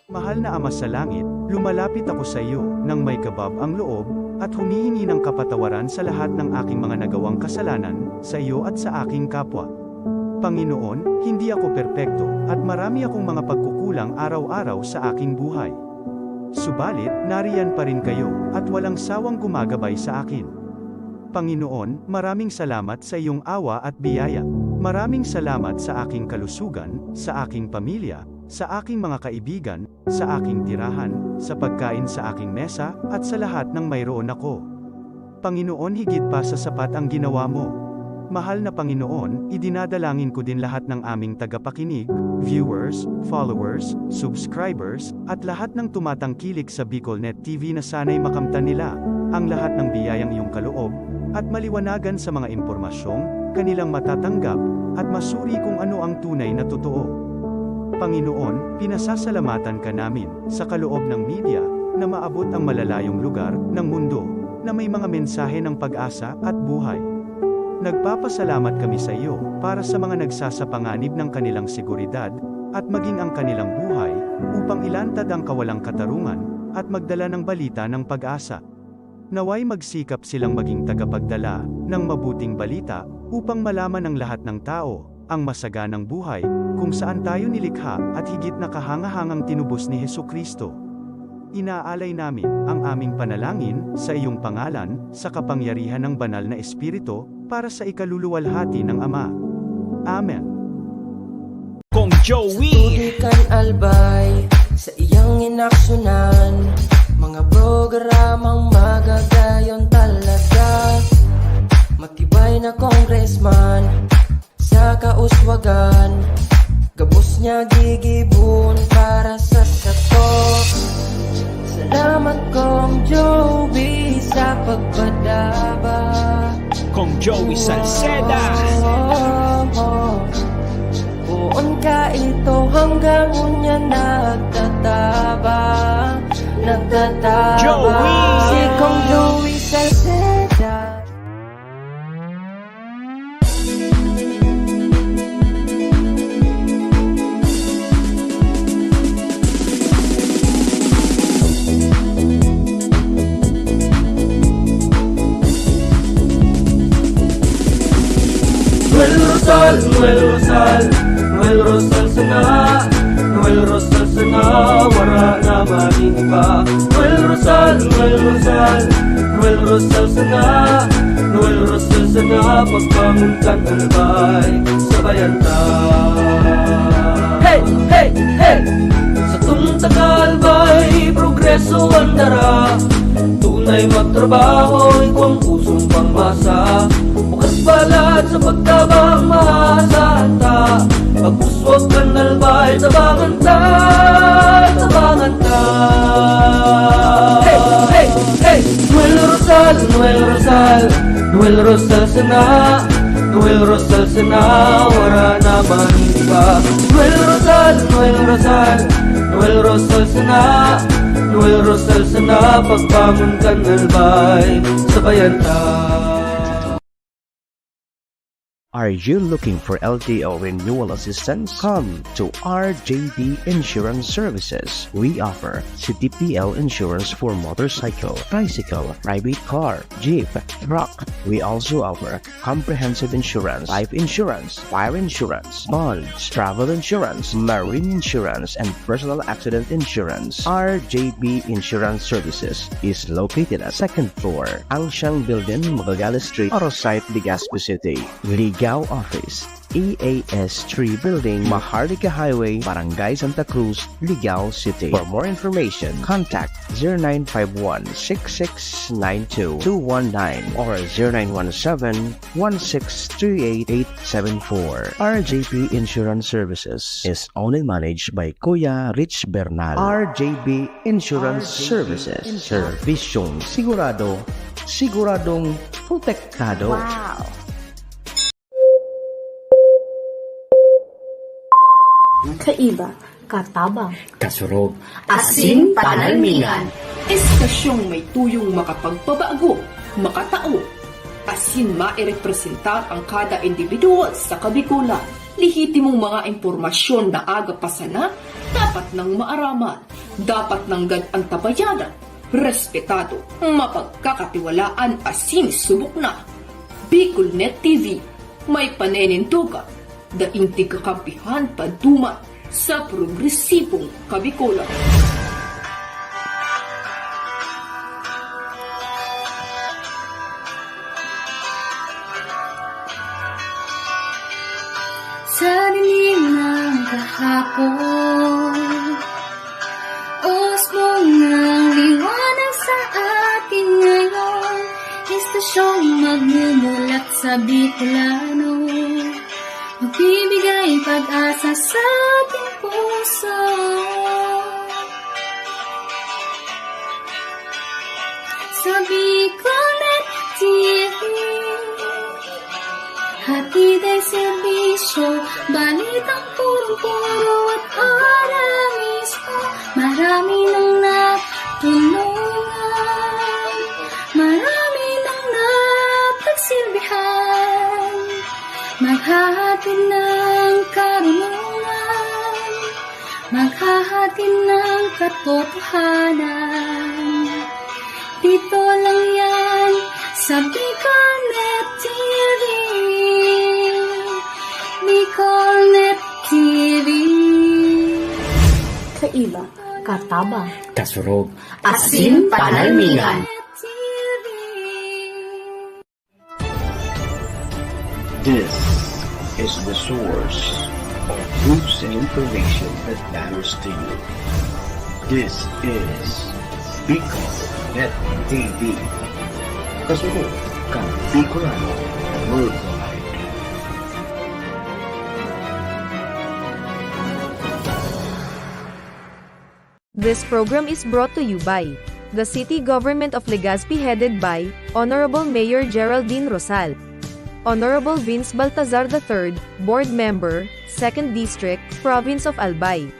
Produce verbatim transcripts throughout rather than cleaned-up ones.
Mahal na Ama sa Langit, lumalapit ako sa iyo nang may kabab ang loob at humihingi ng kapatawaran sa lahat ng aking mga nagawang kasalanan sa iyo at sa aking kapwa. Panginoon, hindi ako perpekto at marami akong mga pagkukulang araw-araw sa aking buhay. Subalit, nariyan pa rin kayo at walang sawang gumagabay sa akin. Panginoon, maraming salamat sa iyong awa at biyaya. Maraming salamat sa aking kalusugan, sa aking pamilya, sa aking mga kaibigan, sa aking tirahan, sa pagkain sa aking mesa, at sa lahat ng mayroon ako. Panginoon, higit pa sa sapat ang ginawa mo. Mahal na Panginoon, idinadalangin ko din lahat ng aming tagapakinig, viewers, followers, subscribers, at lahat ng tumatangkilik sa BicolNet T V na sana'y makamtan nila ang lahat ng biyayang iyong kaloob at maliwanagan sa mga impormasyong kanilang matatanggap at masuri kung ano ang tunay na totoo. Panginoon, pinasasalamatan ka namin sa kaloob ng media na maabot ang malalayong lugar ng mundo na may mga mensahe ng pag-asa at buhay. Nagpapasalamat kami sa iyo para sa mga nagsasapanganib ng kanilang seguridad at maging ang kanilang buhay upang ilantad ang kawalang katarungan at magdala ng balita ng pag-asa. Naway magsikap silang maging tagapagdala ng mabuting balita upang malaman ng lahat ng tao ang masaganang buhay kung saan tayo nilikha at higit na kahangahangang tinubos ni Jesu-Cristo. Inaalay namin ang aming panalangin sa iyong pangalan, sa kapangyarihan ng Banal na Espiritu, para sa ikaluluwalhati ng Ama. Amen. Kong Joey. Tutukan Albay sa iyang inaksyonan, mga programang magagayon talaga. Matibay na congressman sa kauswagan, gabos niya gigibon para sa sato. Salamat, Kong Joey, sa pagpadaba. Kong Joey Salceda. Poon ka ito hanggang unya nagtataba, nagtataba. Joey! Si Kong Joey Salceda. Noel Rosal, Noel Rosal, Noel Rosal sana, Noel Rosal sana, wara na man nin iba. Noel Rosal, Noel Rosal, Noel Rosal sana, Noel Rosal sana, pagbangon kan Albay, sabayan ta. Hey, hey, hey! Sa tong taga-Albay, progreso ang dara. Tunay magtrabaho, igwang pusong pangmasa. Bukas palad sa pagtabang, maasahan ta. Pag-uswag kan Albay, tabangan ta, tabangan ta. Hey, hey, hey! Noel Rosal, Noel Rosal, Noel Rosal sana, Noel Rosal sana, wara na man nin iba. Noel Rosal, Noel Rosal, Noel Rosal sana, Noel Rosal sana, pagbangon kan Albay, sabayan ta. Are you looking for L T O renewal assistance? Come to R J B Insurance Services. We offer C T P L insurance for motorcycle, tricycle, private car, jeep, truck. We also offer comprehensive insurance, life insurance, fire insurance, bonds, travel insurance, marine insurance, and personal accident insurance. R J B Insurance Services is located at second floor, Angshan Building, Magallanes Street, Arosite, Legazpi City. Ligao Office, E A S three Building, Maharlika Highway, Barangay Santa Cruz, Ligao City. For more information, contact zero nine five one, six six nine two, two one nine or zero nine one seven, one six three eight, eight seven four. R J P Insurance Services is owned and managed by Kuya Rich Bernal. R J P Insurance Services. Servisyong sigurado, siguradong protektado. Wow! Kaiba, katabang, kasurog, asin panalmingan. Estasyong may tuyong makapagpabago, makatao, asin mairepresentar ang kada individual sa Kabikolan. Lehitimong mga impormasyon na aga pa sana, dapat nang maaraman. Dapat nanggad an tabayanan respetado, mapagkakatiwalaan asin subok na. BicolNet T V, may paninindogan, daing tigkakampihan paduman sa progresibong Kabicolan. Sa dilim ng kahapon, usbong ng liwanag sa atin ngayon, estasyong magmumulat sa Bicolano, magbibigay pag-asa sa ating puso. Sa BicolNet T V, hatid ay serbisyo, balitang purong-puro at ora mismo. Marami nang natulungan, marami nang napagsilbihan, maghahatid ng karunungan, maghahatid ng katotohanan. Dito lang yan sa BicolNet T V. BicolNet T V. Kaiba, katabang, kasurog, asin panalmingan. This is the source of news and information that matters to you. This is BicolNet T V. Kasunod kan Bicolano Worldwide. This program is brought to you by the City Government of Legazpi, headed by Honorable Mayor Geraldine Rosal, Honorable Vince Baltazar the third, Board Member, Second District, Province of Albay.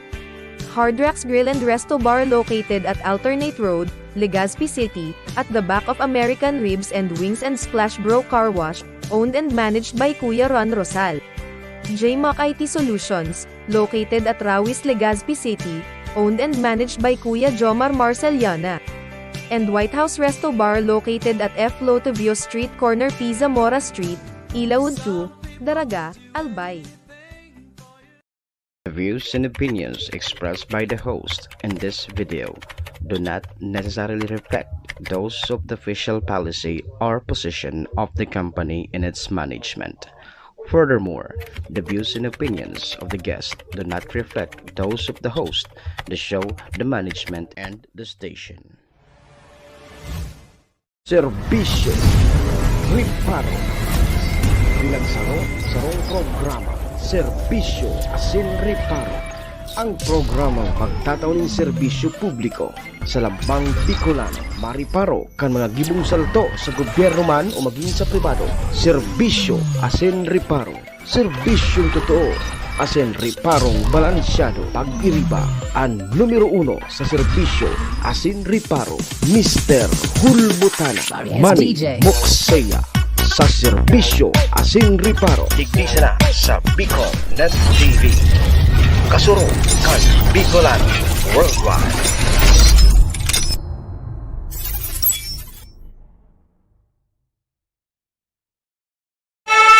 Hard Rocks Grill and Resto Bar, located at Alternate Road, Legazpi City, at the back of American Ribs and Wings and Splash Bro Car Wash, owned and managed by Kuya Ron Rosal. J Mac I T Solutions, located at Rawis, Legazpi City, owned and managed by Kuya Jomar Marceliana. And White House Resto Bar, located at F Lotovio Street, corner P Zamora Street, Ilaud two, Daraga, Albay. The views and opinions expressed by the host in this video do not necessarily reflect those of the official policy or position of the company and its management. Furthermore, the views and opinions of the guest do not reflect those of the host, the show, the management, and the station. Serbisyo, reparo. Bilang saro, sarong programa, serbisyo asin reparo. Ang programang magtatao nin serbisyo publiko sa lambang Bicolano, mareparo kan mga gibong salto sa gobyerno man o magin sa pribado. Serbisyo asin reparo. Serbisyong totoo asin reparong balansyado. Pag-iriba, an numero uno sa serbisyo asin reparo, Mister Hulbutana, Manny Mokseya, sa serbisyo asin reparo. Digdi sana sa BicolNet T V. Kasurog kan Bicolano Worldwide.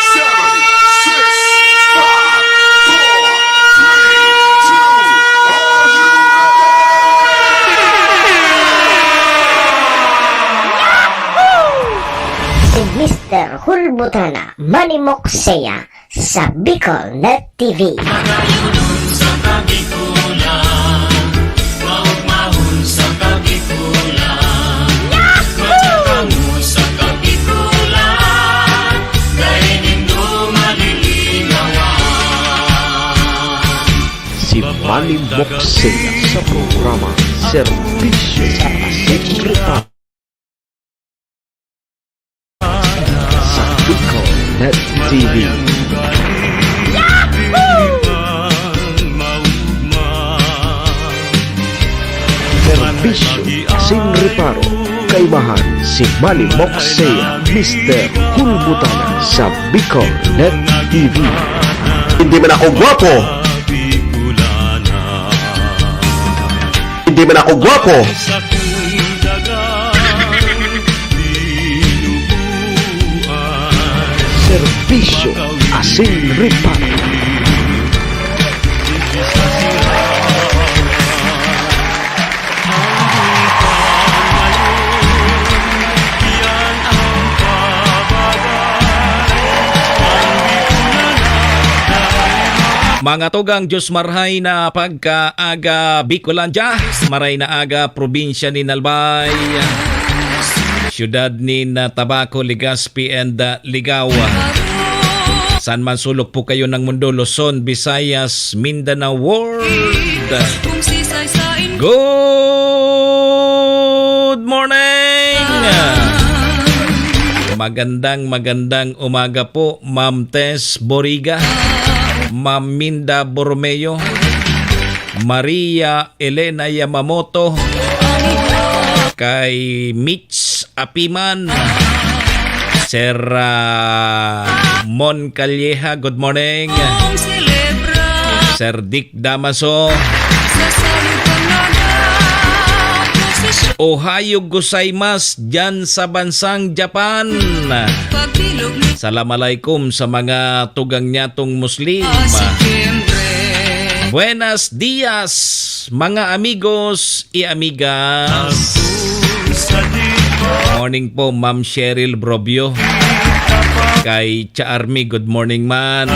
Seven, six, five, four, three, two, are you ready? Si Mister Hulbutana, Manny Mokseya, sa BicolNet T V. Magayunon sa Kabikulan, maugmahon sa Kabikulan. Yahoo! Matsakamo sa Kabikulan, dai nindo malilinawan. Si Manny Mokseya sa programa Serbisyo asin Reparo. Sa BicolNet T V. Serbisyo asin reparo, kaimahan si Manny Mokseya, Mister Hulbutana sa BicolNet T V. Hindi man ako gwapo. Di man ako gwapo. Serbisyo asin reparo. Mga tugang, Diyos marhay na pagkaaga, Bicolandia. Maray na aga, probinsya nin Albay, siyudad nin, ah, Tabaco, Legazpi, and, ah, Ligao. Saan man sulok po kayo ng mundo, Luzon, Visayas, Mindanao World. Good morning! Magandang, magandang umaga po, Ma'am Tess Boriga, Ma'am Minda Borromeo, Maria Elena Yamamoto, kay Mitch Apiman, Sir, ah, Mon Calleja, good morning. Sir Dick Damaso. Ohayo gozaimasu dyan sa bansang Japan. Salam alaikum sa mga tugang nyatong Muslim. Buenos dias, mga amigos y amigas. Morning po, Ma'am Cheryl Brobio. Kay Cha Army, good morning man.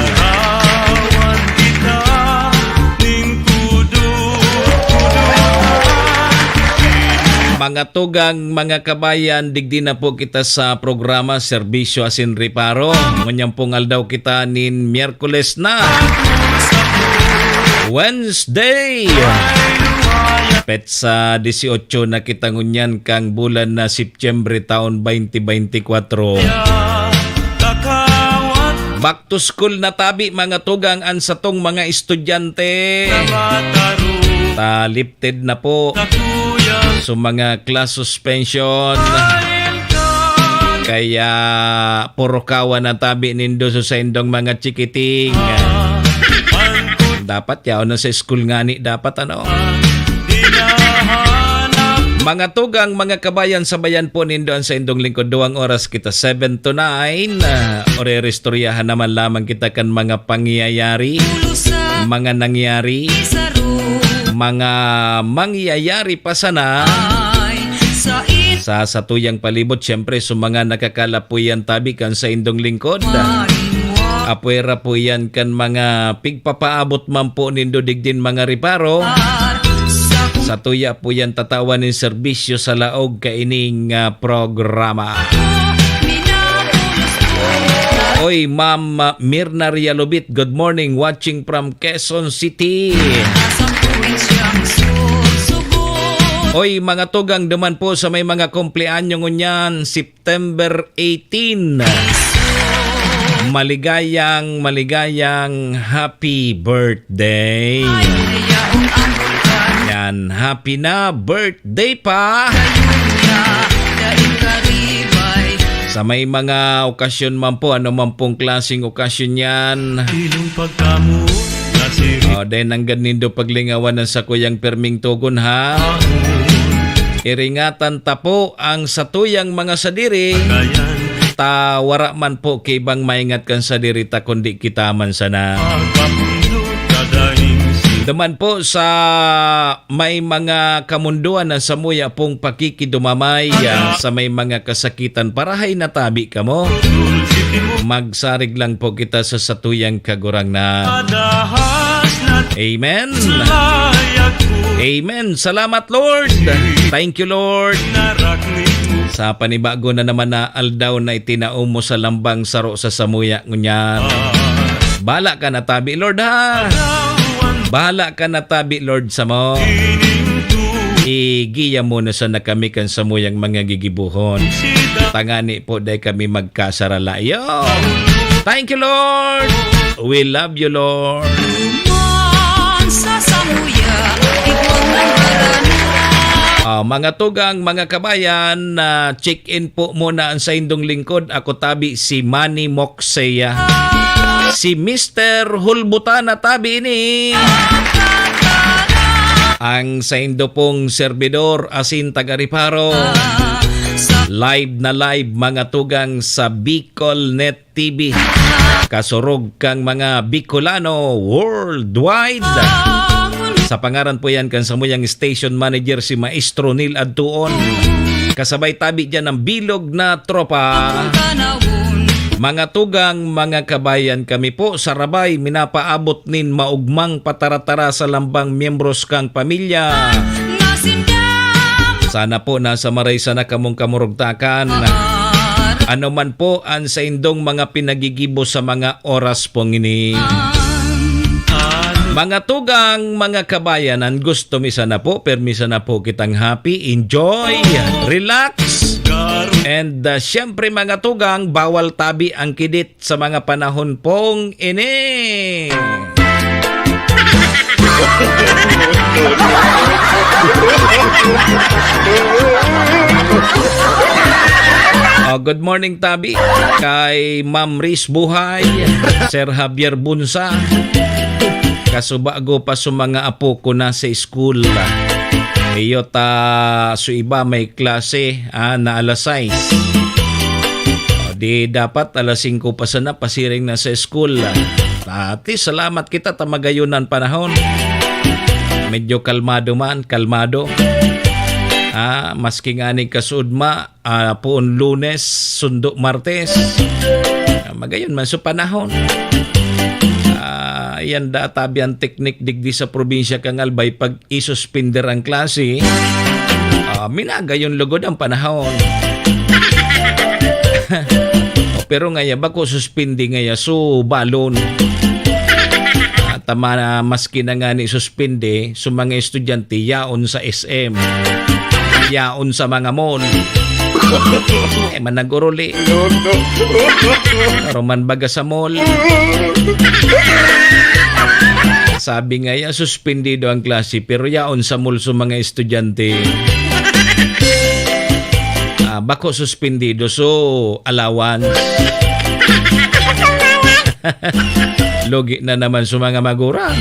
Mga tugang, mga kabayan, digdi na po kita sa programa Serbisyo Asin Reparo. Ngunyan pong aldaw kita nin Miyerkules na. Wednesday. Petsa dieciocho na kita ngunyan kang bulan na Setyembre taon twenty twenty-four. Back to school na tabi, mga tugang, an satong mga estudyante. Ta lifted na po sa mga class suspension. Kaya puro kawa na tabi nindo sa saindong mga chikiting. Dapat yaon na sa school ngani dapat, ano? Mga tugang, mga kabayan, sabayan po nindo an saindong lingkod. Duwang oras kita, seven to nine. Ah, oreristoryahan naman lamang kita kan mga pangyayari, mga nangyari, mga mangyayari pa sana sa satuyang palibot. Siyempre, sa mga nakakalapuyan tabi kan saindong lingkod. Apwera po yan kan mga pigpapaabot man po nindo digdin mga reparo. Satuya po yan tatawan nin serbisyo sa laog kaining, ah, programa. Oy, Ma'am, ah, Mirna Rialubit, good morning, watching from Quezon City. Oy, mga tugang, duman po sa may mga kumpleanyo ngunyan, September eighteen. Maligayang, maligayang happy birthday. Yan, happy na birthday pa. Sa may mga okasyon man po, ano man pong klaseng okasyon yan. O, dahil nanggad nindo paglingawan ang sakuyang pirming tugon, ha? Iringatan ta po ang satuyang mga sadiri. Ta wara man po kaibang maingat kan sadiri ta, kundi kita man sana. Duman po sa may mga kamundoan na samuya pong pakikidumamay, ah, sa may mga kasakitan, parahay na tabi kamo. Magsarig lang po kita sa satuyang Kagurangnan. Amen. Amen. Salamat, Lord. Thank you, Lord. Sa panibago na naman na aldaw na itinao mo sa lambang saro sa samuya ngunyan. Bala ka na tabi, Lord, ha? Bala ka na tabi, Lord, samo. Igiya mo na sana kami kan samuyang mga gigibohon. Tangani po, dai kami magkasarala. Yo! Thank you, Lord! We love you, Lord! Duman sa samuya, igwang ng karana. Ah, mga tugang, mga kabayan, ah, check-in po muna ang saindong lingkod. Ako tabi si Manny Moxeya. Si Mister Hulbutana tabi ini. Ang saindo pong serbidor asin taga-Reparo. Live na live, mga tugang, sa Bicol Net T V. Kasurog kang mga Bicolano worldwide. Sa pangaran po yan kan samuyang station manager, si Maestro Neil Adtuon. Kasabay tabi dyan ang bilog na tropa. Mga tugang, mga kabayan, kami po sa Rabay, minapaabot nin maugmang pataratara sa lambang miyembros kang pamilya. Sana po nasa maray sana kamong kamurugtakan. Ano man po ang saindong mga pinagigibo sa mga oras pong ini. Mga tugang, mga kabayan, ang gusto mi sana po, permi sana po kitang happy, enjoy, relax, and, uh, syempre, mga tugang, bawal tabi ang kidit sa mga panahon pong ini. Oh, good morning, tabi, kay Ma'am Riz Buhay, Sir Javier Bunsa. Kasubago pa sa mga apo ko na sa school. Iyo ta, so iba may klase, ah, na alas sais. O, di dapat alas singko pa sana pasiring na sa school. Dati, salamat kita ta magayon an panahon. Medyo kalmado man, kalmado. Ah, maski ngani kasuodma, ah, poon Lunes, sundo Martes. Ah, magayon man so panahon. Ah, yan da tabi ang teknik digdi sa probinsya kan Albay, pag isuspender ang klase, ah, minagayon lugod ang panahon. Pero ngaya, bako suspindi ngaya, so balon. At tama na, maski na ngani suspindi, so mga estudyante, yaon sa S M. Yaon sa mga mall. Eh, managuruli. Pero man baga sa mall. Sabi nga, ya, suspendido ang klase, pero yaon sa mall sa mga estudyante. Ah, bako suspendido, so allowance. Lugi na naman sa mga magurang.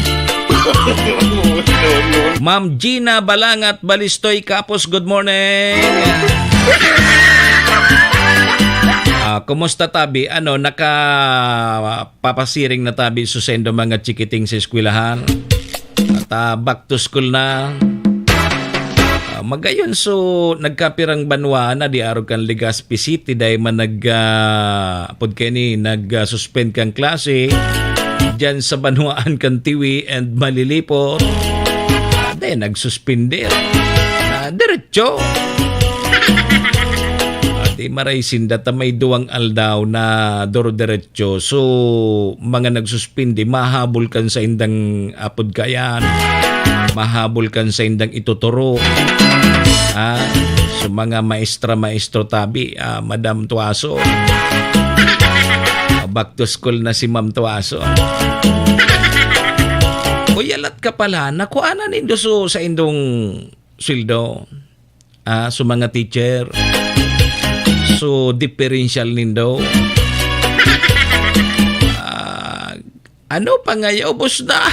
Ma'am Gina Balangat Balistoy Kapos, good morning. Ah, kumusta tabi? Ano, naka papasiring na tabi so saindo mga chikiting sa eskwelahan. At, ah, back to school na. Ah, magayon so nagkapirang banwa na di arog kan Legazpi City dahil man nag, ah, apod kaini, nag, ah, suspend kan klase diyan sa banwaan kan Tiwi and Malilipot. Ah, di, nagsuspender. Ah, diretso. Ah, di maray sinda ta may duwang aldaw na duro-diretso. So, mga nagsuspindi, mahabol kan saindang apod kayan, mahabol kan saindang ituturo. Ah, so mga maestra, maestro tabi, ah, Madam Tuaso. Ah, back to school na si Ma'am Tuaso. Uy, alat ka pala, nakuha na nindo so saindong sweldo. Ah, so mga teacher. So, diferensyal nindo. Ah, ano pa nga, ubos na.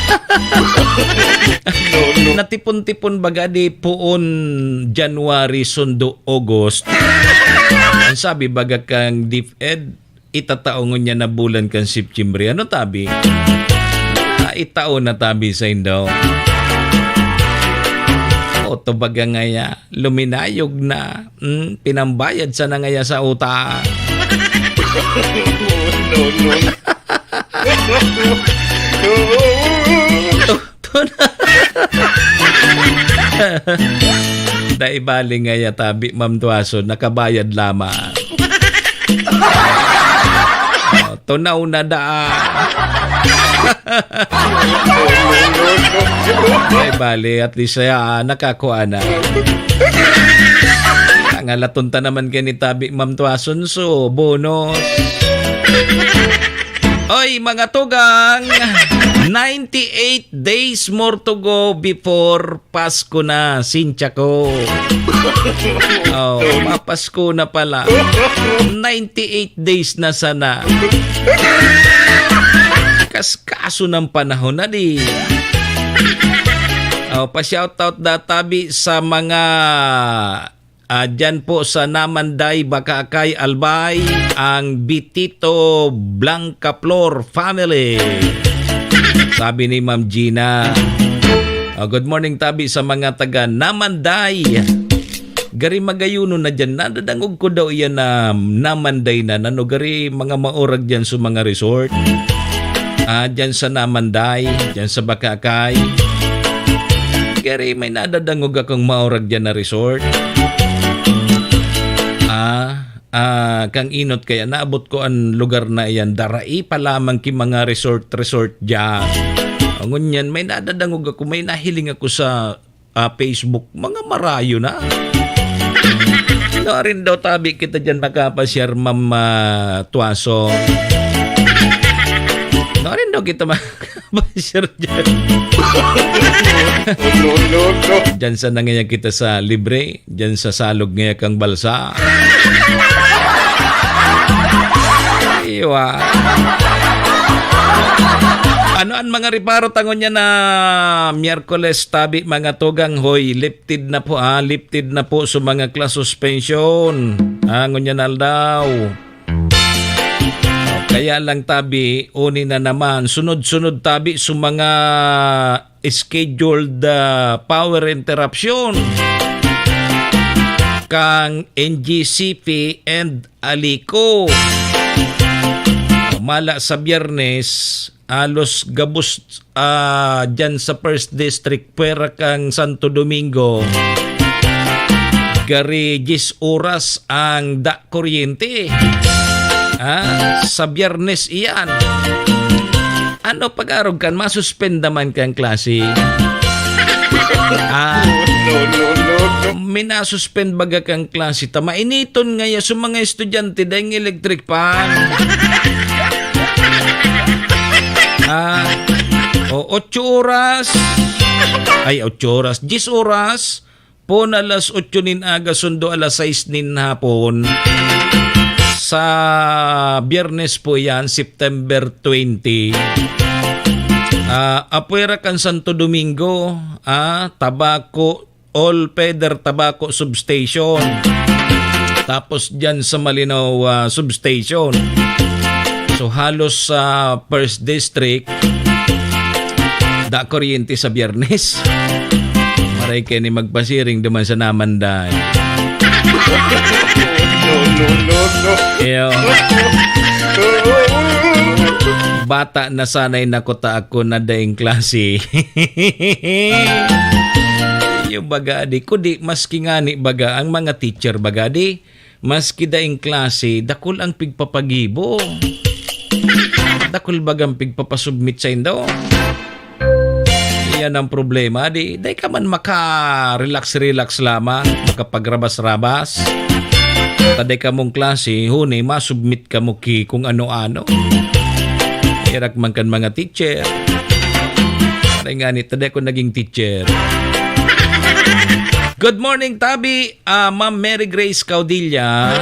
Natipon-tipon baga di poon January, sundo August. Ang sabi baga kang DepEd, itatao ngunyan na bulan kan September. Ano tabi? Ah, itao na tabi saindo. O, tubaga ngaya, luminayog na. Hmm, pinambayad sana ngaya sa utang. No, no. Dai bali ngaya tabi, Ma'am Duason, nakabayad lamang. Oh, tunaw na daa. Dai bali, at least, ah, nakakua na. Ngalaton ta naman kini tabi, Ma'am Duason, so, bonus. Oy, mga tugang, ninety-eight days more to go before Pasko na, sincha ko. Oh, papasko na pala. Ninety-eight days na sana. Kaskaso ng panahon na di. O, pa-shoutout da tabi sa mga, ah, dyan po sa Namanday, Bacacay, Albay, ang Bitito Blanca Flor family. Sabi ni Ma'am Gina. O, good morning tabi sa mga taga Namanday. Gari magayuno na dyan. Nadadangog ko daw iyan na Namanday na. Nano gari mga maurag dyan sa mga resort. Ah, dyan sa Namanday, dyan sa Bacacay. Gari may nadadangog akong maurag dyan na resort. Ah, ah, kang inot kaya naabot ko an lugar na iyan. Darai pa lamang ki mga resort, resort dyan. Ngunyan, may nadadangog ako, may nahiling ako sa ah, Facebook, mga marayo na. No, arin daw tabi kita dyan makapasyar, Ma'am, ah, Tuaso. No, arin daw kita makapasyar dyan. No, no, no. Dyan sa nangaya kita sa libre, dyan sa salog ngaya kang balsa. Iwa. Ano an mga reparo tangon niya na Miyerkules tabi, mga tugang? Hoy, lifted na po, ah, lifted na po sa mga class suspension. Ah, ngunyan aldaw. Kaya lang tabi, uni na naman, sunod-sunod tabi sa mga scheduled, ah, power interruption kang N G C P and Alico. Mala sa Biyernes, alos gabos, ah, dyan sa First District, pwera kang Santo Domingo, gari diyes oras ang da kuryente. Ah, sa Biyernes iyan. Ano pag-arog kan, masuspenda man kang klase? Ah, no, no, no, no. Minasuspend baga kang klase ta mainiton ngaya sa mga estudyante daing electric fan. Ah, o, otso oras. Ay, otso oras. Diyes oras. Pon alas otso nin aga, sundo alas sais nin hapon. Sa Biyernes po yan, September twenty. Ah, apwera kan Santo Domingo, ah, Tabaco, All Feather Tabaco Substation. Tapos dyan sa Malinaw, ah, Substation. So, halos sa First District, da kuryente sa Biyernes. Maray kayo ni magpasiring duman sa Namanday. No, no, no, no. Iyo. Bata na sanay nakuta ako na daing klase. Iyo baga, di, kudi, maski ngani baga, ang mga teacher baga, di, maski daing klase, dakul ang pigpapagibo. Dakul bagang pigpapasubmit sa indo. Iyan ang problema, di, dai ka man maka-relax-relax lamang, makapagrabas-rabas. Taday kamong klase, huni, masubmit kamo ki kung ano-ano. Irak man kan mga teacher. Aray nga ni, taday ko naging teacher. Good morning, Tabi. Ah, Ma'am Mary Grace Caudilla.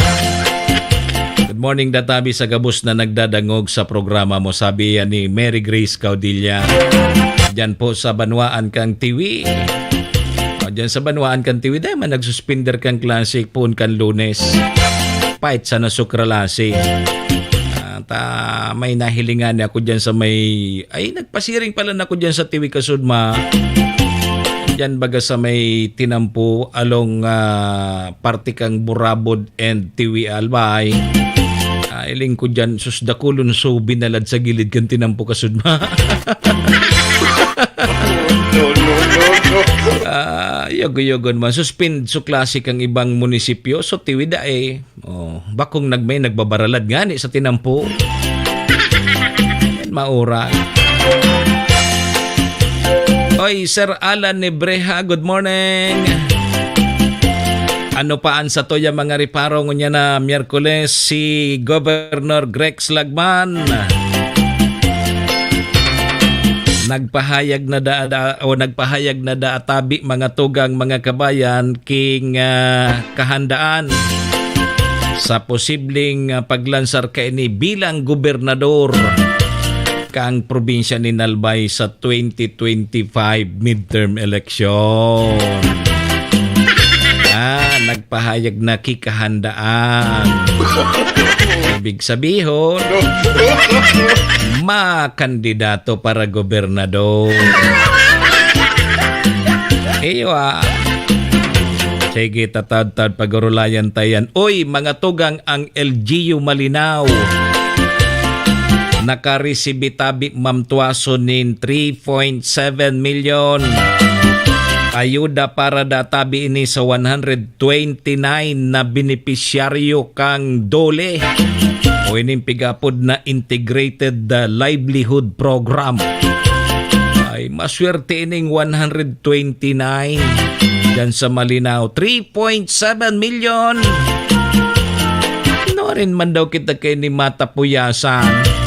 Good morning, Databi, sa gabos na nagdadangog sa programa mo, sabi yan ni Mary Grace Caudilla. Diyan po sa Banwaan kang Tiwi. O, diyan sa Banwaan kang Tiwi, dahil man nagsuspender kang klase poon kan Lunes. Pait sana sukralasi. At, ah, may nahilingan ako diyan sa may, ay, nagpasiring pala na ako diyan sa Tiwi Kasudma. Diyan baga sa may tinampo along, ah, parte kang Burabod and Tiwi Albay. Ah, iling ko diyan, sus, dakulon so binalad sa gilid kan tinampo Kasudma. No, no, no, no. Ah, yogo-yogon man. Suspend so klase kang ibang munisipyo. So, Tiwi da eh. Oh, bakong nagmay nagbabaralad ngani sa tinampo. Maura. Oy, Sir Alan Nebreha, good morning. Ano pa an sato ya mga reparo ngunya na Miyerkules, si Governor Grex Lagman? Nagpahayag na da, da, o nagpahayag na da atabi mga tugang, mga kabayan, king, ah, kahandaan sa posibleng, ah, paglansar kaini bilang gobernador. ang probinsya nin Albay sa twenty twenty-five midterm election. Ah, nagpahayag na ki kahandaan. Ibig sabihon, makandidato para gobernador. Iyo, ah. Sige, tatadtad, pagurulayan ta yan. Uy, mga tugang, ang L G U Malinao nakaresibi tabi, Ma'am Tuason, nin three point seven milyon ayuda para da tabi ini sa one hundred twenty-nine na benepisyaryo kan DOLE o ining pig-apod na Integrated, uh, Livelihood Program. Ay, maswerte ining one hundred twenty-nine diyan sa Malinao. Three point seven million. Nuarin man daw kita kaini matapuyasan.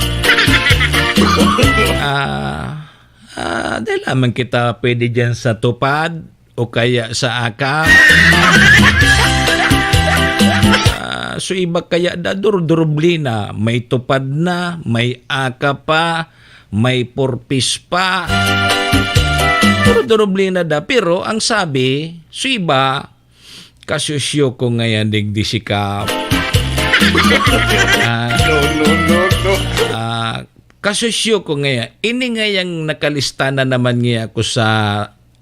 Ah, ah, dai lamang kita pwede diyan sa TUPAD o kaya sa AKAP. Ah, so iba kaya da, durdurublina. May TUPAD na, may AKAP pa, may PURPIS pa. Durdurublina da. Pero ang sabi, so iba, kasusyo ko ngayan digdi si Kap. Ah, No, no, no, no. ah, kasusyo ko ngayan. Ini ngayang nakalista na naman niya ako sa,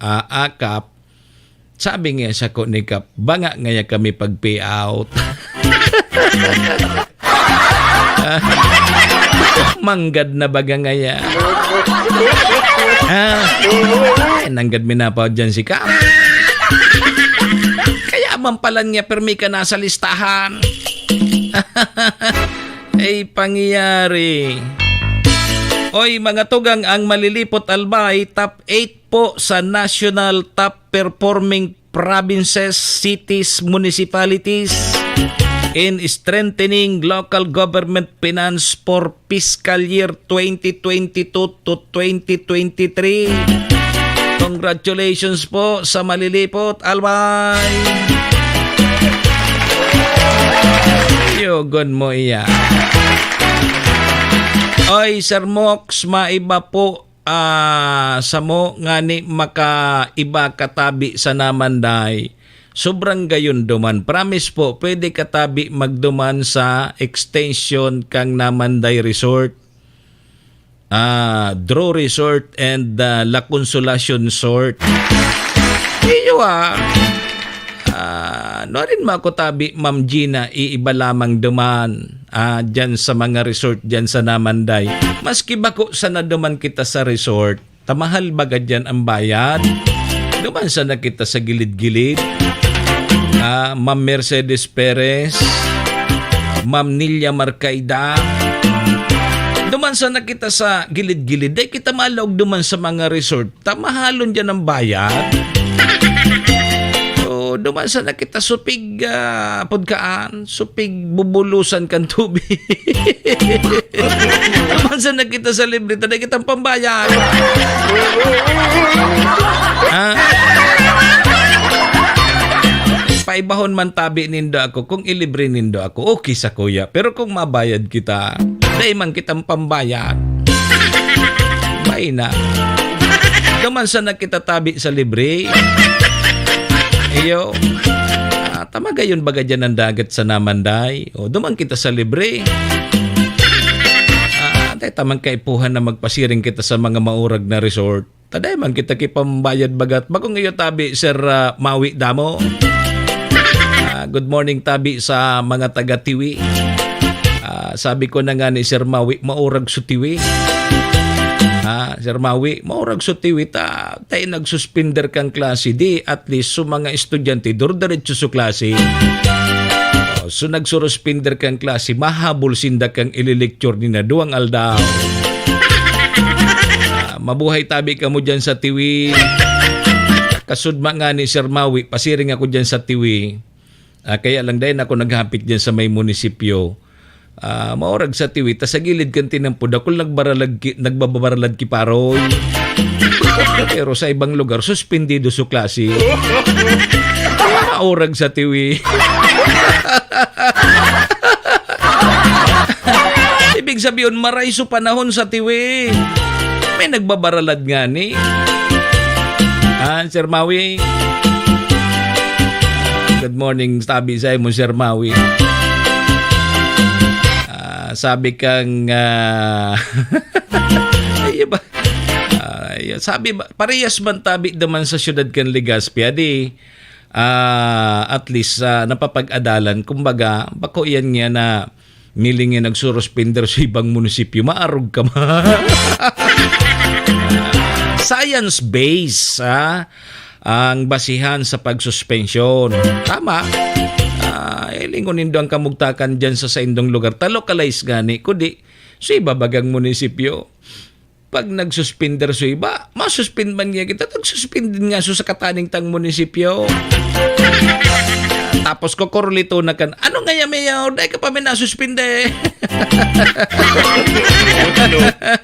ah, AKAP. Sabi nga sako ni Kap, "Banga ngaya kami pag-payout." Manggad na baga ngaya. Ah, ay, nanggad minapaw dyan si Kap. Kaya man pala niya, permi ka na sa listahan. Ay, pangyayari. Oy, mga tugang, ang Malilipot Albay, top eight po sa national top performing provinces, cities, municipalities in strengthening local government finance for fiscal year twenty twenty-two to twenty twenty-three. Congratulations po sa Malilipot, Albay! Yogon mo iya. Oy, Sir Mox, maiba po, ah, samo ngani makaiba katabi sa namanday. Sobrang gayon duman. Promise po, pwede katabi magduman sa extension kang Namanday Resort. Ah, Drew Resort and, ah, La Consolacion Resort. Iyo, ah. Ah, nuarin mo ako tabi, Ma'am Gina, iiba lamang duman, ah, dyan sa mga resort dyan sa Namanday. Maski bako sana duman kita sa resort, ta mahal baga dyan ang bayad. Duman sana kita sa gilid-gilid. Ah, Ma'am Mercedes Perez, Ma'am Nilia Marcaida. Duman sana kita sa gilid-gilid. Dai kita malaog duman sa mga resort. Ta mahalon dyan ang bayad. So, duman sana kita supig, ah, pudkaan, supig bubulusan kan tubig. Duman sana kita sa libre, ta dai kitang pambayad. Ha? Paibahon man tabi nindo ako, kung ilibre nindo ako, okay sa kuya. Pero kung mabayad kita, dai man kitang pambayad. Bay na. Duman sana kita tabi sa libre. Iyo. Ah, ta magayon baga dyan ang dagat sa Namanday. O, duman kita sa libre. Ah, dai ta man kaipuhan na magpasiring kita sa mga maurag na resort. Ta dai man kita kipambayad bagat. Bakong iyo tabi, Sir, ah, Mawi Damo. Ah, good morning tabi sa mga taga Tiwi. Ah, sabi ko na nga ni Sir Mawi, maurag su Tiwi. Ah, Sir Mawi, maurag su Tiwi ta, dai nagsuspender kang klase, di at least su mga estudyante, durdiretso su klase. Oh, su nagsuruspender kang klase, mahabol sinda kang ililecture ni na duwang aldaw. Ah, mabuhay tabi kamo dyan sa Tiwi. Kasudma nga ni Sir Mawi, pasiring ako dyan sa Tiwi. Ah, kaya lang dai na ako naghapit dyan sa may munisipyo. Ah, maurag sa Tiwi, ta sa gilid kan tinampo, dakul nagbaralag ki-, nagbabaralad ki paroy. Pero sa ibang lugar, suspendido su klase. Maurag sa Tiwi. pig sabihon, maray so panahon sa Tiwi. May nagbabaralad ngani. Ah, Sir Mawi. Good morning, tabi sa imo, Sir Mawi. Ah, sabi kang, ah, ay, ba? Ah, yun. Sabi ba, parehas man tabi naman sa siyudad kan Legazpi, adi, ah, at least, ah, napapag-adalan. Kumbaga, bako yan nga na miling nga nagsuruspender sa ibang munisipyo, maarog ka man. Science-based, ah, ang basihan sa pagsuspensyon. Tama. Ah, hilingon nindo ang kamugtakan dyan sa saindong lugar. Ta localize gani, kundi sa iba bagang munisipyo. Pag nagsuspender sa iba, masuspend man niya kita, nagsuspend din nga so sa kataning tang munisipyo. Tapos kukurulito na kan, "Ano nga yan, Mayor? Dai ka pa may nasuspende?"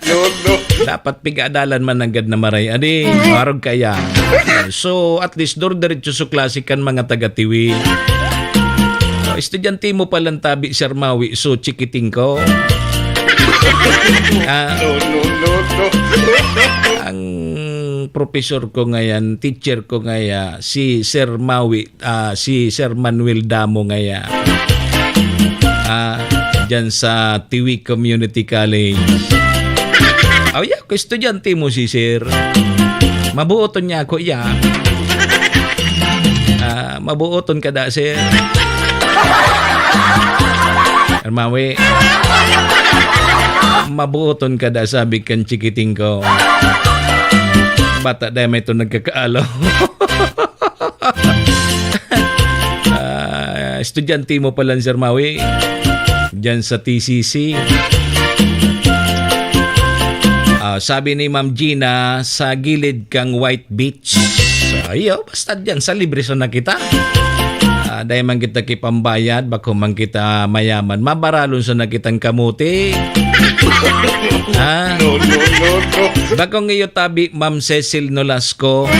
No, no. Dapat pig-adalan man nanggad na maray. Adi, marog kaya. So, at least, dur-diretso so klase kan mga taga-Tiwi. Oh, estudyante mo palang tabi, Sir Mawi, so chikiting ko. Ah, No, no, no, no. Ang professor ko ngayon, teacher ko ngaya, si Sir Mawi, ah, si Sir Manuel Damo ngaya. Ah, dyan sa Tiwi Community College. Oh, yeah, kung estudyante mo si Sir, mabuoton niya ako, iya. Ah, mabuoton ka da, Sir. Sir Mawi. Mabuoton ka da, sabi kan chikiting ko. Bata da may ito nagkakaalo. Ah, estudyante mo pala, Sir Mawi. Diyan sa T C C. Ah, sabi ni Ma'am Gina, sa gilid kang White Beach. So, iyo, basta diyan, sa libre sa nakita. Ah, dahil man kita kipambayad, bako man kita mayaman. Mabaralon sa nakitang kamuti. Ha? No, no, no, no. Bakong iyo tabi, Ma'am Cecil Nolasco.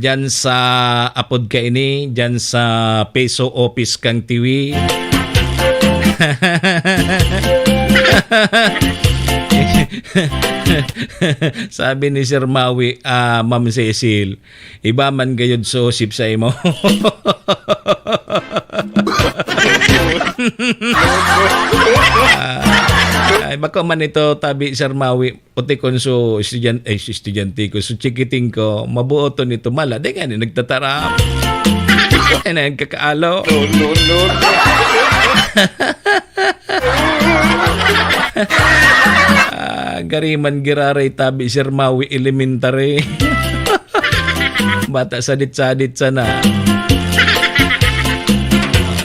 Diyan sa apod ka ini, diyan sa Peso Office kang Tiwi. Sabi ni Sir Mawi, ah, Ma'am Cecil, "Iba man gayud so sip sa imo." Ah, ay, bako man ito, tabi, Sir Mawi. Puti kon so estudyan-, ay, so estudyante ko, so chikiting ko, mabuoton ito, mala, di nga ni nagtatarap. Ay, nagkakaalo. No, no, no, no. Ah, gariman giraray tabi, Sir Mawi Elementary. Bata sadit-sadit sana.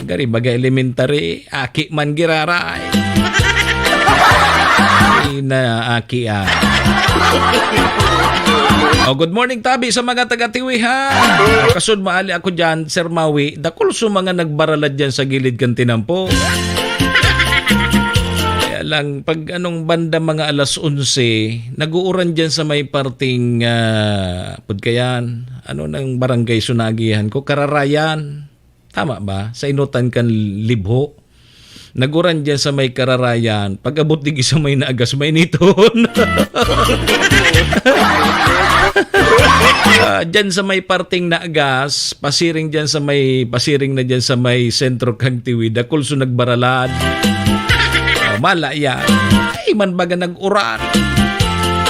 Gari baga elementary, aki man giraray. Ay, na aki, ah. Oh, good morning, tabi sa mga taga-Tiwi, ha? Kasud maali ako dyan, Sir Mawi. Dakul sa mga nagbaralad dyan sa gilid kan tinampo. Kaya lang, pag anong banda mga alas onse, nag-uuran dyan sa may parting, ah, pud kayan, ano nang barangay so naagihan ko? Kararayan. Tama ba? Sa inutan kan Libho. Nag-uran dyan sa may Kararayan. Pag-abot digdi sa may Nagas, mainiton. Ah, dyan sa may parting Nagas, pasiring dyan sa may, pasiring na dyan sa may sentro kang Tiwi, dakul so nagbaralad. Oh, mala yan. Ay, man baga nag-uran.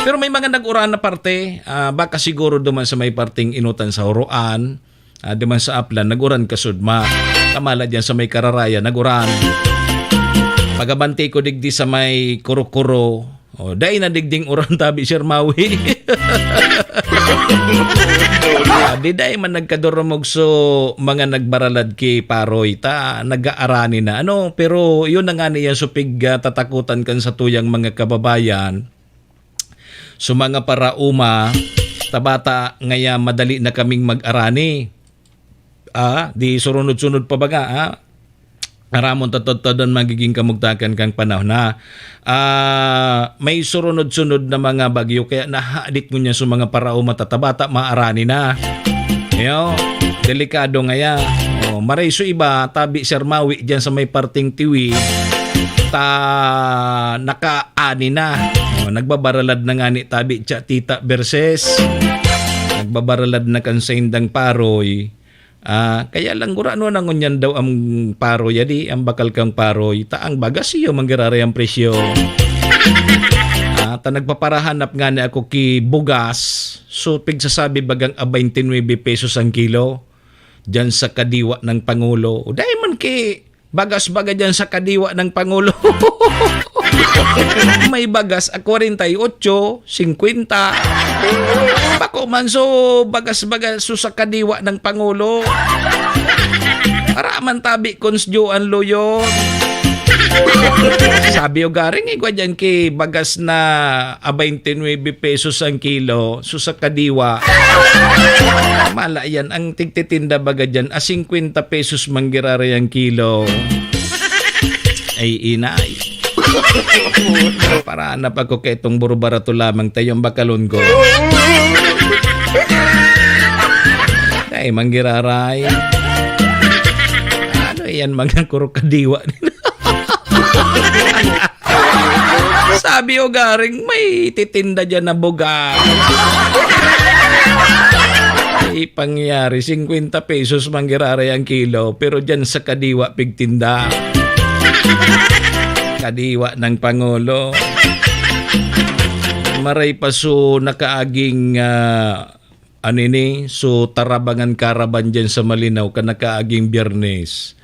Pero may mga nag-uran na parte, ah, baka siguro duman sa may parting inutan sa Huroan, ah, duman sa Aplan, nag-uran kasud ma. Kamala dyan sa may Kararayan, nag-uran. Pagabante ko digdi sa may Kuro-Kuro, oh, dai na digding uran tabi, Sir Mawi. Ah, di dai man nagkadurumog so mga nagbaralad ki Paroy, ta nag-aarani na. Ano, pero yun na nga niya supig, ah, tatakutan kan satuyang mga kababayan. So, mga paraoma, tabata ngaya madali na kaming mag-arani. Ah, di surunod-sunod pa baga, ah. Aramon ta tadtadan magiging kamugtakan kang panahon, ha. Ah, may surunod-sunod na mga bagyo, kaya nahadit ngunyan sa mga paraoma, tatabata, maarani na. Yo, delikado ngaya. Oh, maray so iba, tabi, Sir Mawi, dyan sa may parting Tiwi. Ta nakaani na. O, nagbabaralad na ngani tabi, tsa, tita, berses. Nagbabaralad na kan saindang paroy. Ah, kaya lang, gurano na ngunyan daw ang paroy, adi, ang bakal kang paroy. Ta ang bagas iyo, manggiraray ang presyo. Ah, ta nagpaparahanap ngani ako ki bugas. So, pigsasabi bagang a twenty-nine pesos ang kilo. Diyan sa kadiwa ng Pangulo. O, dai man ki bagas baga diyan sa kadiwa ng Pangulo. May bagas a kwarenta y ocho, singkwenta. Bako man so bagas baga so sa kadiwa ng Pangulo. Para man tabi konsyo ang luyon. Sabi o garing, igwa diyan ki bagas na a twenty-nine pesos ang kilo, so sa kadiwa. Mala yan, ang tigtitinda baga diyan, a singkwenta pesos manggiraray ang kilo. Ay, inay. Parahanap ako kay itong burbarato lamang tayo ang bakalon ko. Ay, manggiraray. Ano yan, mga kurukadiwa? Sabi o garing, may titinda diyan na bugas. Ay, pangyari, singkwenta pesos manggiraray ang kilo, pero diyan sa kadiwa pigtinda. Kadiwa ng Pangulo. Maray pa so nakaaging, ah, ano ini? So, tarabangan karaban diyan sa Malinaw, kan nakaaging Biyernes.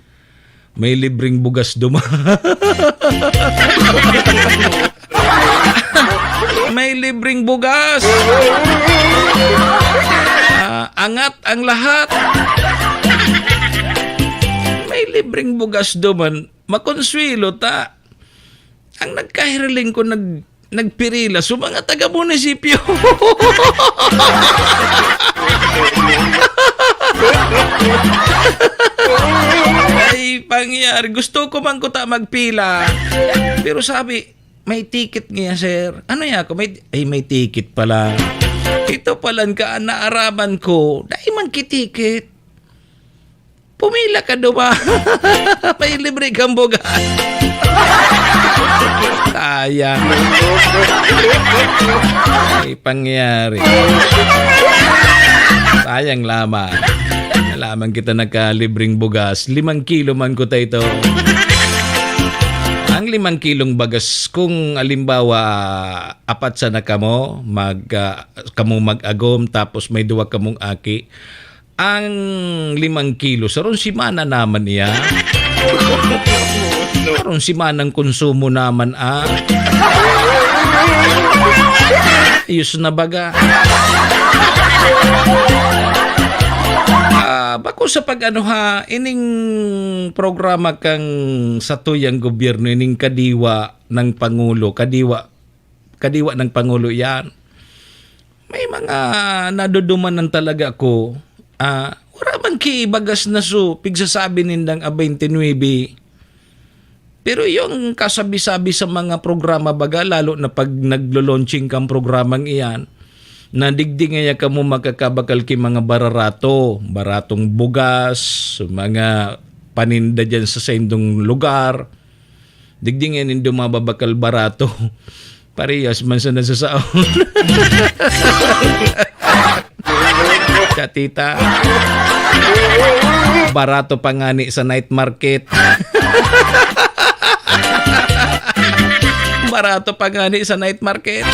May libreng bugas duman. May libreng bugas. Ah, angat ang lahat. May libreng bugas duman. Makonswelo ta. Ang nagkahiriling ko nag-, nagpirila sa mga taga-munisipyo. Ay, pangyari. Gusto ko man kuta magpila. Pero sabi, "May ticket niya, sir." Ano ya ako? May, ay, may ticket pala. Ito palan ka, naaraman ko. Dai man ki ticket. Pumila ka duman. May libre kang bugas. Sayang. May pangyari. Sayang lamang. Lamang kita nagkalibreng bugas. Limang kilo man ko ta ito. Ang limang kilong bagas, kung alimbawa, apat sana kamo, mag, ah, kamo mag-agom, tapos may duwa kamong aki, ang limang kilo, sarong semana naman iyan. Sarong semanang konsumo naman, ah. Ayos na baga. Ah, bako sa pag-ano ha, ining programa kang satuyang gobyerno, ining kadiwa ng Pangulo, kadiwa, kadiwa ng Pangulo yan. May mga nadudumanan talaga ako, ah, wala man ki bagas na su, pigsasabi nindang a twenty-nine. Pero yung kasabi-sabi sa mga programa, baga, lalo na pag naglo-launching kang programang iyan, na digdi ngaya kamo makakabakal ki mga bararato, baratong bugas, mga paninda dyan sa saindong lugar, digdi ngaya nindo mababakal barato. Parehas man sa nasasaon. Katita. Barato pa ngani sa night market. Barato pa ngani sa night market.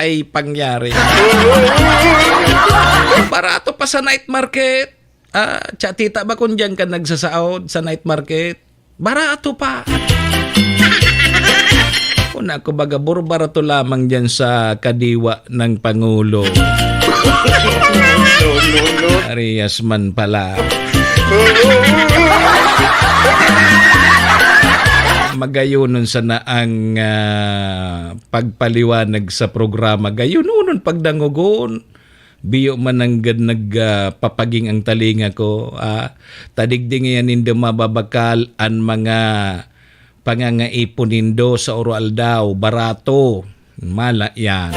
Ay, pangyari. Barato pa sa night market. Ah, tsa, tita ba kung diyan ka nagsasaod sa night market? Barato pa. Kung ako baga, buro barato lamang diyan sa kadiwa ng Pangulo. Parehas man pala. Magayonon sana ang, ah, pagpaliwanag sa programa. Gayononon pagdangogon. Biyo man nanggad nag, ah, papaging ang talinga ko, ah, ta digdi ngaya nindo mababakal an mga pangangaipon nindo sa oro-aldaw, barato. Mala yan.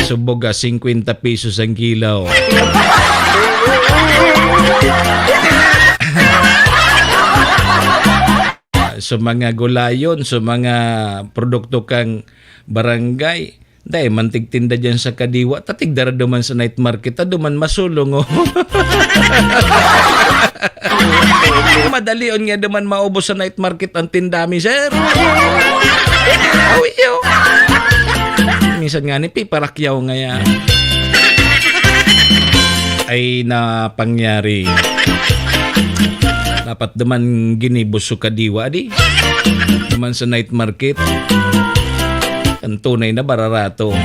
Subog, ah, singkwenta pesos ang kilo. sa mga gulayon, sa mga produkto kang barangay. Dai man tigtinda diyan sa kadiwa, ta tigda ra duman sa night market, ta duman masulong, oh. Madalion nga duman maubos sa night market ang tinda mi, sir. Awiyo. Minsan nga ni, piparakyaw nga yan. Ay, napangyari. Dapat duman ginibos so kadiwa, di? Duman sa night market. Ang tunay na bararato.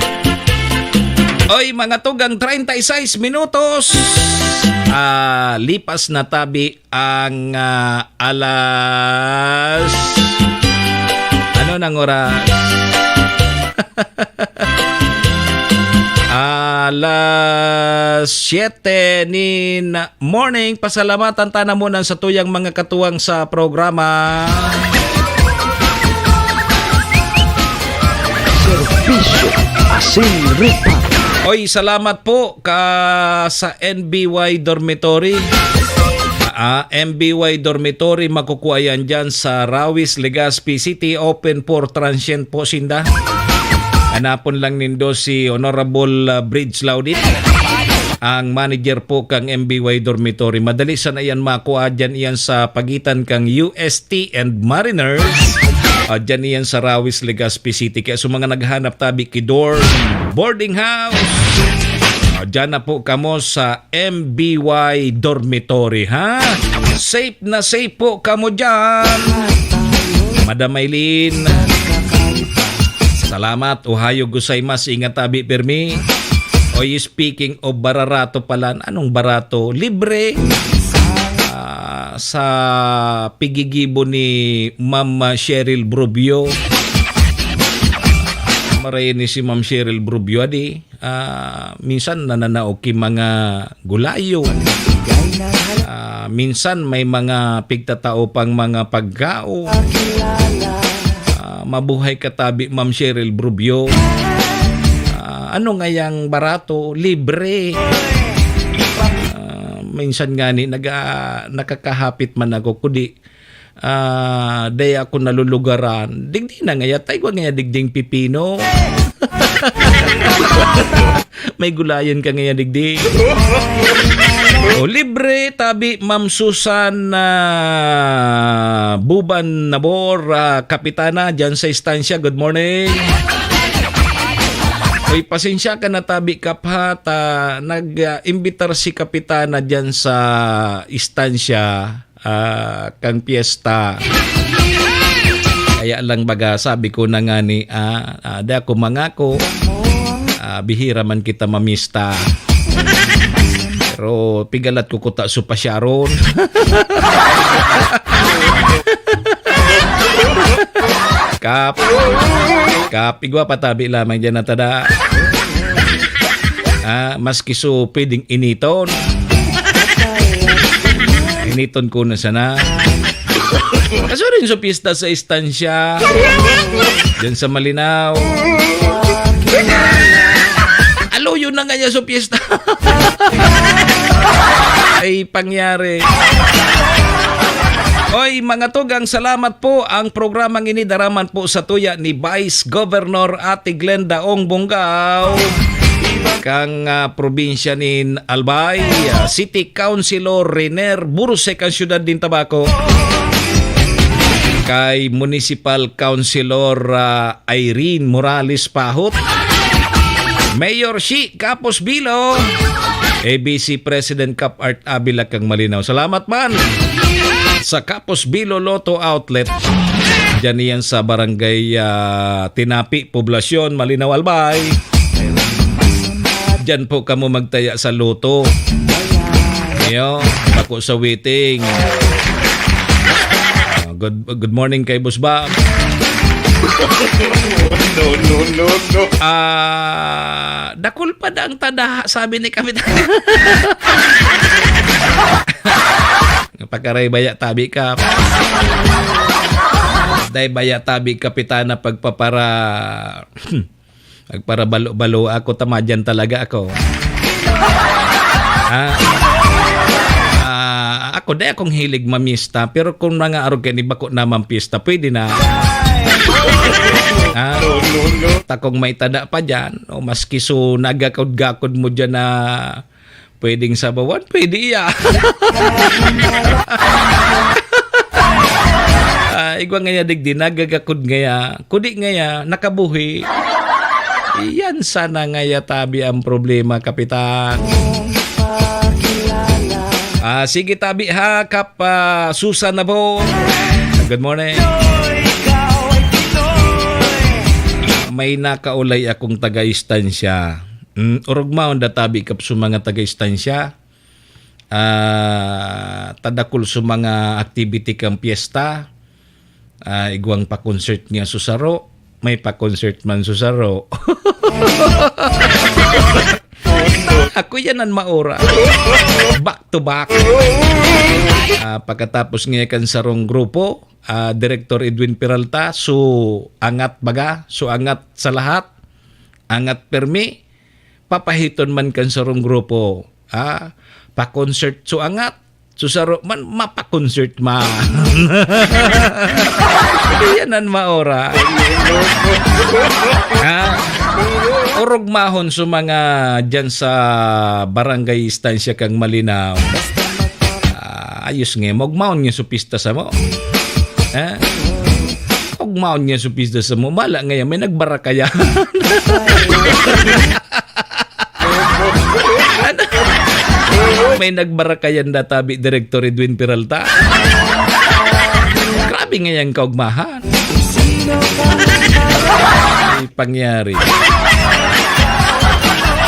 Oy, mga tugang, treinta y seis minutos. Ah, lipas na tabi ang, ah, alas, ano nang oras? Alas siyete nin morning. Pasalamatan ta na muna sa tuyang mga katuwang sa programa. Serbisyo asin ripa. Oy, salamat po ka sa N B Y Dormitory. Ah, M B Y Dormitory, makukuha yan dyan sa Rawis, Legazpi City. Open for transient po sinda. Hanapon lang nindo si Honorable, ah, Bridge Laudit, ang manager po kang M B Y Dormitory. Madali sana yan makuha dyan, iyan sa pagitan kang U S T and Mariners. Ah, dyan iyan sa Rawis, Legazpi City. Kaya sa mga naghanap tabi ki dorm, boarding house, ah, dyan na po kamo sa M B Y Dormitory, ha? Safe na safe po kamo dyan. Madam Eileen, salamat. Ohayo gozaimasu. Ingat tabi, pirmi. Oy, speaking of bararato pala, anong barato? Libre. Ah, sa pigigibo ni Ma'am Cheryl Brubio. Maray ni si Ma'am Cheryl Brubio, adi. Ah, minsan nananao ki mga gulayo. Ah, minsan may mga pigtatao pang mga pagkaon. Ah, mabuhay ka tabi, Ma'am Cheryl Brubio. Ah, ano ngayang barato? Libre. Ah, minsan ngani naga-, nakakahapit man ako, kudi, ah, dai ako nalulugaran. Digdi na ngaya, ta igwa ngaya digding pipino. May gulayan ka ngaya digdi. O, libre, tabi, Ma'am Susan, ah, Buban Nabor, ah, Kapitana, dyan sa Estancia. Good morning. Uy, pasensya ka na, tabi, Kap, ha, ta nag, ah, imbitar si Kapitana dyan sa Estancia, ah, kang piyesta. Kaya lang baga, sabi ko na nga ni, ah, ah, di ako mangako. Ah, bihira man kita mamista. Pero pigalat ko kuta su pasyaron. Kap. Kap, igwa patabi lamang dyan na tada. Ah, maski so pwedeng initon. Initon ko na sana. Kaso rin sa piyesta sa Estancia. Diyan sa Malinao. Alo, yun na nga niya sa piyesta. Ay, pangyari. Oy, mga tugang, salamat po. Ang programang ini daraman po sa tuya ni Vice Governor Ate Glenda Ong Bongao, kang, ah, probinsya nin Albay, ah, City Councilor Riner Burusek, ang siyudad din Tabaco, kay Municipal Councilor, ah, Irene Morales Pahot, Mayor Shi Kapos Bilo, A B C President Kap Art Avila kang Malinao. Salamat man sa Kapos Bilo Lotto Outlet. Diyan iyan sa Barangay, ah, Tinapi, Poblacion, Malinao, Albay. Diyan po kamo magtaya sa loto. Iyo, bako sa waiting. Ah, good, good morning kay Boss Bam. No, no, no, no. Ah, dakul pa dang tada, sabi ni Kapitan. Pagkaray baya tabi ka. Day baya tabi, Kapitana, pagpapara-, pagparabalo-balo ako, tamadyan talaga ako. Ah, ah, Ah, ako, di akong hilig mamista, pero kung mga arog kaini, bako na mampista, pwede na. Ah, takong may tada pa dyan, o maski so nagakod-gakod mo dyan na pwedeng sabawan, pwede iya. Ah, igwa ngaya digdi, nagagakod ngaya, kudi ngaya, nakabuhi. Yan sana ngaya tabi ang problema, Kapitan. Ah, sige, tabi ha, Kap, ah, Susan na po. Good morning. May nakaulay akong taga-istansya. Mm, orog maon da tabi, Kap, sa mga taga-istansya. Ah, tadakol sa mga activity kang piyesta. Ah, igwang pa-concert niya sa saro, may pa-concert man sa saro. Ako yan ang maura. Back to back. Ah, pagkatapos nga kan sarong grupo, ah, Director Edwin Peralta, so angat baga, so angat sa lahat, angat permi, papahiton man kan sarong grupo, ah, pa-concert so angat, so saro man, mapa-concert man. Yan ang maora. Ha? Orog mahon sa mga dyan sa barangay istansya kang Malinaw. Ah, ayos nga, magmaon nga sa pista sa mo. Ha? Magmaon nga sa pista sa mo. Mala nga yan, may nagbarakayan. Ano? May nagbarakayan na tabi, Director Edwin Peralta. Grabe nga yang kaugmahan. Ay, pangyari.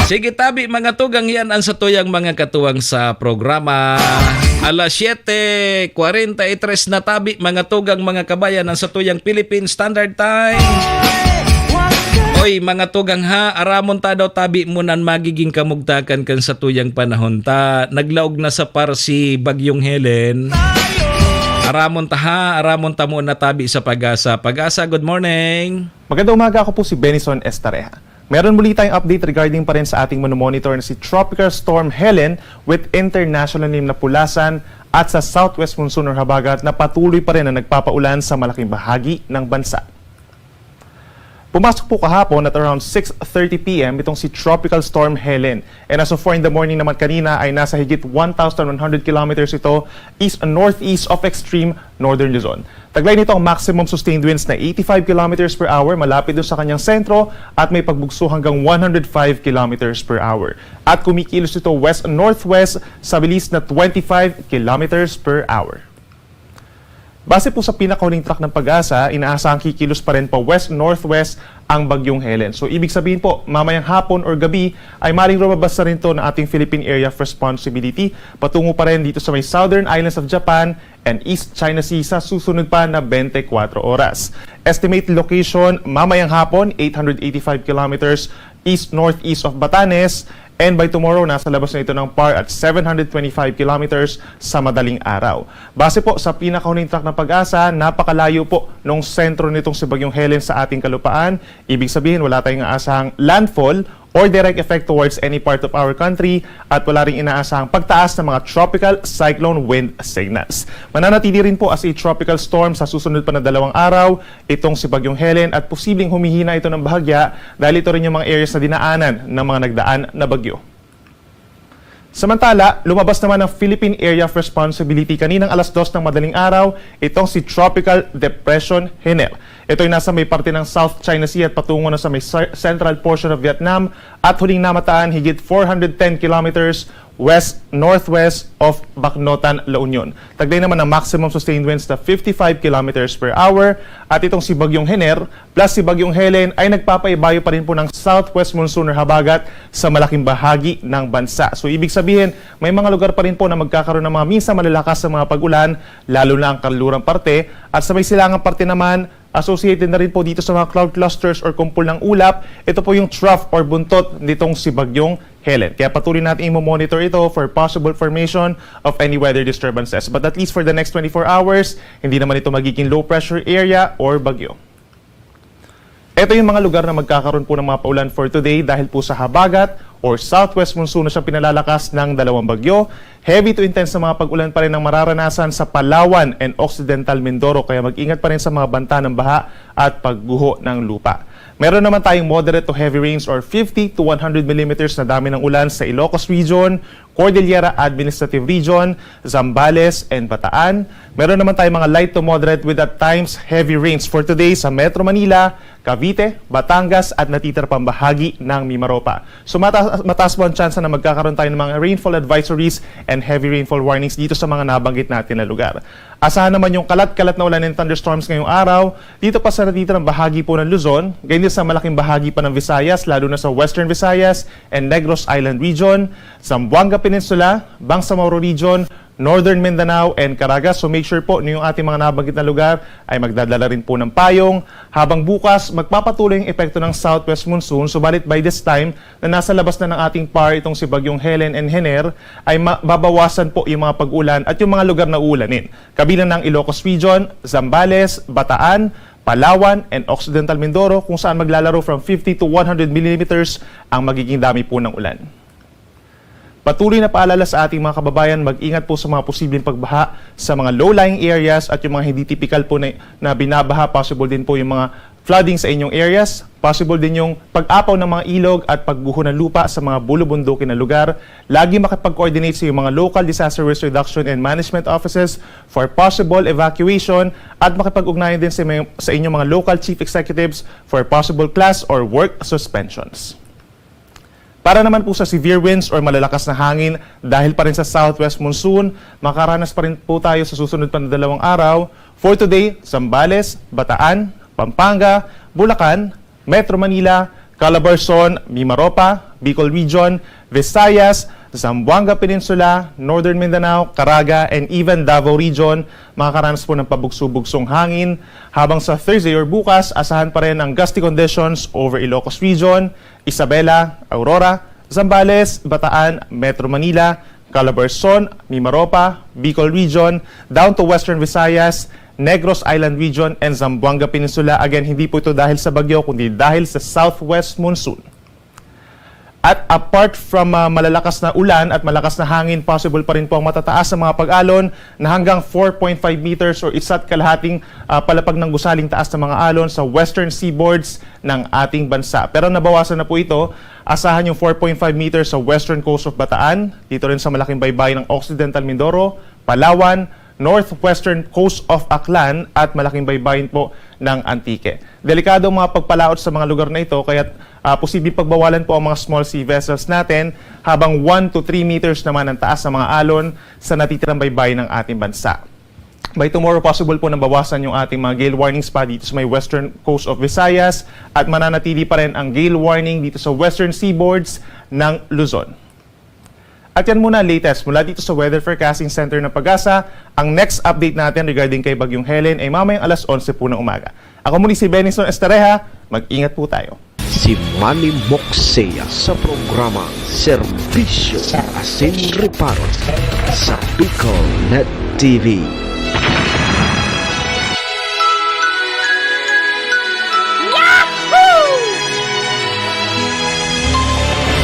Sige, tabi, mga tugang, yan ang satuyang mga katuwang sa programa. Alas siyete kwarenta y tres na tabi, mga tugang, mga kabayan, ang satuyang Philippine Standard Time. Oy, mga tugang ha, aramon ta daw tabi mo nan magiging kamugtakan kan satuyang panahon ta. Naglaog na sa par si Bagyong Helen. Aramon ta ha, aramon ta mo na tabi sa Pag-asa. Pag-asa, good morning. Magandang umaga, ako po si Benison Estareha. Meron muli tayong update regarding pa rin sa ating monomonitor na si Tropical Storm Helen with international name na Pulasan at sa southwest monsoon or habagat na patuloy pa rin na nagpapaulan sa malaking bahagi ng bansa. Pumasok po kahapon at around six thirty p m itong si Tropical Storm Helen. And as of four in the morning naman kanina ay nasa higit one thousand one hundred kilometers ito east-northeast of extreme northern Luzon. Taglay nito ang maximum sustained winds na eighty-five kilometers per hour malapit doon sa kanyang sentro at may pagbugso hanggang one hundred five kilometers per hour. At kumikilos ito west-northwest sa bilis na twenty-five kilometers per hour. Base po sa pinakahuling track ng Pag-asa, inaasahang kikilos pa rin pa west-northwest ang Bagyong Helen. So, ibig sabihin po, mamayang hapon or gabi ay maring lumabas na rin to ng ating Philippine Area of Responsibility patungo pa rin dito sa may Southern Islands of Japan and East China Sea sa susunod pa na twenty-four oras. Estimate location, mamayang hapon, eight hundred eighty-five kilometers east-northeast of Batanes, and by tomorrow, nasa labas na ito ng par at seven hundred twenty-five kilometers sa madaling araw. Base po sa pinakahuling track ng Pag-asa, napakalayo po nung sentro nitong si Bagyong Helen sa ating kalupaan. Ibig sabihin, wala tayong aasahang landfall or direct effect towards any part of our country at wala ring inaasahang pagtaas ng mga tropical cyclone wind signals. Mananatili rin po as a tropical storm sa susunod pa na dalawang araw itong si Bagyong Helen at posibleng humihina ito ng bahagya dahil ito rin yung mga areas na dinaanan ng mga nagdaan na bagyo. Samantala, lumabas naman ang Philippine Area of Responsibility kaninang alas dos ng madaling araw, itong si Tropical Depression Henel. Ito'y nasa may parte ng South China Sea at patungo na sa may sa-, central portion of Vietnam at huling namataan higit four hundred ten kilometers west-northwest of Bacnotan, La Union. Taglay naman ng maximum sustained winds na fifty-five kilometers per hour at itong si Bagyong Hener plus si Bagyong Helen ay nagpapaibayo pa rin po ng southwest monsoon or habagat sa malaking bahagi ng bansa. So, ibig sabihin, may mga lugar pa rin po na magkakaroon ng mga minsan malalakas na mga pag-ulan, lalo na ang kanlurang parte, at sa may silangang parte naman, associated na rin po dito sa mga cloud clusters or kumpol ng ulap, ito po yung trough or buntot nitong si Bagyong Helen. Kaya patuloy natin i-monitor ito for possible formation of any weather disturbances. But at least for the next twenty-four hours, hindi naman ito magiging low pressure area or bagyo. Ito yung mga lugar na magkakaroon po ng mga paulan for today dahil po sa habagat, or southwest monsoon na siyang pinalalakas ng dalawang bagyo. Heavy to intense na mga pag-ulan pa rin ang mararanasan sa Palawan and Occidental Mindoro, kaya mag-ingat pa rin sa mga banta ng baha at pagguho ng lupa. Meron naman tayong moderate to heavy rains or fifty to one hundred millimeters na dami ng ulan sa Ilocos Region, Cordillera Administrative Region, Zambales, and Bataan. Meron naman tayong mga light to moderate with at times heavy rains for today sa Metro Manila, Cavite, Batangas, at natitira pang bahagi ng Mimaropa. So mata- mataas po ang tsansa na magkakaroon tayo ng mga rainfall advisories and heavy rainfall warnings dito sa mga nabanggit natin na lugar. Asahan naman yung kalat-kalat na ulan and thunderstorms ngayong araw dito pa sa natitirang bahagi po ng Luzon, ganyan sa malaking bahagi pa ng Visayas, lalo na sa Western Visayas and Negros Island Region, Zamboanga Peninsula, Bangsamoro Region, Northern Mindanao and Caraga. So make sure po na yung ating mga nabanggit na lugar ay magdadala rin po ng payong. Habang bukas, magpapatuloy ang epekto ng southwest monsoon. Subalit by this time, na nasa labas na ng ating par itong si Bagyong Helen and Hener, ay ma- babawasan po yung mga pag-ulan at yung mga lugar na uulanin. Kabilang ng Ilocos Region, Zambales, Bataan, Palawan, and Occidental Mindoro, kung saan maglalaro from fifty to one hundred millimeters ang magiging dami po ng ulan. Patuloy na paalala sa ating mga kababayan, mag-ingat po sa mga posibleng pagbaha sa mga low-lying areas at yung mga hindi typical po na, na binabaha. Possible din po yung mga flooding sa inyong areas. Possible din yung pag-apaw ng mga ilog at pagguho ng lupa sa mga bulubundukin na lugar. Lagi makipag-coordinate sa iyong mga local disaster risk reduction and management offices for possible evacuation at makipag-ugnayan din sa, may- sa inyong mga local chief executives for possible class or work suspensions. Para naman po sa severe winds or malalakas na hangin, dahil pa rin sa southwest monsoon, makaranas pa rin po tayo sa susunod pa na dalawang araw. For today, Zambales, Bataan, Pampanga, Bulacan, Metro Manila, Calabarzon, Mimaropa, Bicol Region, Visayas, Zamboanga Peninsula, Northern Mindanao, Caraga, and even Davao Region, makakaranas po ng pabugso-bugsong hangin. Habang sa Thursday or bukas, asahan pa rin ang gusty conditions over Ilocos Region, Isabela, Aurora, Zambales, Bataan, Metro Manila, Calabarzon, Mimaropa, Bicol Region, down to Western Visayas, Negros Island Region, and Zamboanga Peninsula. Again, hindi po ito dahil sa bagyo, kundi dahil sa southwest monsoon. At apart from ah, malalakas na ulan at malakas na hangin, possible pa rin po ang matataas na mga pag-alon na hanggang four point five meters or isa't kalahating ah, palapag ng gusaling taas na mga alon sa western seaboards ng ating bansa. Pero nabawasan na po ito. Asahan yung four point five meters sa western coast of Bataan, dito rin sa malaking baybayin ng Occidental Mindoro, Palawan, northwestern coast of Aklan at malaking baybayin po ng Antique. Delikado ang mga pagpalaot sa mga lugar na ito, kaya ah, posibleng pagbawalan po ang mga small sea vessels natin, habang one to three meters naman ang taas ng mga alon sa natitirang baybayin ng ating bansa. By tomorrow, possible po na bawasan yung ating mga gale warnings pa dito sa may western coast of Visayas at mananatili pa rin ang gale warning dito sa western seaboards ng Luzon. At yan muna latest mula dito sa Weather Forecasting Center ng PAGASA. Ang next update natin regarding kay Bagyong Helen ay mamayang alas onse po ng umaga. Ako muli si Benison Estareja. Mag-ingat po tayo. Si Manny Moxea sa programa Serbisyo Asin Reparo sa Bicol Net T V.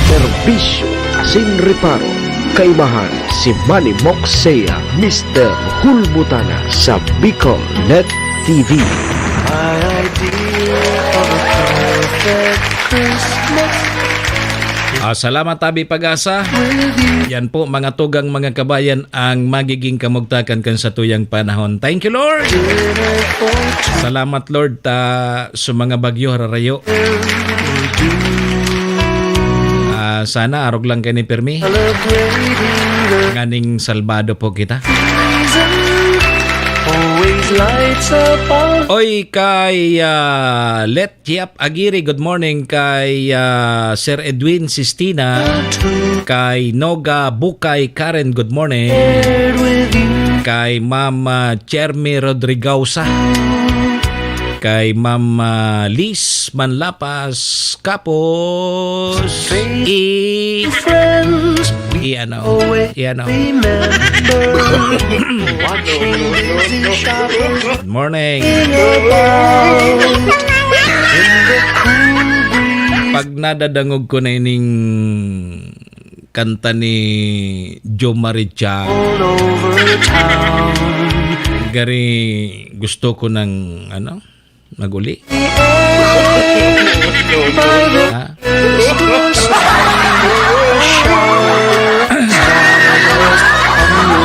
Serbisyo Asin Reparo, kaibahan si Manny Moxea, Mister Hulbutana sa Bicol Net T V. My idea of a perfect Christmas. Ah, salamat, Abi Pag-asa. Yan po, mga tugang, mga kabayan, ang magiging kamugtakan kan satuyang panahon. Thank you, Lord. Salamat, Lord, ta sa mga bagyo hararayo. Ah, sana arog lang kani pirmi. Nganing salbado po kita. Always lights up our Oy, kay ah, Let Chiap Aguirre, good morning. Kay ah, Sir Edwin Sistina, kay Noga Bukay Karen, good morning. Kay Ma'am ah, Chermy Rodrigosa, kay Ma'am ah, Liz Manlapas, kapos i friends. I ano, i ano. Remember. Watching busy shoppers. Good morning. About in the cool breeze. Pag nadadangog ko na ining kanta ni Jo Maricha, all over town. Gari, gusto ko ng, ano, maguli. Ha?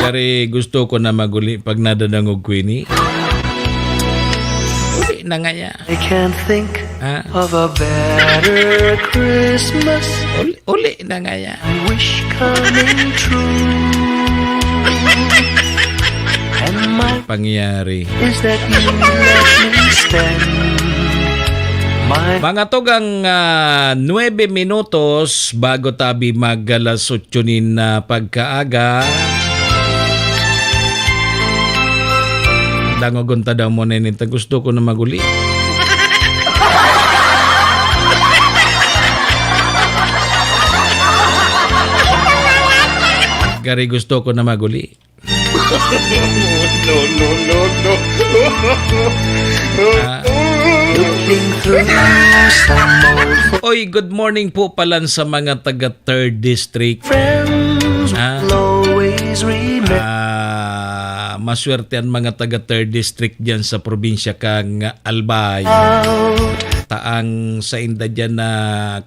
Gari, gusto ko na maguli pag nadadangog ko ini. Uli na ngaya. I can't think Ha? of a better Christmas. Uli, uli na ngaya. I wish coming true. And my Pangyayari. is that you let me spend my Mga tugang, ah, nuebe minutos bago tabi mag alas otso nin, ah, pagkaaga. Dangogon ta daw muna ini. Gusto ko na maguli. Gari, gusto ko na maguli. No, no, no, no. Ah. Looking through some old Oy, good morning po palan sa mga taga Third District. friends Ah. will always remember. Ah, maswerte ang mga taga Third District diyan sa probinsya kang Albay. Out. Taang sainda diyan na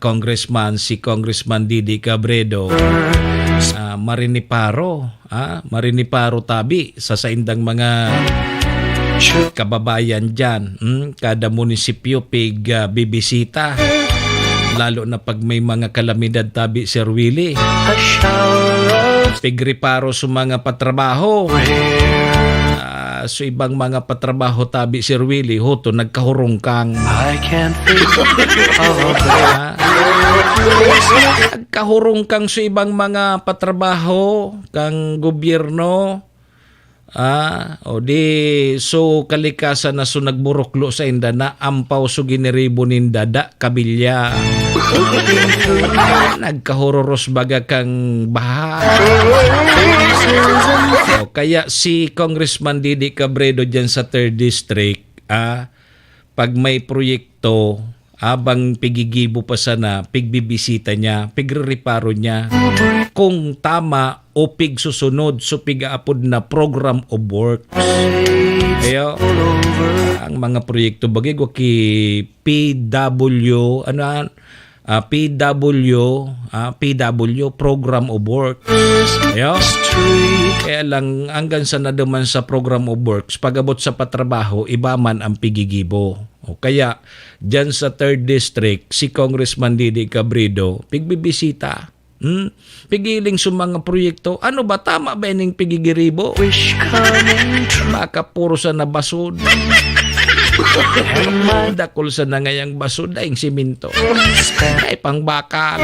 congressman, si Congressman Didi Cabredo, ah, mariniparo, ah, mariniparo tabi sa saindang mga kababayan diyan, hmm, kada munisipyo pig, ah, bibisita. Lalo na pag may mga kalamidad tabi, Sir Willie. A shower of Pigriparo sa mga patrabaho. prayer. Ah, so ibang mga patrabaho tabi, Sir Willie, hoto, nagkahurungkang. I can't think of a better Ah. Nagkahurungkang sa ibang mga patrabaho kang gobyerno. Ah, o di, so kalikasan na so nagburuklo sainda na ampaw so giniribo ninda da kabilya. Nagkahururos baga kang baha. O, kaya si Congressman Didi Cabredo diyan sa Third District, ah, pag may proyekto, abang pigigibo pa sana, pigbibisita niya, pigrereparo niya kung tama o pigsusunod so pigaapod na program of works. Ayo, ang mga proyekto, bagay ko ki P W, ano yan? Ah, P W, ah, P W, program of works. Ayo? Kaya lang, hanggang sa naduman sa program of works, pag-abot sa patrabaho, iba man ang pigigibo. O kaya, dyan sa Third District, si Congressman Didi Cabredo, pigbibisita. Hmm? Pigiling sa mga proyekto. Ano ba? Tama ba ining pigigiribo? Wish coming true. Baka puro sa nabasod. Dakul sa nangayang basod, daing simento. Ay, pangbakal.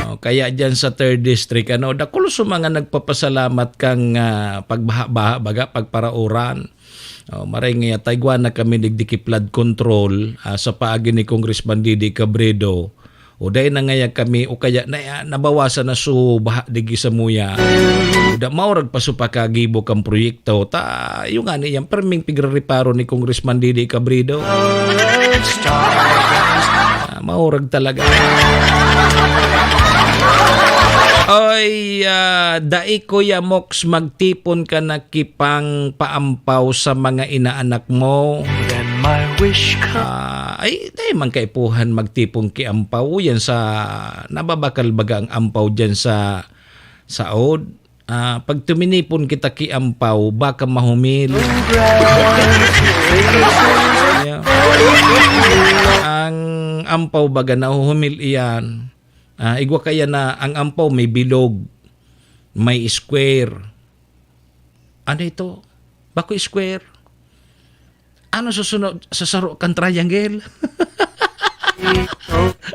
Oh, kaya dyan sa Third District, ano, dakul sa mga nagpapasalamat kang, ah, pagbaha-baha, baga, pagparauran. Oh, maray nga, taigwa na kami digdi ki flood control, ah, sa paagi ni Congressman Didi Cabredo. O dai na ngaya kami, o kaya na, nabawasan na so baha digdi samuya. O da, maurag pa so pakagibo kan proyekto. Ta, yung nga niyan, perming pigrereparo ni Congressman Didi Cabredo. Ah, maurag talaga. Oy, ah, dai, Kuya Mox, magtipon ka na ki pangpaampaw sa mga inaanak mo. Then my wish comes. Ah, ay, dai man kaipuhan magtipon ki ampaw. Yan sa, nababakal baga ang ampaw dyan sa saod. Ah, pag tuminipon kita ki ampaw, baka mahumil. Yeah. Ang ampaw baga nahuhumil iyan. Ah, igwa kaya na ang ampaw may bilog, may square. Ano ito? Bako square. Ano susunod sa saro kan triangle?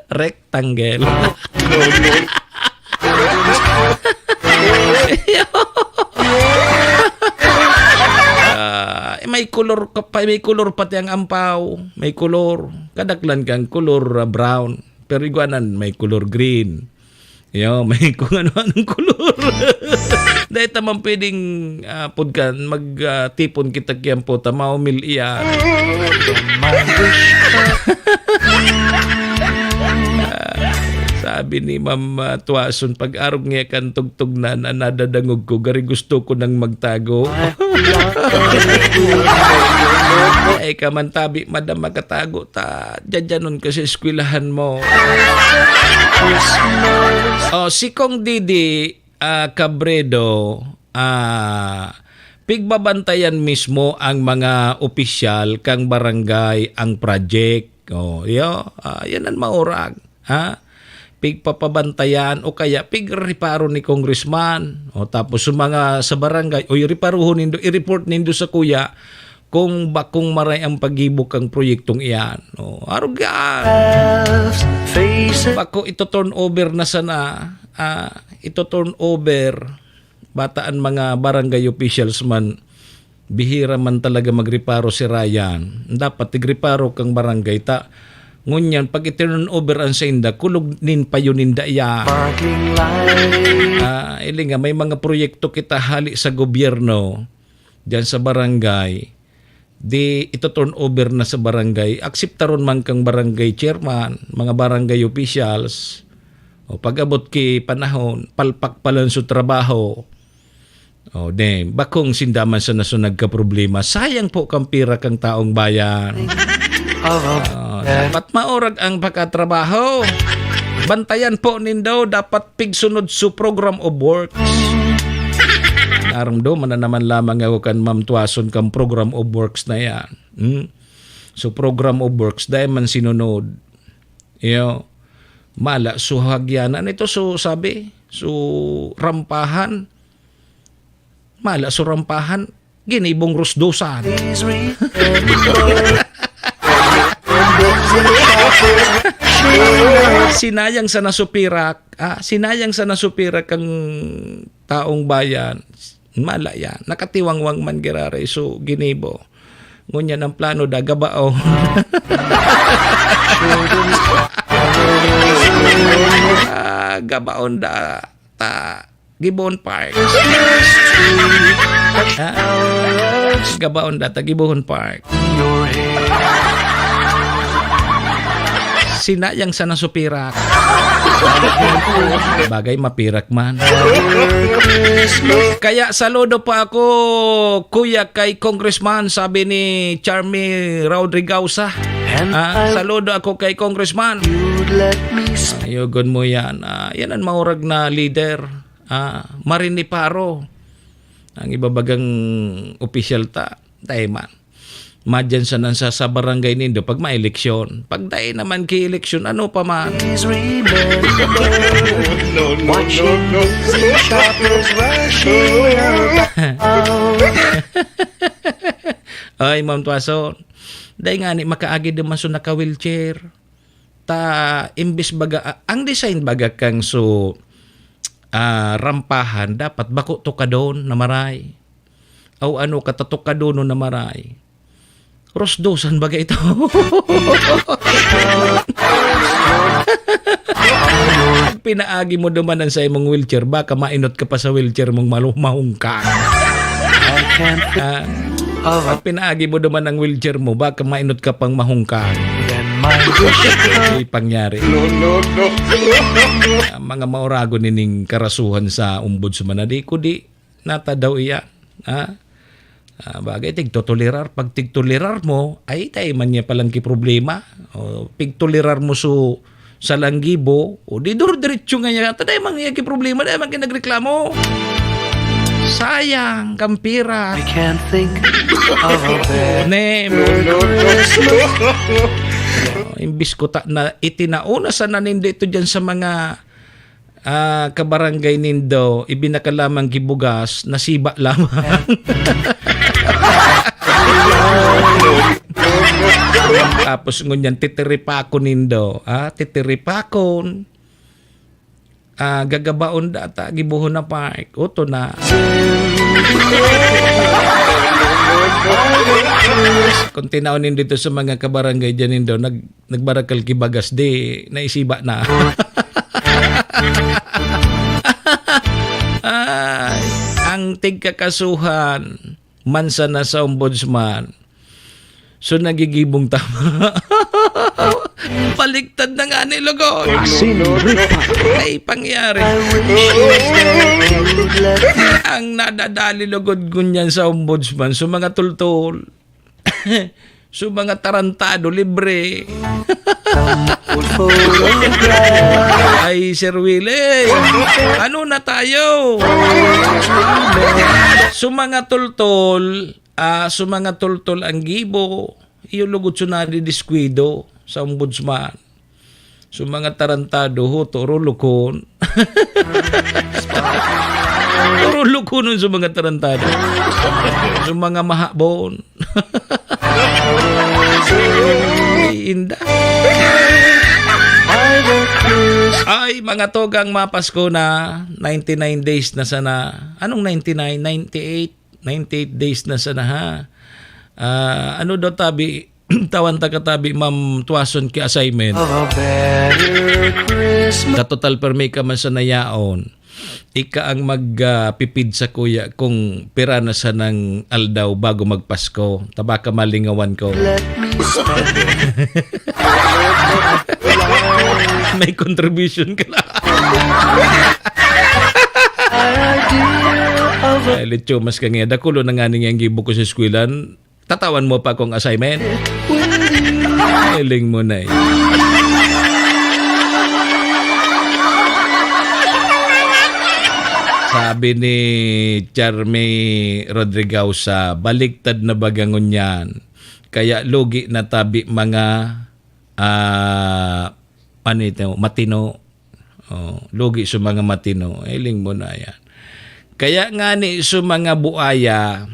Rectangle. No, no. Ah, may kulor ka pa, may kulor pati ang ampaw. May kulor. Kadaklan kang kulor, ah, brown. Pero igwanan, may kulor green. Yo, may kung ano-anong kulor. Dahil ta man pwedeng, ah, pudkan, mag, ah, tipon kita kiyang puta, maumil iyan. Ah, sabi ni Ma'am, ah, Tuason, "Pag-arog niya kan tugtog na, na nadadangog ko, gari gusto ko nang magtago." Ay ka man tabi, madam, magkatago ta. Dyan-dyanon ka sa eskwelahan mo. Oh, si Kong Didi, ah, Cabredo, ah, pigbabantayan mismo ang mga opisyal kang barangay ang project. Oh, yo, ah, yan ang maurag, ha? Pigpapabantayan o kaya pigreparo ni congressman. O, tapos sa mga sa barangay, "Uy, reparohon nindo, i-report nindo sa kuya kung bakong maray ang paggibo kang proyektong iyan." O, arog yan. Bako ito turnover na sana, ah, ito turnover. Bata an mga barangay officials man, bihira man talaga magreparo si Ryan. Dapat tigreparo kang barangay ta. Ngunyan, pag i-turn over an sainda, kulog nin payo ninda iyan. Parking light. Ah, ili nga, may mga proyekto kita hali sa gobyerno, diyan sa barangay. Di ito turn over na sa barangay. Akseptaron man kang barangay chairman, mga barangay officials. O pag-abot ki panahon, palpak pa lang sa trabaho. O, di, bakong sinda man sana so nagkaproblema. Sayang po kang pira kang taong bayan. O, dapat maurag ang pagkatrabaho. Bantayan po nindo, dapat pigsunod su program of works. Narumduman na naman lamang ako kan Ma'am Tuason kang program of works na yan. Hmm? So, program of works, dahil man sinunod. Iyo, mala, so, hagyanan. Ito, so, sabi, so, rampahan. Mala, so, rampahan. Ginibong rusdusan. Sinayang sa nasupirak. Ah, sinayang sa nasupirak ang taong bayan. Mala yan. Nakatiwangwang man giraray. So, ginibo. Ngunyan ang plano da, gabaon. Ah, gabaon da. Ta, Gibbon Park. Ha? Gabaon da, ta Gibbon Park. Sinayang sa nasupirak. Bagay, mapirak man. Kaya saludo po ako, kuya, kay Congressman, sabi ni Charmy Rodriguez. Ah, saludo ako kay Congressman. Ayugon mo yan. Ah, yan ang maurag na leader. Ah, mariniparo. Ang ibabagang opisyal ta, dai man. Madyan sa nan sa, sa barangay nindo pag may eleksyon. Pag dai naman ki eleksyon, ano pa man? Please remember, no, no, no, watching no, no. These shoppers rushing around. Ay, Ma'am Tuason, dai nga ni makaagi naman so naka-wheelchair. Ta, imbis baga, a-, ang design baga kang so, ah, rampahan, dapat bako tukadon na maray. Aw ano ka, ta tukadon na maray. Rusdusan baga ito. Pinaagi mo duman ang sa imong wheelchair, baka mainot ka pa sa wheelchair mong malu-, mahungkag. Ah, pag pinaagi mo duman ang wheelchair mo, baka mainot ka pang mahungkag. Then my wish Di pangyari. No, no, no. Ah, mga mauragon nining karasuhan sa ombudsman na di ko di natadaw iya. Ha? Ah, bagay, tigtotolerar. Pag tigtolerar mo, ay, tayo man niya palang ki problema. O, pigtolerar mo so, sa langgibo, o di dur-, diretso nga niya, taday man niya ki problema, taday man ki nagreklamo. Sayang, kampira. I can't think of a better Name. Christmas. Oh, imbis ko ta-, na itinaon na sana nindo ito dyan sa mga ah, kabarangay nindo, ibinaka lamang gibugas, nasiba lamang. Tapos ngunyan, titiripakon nindo, ah, titiripakon. Ah, gagabaon data, gibohon na park. Uto na. Kung tinaon nindo sa mga kabarangay dyan nindo, nag-, nagbarakal ki bagas, di naisiba na. Ay, ang tigkakasuhan man sana sa ombudsman. So, nagigibong tama. Baliktad na nga ni lugod. Asin, Ripa. Ay, pangyari. Ang nadadali lugod ngunyan sa ombudsman, so mga tultol. So, mga tarantado, libre. Ay, Sir Willie, ano na tayo? So, mga tultol, ah, so, mga tultol ang gibo, iyo lugod so nadidiskuido sa ombudsman. So, mga tarantado, huto, rulukon. Rulukonon sa mga tarantado. Sa mga mahabon. Inda. Ay, mga tugang, mapasko na. Ninety-nine days na sana. Anong ninety-nine? Ninety-eight. Ninety-eight days na sana, ha? Ah, ano daw tabi? Tawan ta katabi, Ma'am Tuason, ki assignment. Katotal, permi ka man sa nayaon. Ika ang mag, ah, pipid sa kuya kung pira na sanang aldaw bago magpasko. Tabaka malingawan ko. May contribution ka na. Ay, Lecho, mas ka nga, dakulo na nga ning ang gibo ko sa eskwelahan. Tatawan mo pa akong assignment? Hiling mo na eh. Sabi ni Charmy Rodriguez, sa baliktad na baga ngunyan. Kaya lugi na tabi mga, ah, ano ito, matino. Oh, lugi sa mga matino. Hiling mo na yan. Kaya nga ni sa mga buaya,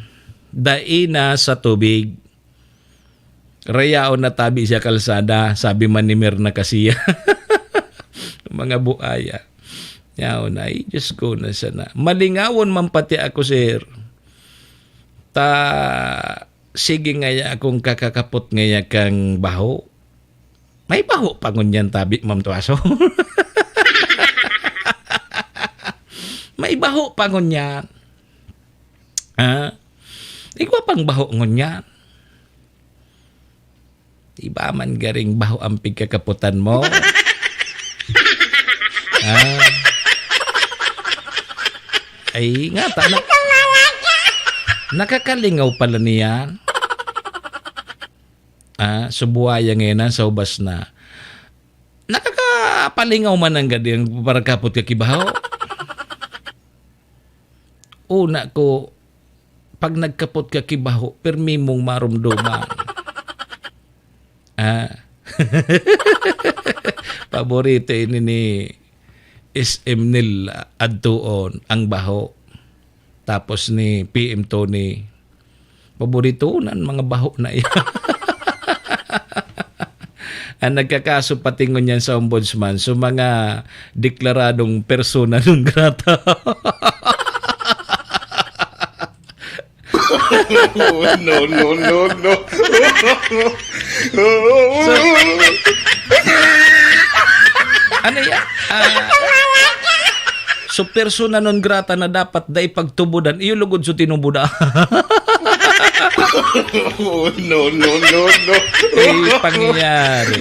dai na sa tubig. Rayaon na tabi siya kalsada, sabi man ni Mirna Casiya. Mga buaya. Yaon ay, Diyos ko, na sana. Malingawon man pati ako, sir. Ta, sige ngaya akong kakakapot ngaya kang baho. May baho pa ngunyan tabi, Ma'am Tuaso. May baho pa ngunyan. Ah, igwa pang baho ngunyan. Iba man garing baho ang pigkakaputan mo. Ah. Ay, nga, ta-, na-, nakakalingaw pala niyan. Ah, subuaya ngayon na, sa ubas na. Nakakapalingaw man ang gadi ang paragkapot ka kibaho. Una ko, pag nagkapot ka kibaho, permi mong marumduman. Ah. Paborito ini ni S M Nil adtuon, ang baho. Tapos ni P M Tony. Paborito na ang mga baho na iyan. Ang nagkakaso pati ngunyan sa ombudsman, so mga deklaradong persona non grata. No, no, no, no. So, ano yan? Ah, so, persona non grata na dapat dai pagtubodan, iyo lugod so tinubodan. No, no, no, no. Ay, pangyayari.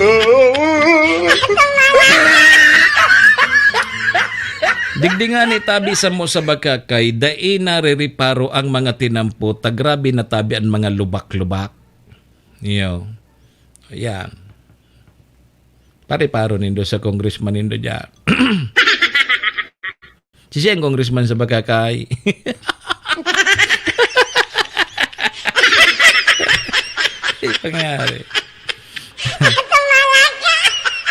Digdi nga ni tabi samo sa bakakay, dai narereparo ang mga tinampo, ta grabe na tabi an mga lubak-lubak. Iyo. Ayan. Pareparo nindo sa congressman nindo dyan. Si siya ang congressman sa bakakay. Ay, pangyari.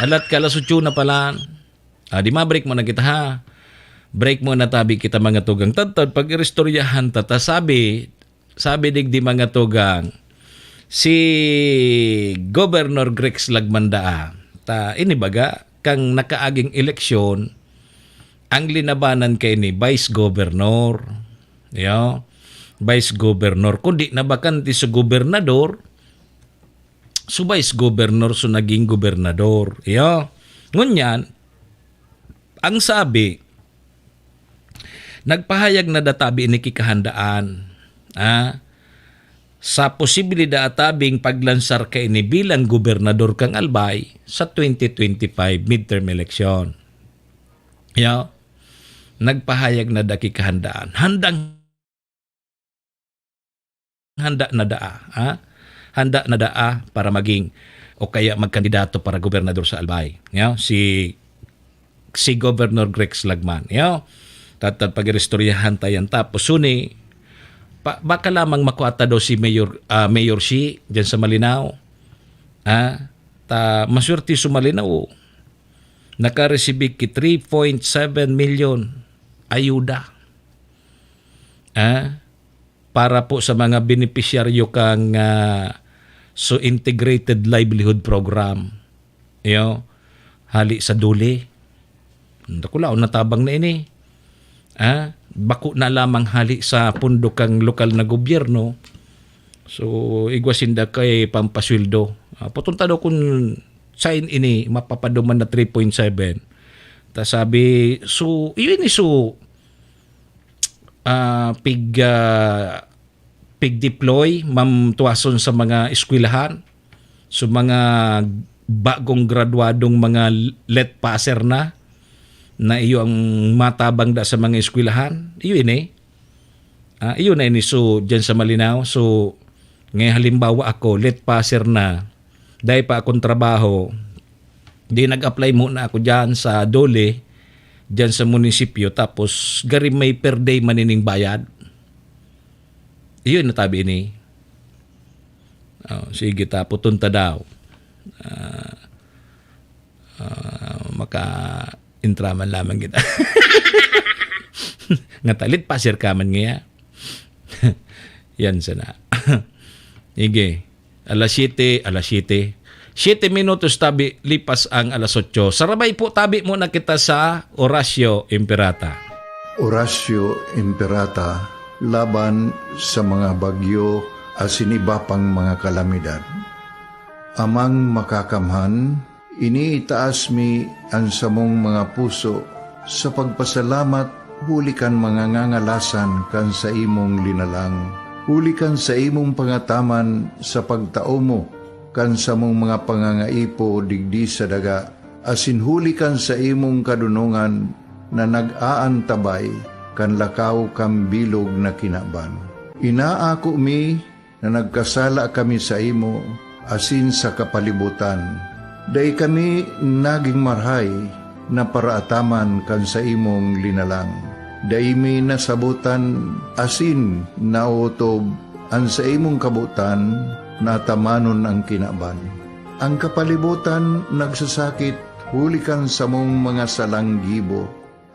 Alat ka, alas otso na pala. Ah, di ma-break muna kita, ha? Break muna tabi kita, mga tugang. Tadtad, pag-iristoryahan ta, ta sabi, sabi digdi, mga tugang, si Governor Grex Lagmandaa, ta, ini baga, kang nakaaging eleksyon, ang linabanan kay ni Vice Governor. Yo, Vice Governor. Kundi nabakante sa gobernador, so Vice Governor so naging gobernador. Iyo. Ngunyan, ang sabi, Nagpahayag na da tabi ini ki kahandaan, ah, sa posibilidad tabing paglansar kaini bilang gobernador kan Albay sa twenty twenty-five midterm election. Ya, nagpahayag na da ki kahandaan. Handang handa na daa, ha? Handa na daa para maging o kaya magkandidato para gobernador sa Albay. Ya, si, si Governor Grex Lagman. Ya, tatad pag-iristoryahan tayan tapos suni, pa, baka lamang makuha ta daw si Mayor, ah, Mayor Shi dyan sa Malinao. Ha? Ta, maswerte sa Malinao. Nakareceive ki three point seven million ayuda. Ah, para po sa mga benepisyaryo kang, ah, so Integrated Livelihood Program. Iyo, hali sa DOLE. Dakulaon na tabang na ini. Ah, bako na lamang hali sa pondo kang lokal na gobyerno. So, igwa sinda kay pampasweldo. Ah, putunta daw kun sain ini mapapaduman na three point seven. Ta sabi, so, iyo ini so, ah, pig, ah, pig-deploy, mamtuwason sa mga eskwelahan, sa mga bagong gradwadong mga let passer na, na iyo ang matabang da sa mga eskwelahan. Iyo ini. Ah, iyo na ini. So, dyan sa Malinao. So, ngay halimbawa ako, let passer na, dai pa akong trabaho, di nag-apply muna ako dyan sa DOLE, dyan sa munisipyo, tapos gari may per day manining bayad. Iyo na tabi ini. Oh, sige, ta, putunta daw. Ah, ah, maka-intraman lamang kita. Ngatalit pa, sir, kaman ngaya. Yan sana. Sige. Alas siyete, alas siyete. Siyete minutos tabi, lipas ang alas otso. Sarabay po tabi muna kita sa Oratio Imperata. Oratio Imperata, laban sa mga bagyo asin iba pang mga kalamidad. Amang Makakamhan, iniitaas mi an samong mga puso sa pagpasalamat huli kan mga ngangalasan kan saimong linalang, huli kan saimong pangataman sa pagtao mo kan samong mga pangangaipo digdi sa daga, asin huli kan saimong kadonongan na nag-aantabay kan lakaw kan bilog na kinaban. Inaako mi na nagkasala kami saimo asin sa kapalibotan. Dai kami nagin marahay na paraataman kan saimong linalang. Dai mi nasabotan asin naotob an saimong kabotan na atamanon an kinaban. An kapalibotan nagsasakit huli kan samong mga salang gibo,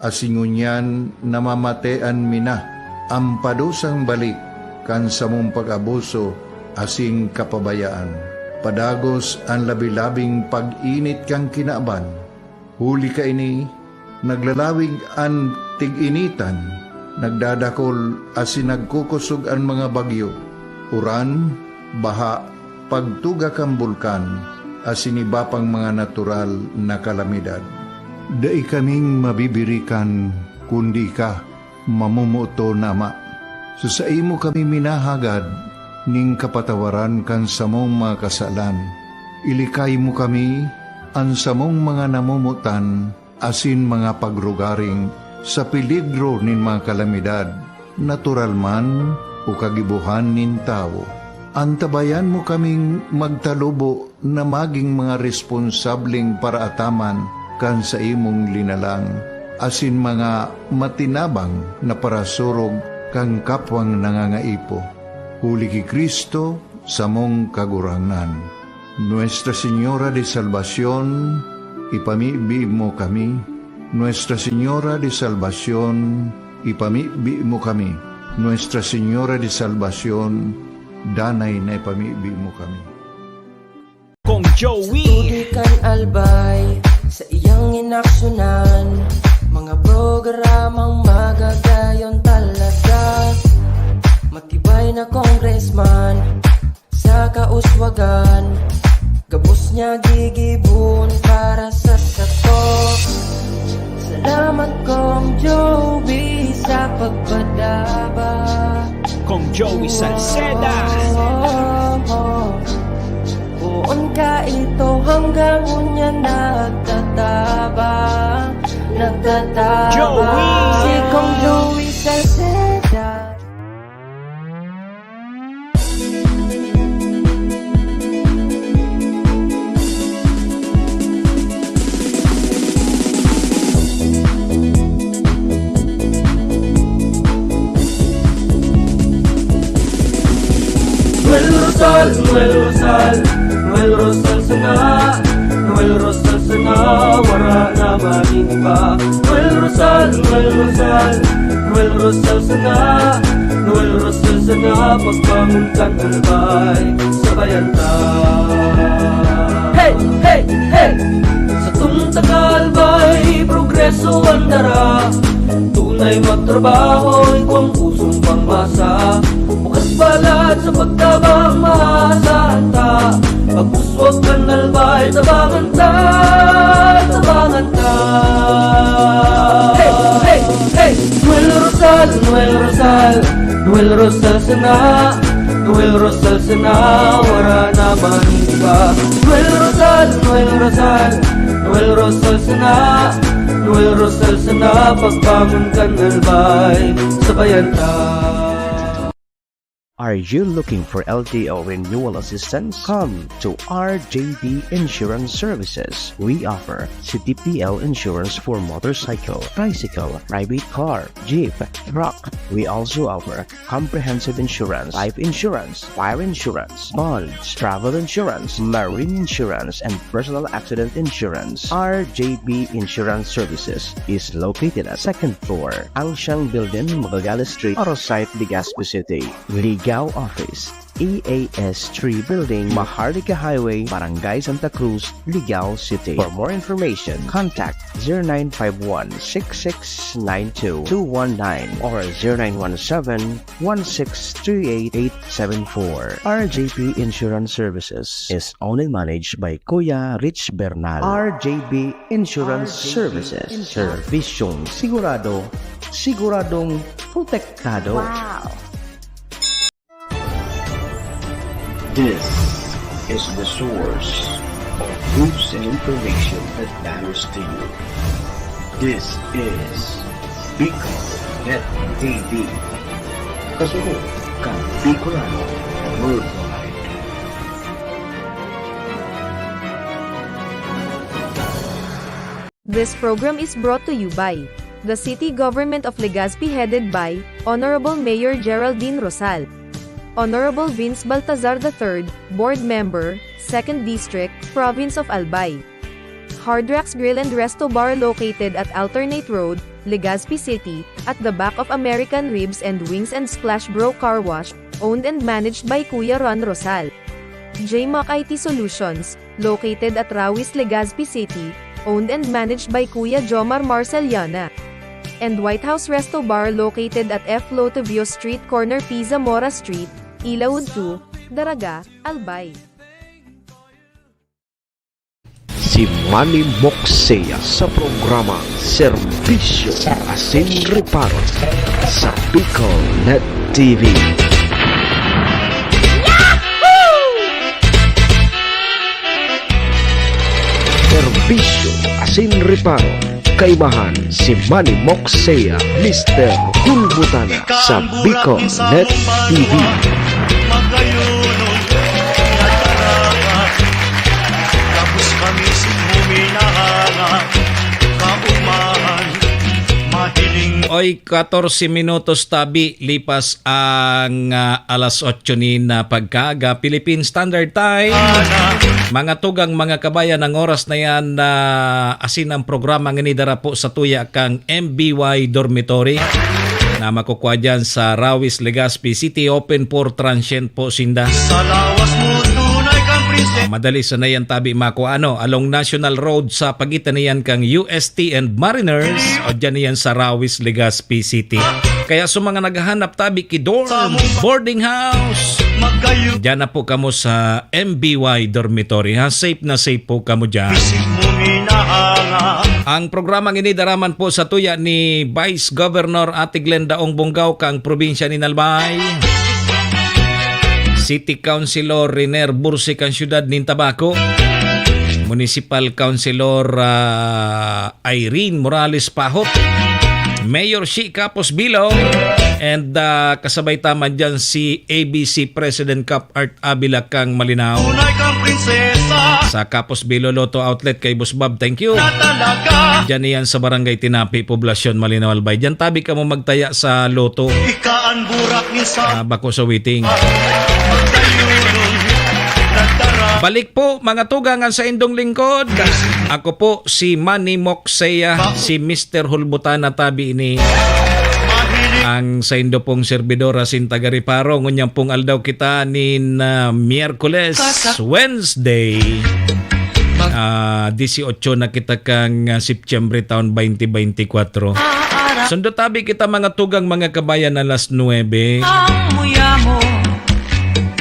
asin ngunyan namamatean mi na an padusang balik kan samong pag-abuso asin kapabayaan. Padagos an labi-labing pag-init kan kinaban. Huli kaini, naglalawig an tig-initan, nagdadakol asin nagkukosog an mga bagyo, uran, baha, pagtuga kan bulkan, asin iba pang mga natural na kalamidad. Dai kaming mabibirikan, kundi ika, mamomoton na Ama. Sa saimo kami minahagad nin kapatawaran kan samong mga kasalan. Ilikay mo kami, an samong mga namomotan, asin mga pagrugaring sa peligro nin mga kalamidad, natural man o kagibohan nin tawo. Antabayan mo kaming magtalubo na magin mga responsableng paraataman kan saimong linalang, asin mga matinabang na parasurog kan kapwang nangangaipo. Huli ki Cristo, samong Kagurangnan. Nuestra Señora de Salvacion, ipamibi mo kami. Nuestra Señora de Salvacion, ipamibi mo kami. Nuestra Señora de Salvacion, danay na ipamibi mo kami. Kong Joey. Tubig kan Albay, sa iyang inaksyunan, mga programang magagayon talaga. Matibay na congressman, sa kauswagan, gabos niya gigibon para sa sato. Salamat, Kong Joey, Sa pagpadaba. Kong Joey Salceda. Oh, oh, oh. Poon ka ito hanggang unya nagtataba, nagtataba. Joey. Si Kong Joey Salceda. Noel Rosal, Noel Rosal, Noel Rosal sana, Noel Rosal sana, wara na maning iba. Noel Rosal, Noel Rosal, Noel Rosal sana, Noel Rosal sana, pagbangon kan Albay, sabayan ta. Hey, hey, hey! Satong taga Albay, progreso an dara. Tunay magtrabaho, igwang pusong pangmasa. Bukas palad sa pagtabang, maasahan ta. Pag-uswag kan Albay, tabangan ta, tabangan ta. Hey, hey, hey! Noel Rosal, Noel Rosal, Noel Rosal sana, Noel Rosal sana, wara na maning iba. Noel Rosal, Noel Rosal, Noel Rosal sana, Noel Rosal sana, pagbangon kan Albay, sabayan ta. Are you looking for L T O renewal assistance? Come to R J B Insurance Services. We offer C T P L insurance for motorcycle, tricycle, private car, jeep, truck. We also offer comprehensive insurance, life insurance, fire insurance, bonds, travel insurance, marine insurance, and personal accident insurance. R J B Insurance Services is located at second floor, Angsiang Building, Magallanes Street, Arosite, Legazpi City. Ligao Office, E A S three Building, Maharlika Highway, Barangay Santa Cruz, Ligao City. For more information, contact zero nine five one, six six nine two, two one nine or zero nine one seven, one six three eight, eight seven four. R J P Insurance Services is owned and managed by Kuya Rich Bernal. R J P Insurance Services. Serbisyong sigurado, siguradong protektado. Wow! This is the source of news and information that matters to you. This is Bicol Net T V. Kasunod kan Bicolano Worldwide. This program is brought to you by the City Government of Legazpi, headed by Honorable Mayor Geraldine Rosal. Honorable Vince Baltazar the third, Board Member, Second District, Province of Albay. Hard Rocks Grill and Resto Bar, located at Alternate Road, Legazpi City, at the back of American Ribs and Wings and Splash Bro Car Wash, owned and managed by Kuya Ron Rosal. J Mac I T Solutions, located at Rawis, Legazpi City, owned and managed by Kuya Jomar Marceliana. And White House Resto Bar, located at F Lotovio Street, corner P Zamora Street, Ilaud two, Daraga, Albay. Si Manny Moxea sa programang Serbisyo Asin Reparo sa Bicol Net T V. Serbisyo Asin Reparo, kaibahan si Manny Moxea, Mister Kulbutana, sa Bicol Net T V. Magayunon, pinagkarapat, tapos kami si huminahanga, kaumahan, madiling. Oy, katorse minutos tabi lipas ang, ah, alas otso ni na pagkaaga, Philippine Standard Time. Mga tugang, mga kabayan, ang oras na yan na asin ang programa ngini dara po sa tuya kang M B Y Dormitory na makukwa dyan sa Rawis, Legazpi City. Open for transient po sinda. Sa lawas mo, tunay kang prinsipyo. Madali sa na yan tabi makua, ano, along National Road sa pagitan na yan kang U S T and Mariners, o dyan na yan sa Rawis, Legazpi City. Kaya sa mga naghahanap tabi ki dorm, boarding house, magayon. Diyan na po kamo sa M B Y Dormitory, ha? Safe na safe po kamo diyan. Isip mo minahal. Ang programang ini daraman po sa tuya ni Vice Governor Ate Glenda Ong Bonggaw kang probinsya ni Albay, City Councilor Riner Bursi kang siyudad nin Tabaco, Municipal Councilor, ah, Irene Morales Pahot, Mayor Shi Capos Bilo, and, ah, kasabay ta man dyan si A B C President Cap Art Avila kang Malinao. Sa Capos Bilo Lotto Outlet kay Boss Bob, thank you. Diyan iyan sa Barangay Tinapi, Poblacion, Malinao, Albay. Diyan tabi kamo magtaya sa Lotto. Ah, bako sa waiting. Balik po, mga tugang, ang saindong lingkod. Ako po si Manny Moksea, si Mister Hulbutana tabi ini. Ang saindo pong servidor asin taga Reparo, ngunyan pong aldaw kita nin, ah, Miyerkules, Wednesday. Ah, dieciocho na kita kang, ah, Setyembre taon twenty twenty-four. Sundo tabi kita, mga tugang, mga kabayan, alas nuebe.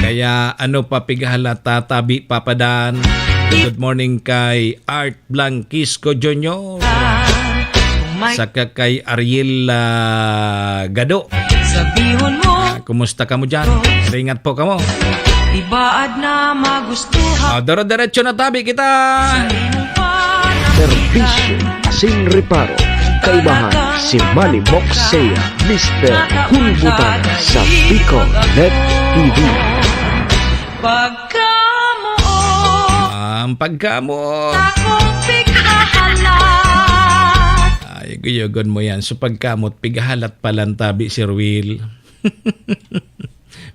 Kaya ano pa, pigahala, tatabi papadan. Good morning kay Art Blanquisco Junior. Saka kay Ariel, ah, Gado. Sabihon mo. Ah, kumusta kamo dyan? Ingat po kamo. Ibaad na magustuhan. Ah, doro-diretso na tabi kita. Serbisyo sin reparo. Kaibahan si Manny Moksea, Mister Hulbutan sa Bicol Net T V. Pagkamoot. Ang pagkamoot. Takong pighahalat. Ay, guyogon mo yan. So, pagkamot, pighahalat pala ang tabi, Sir Will.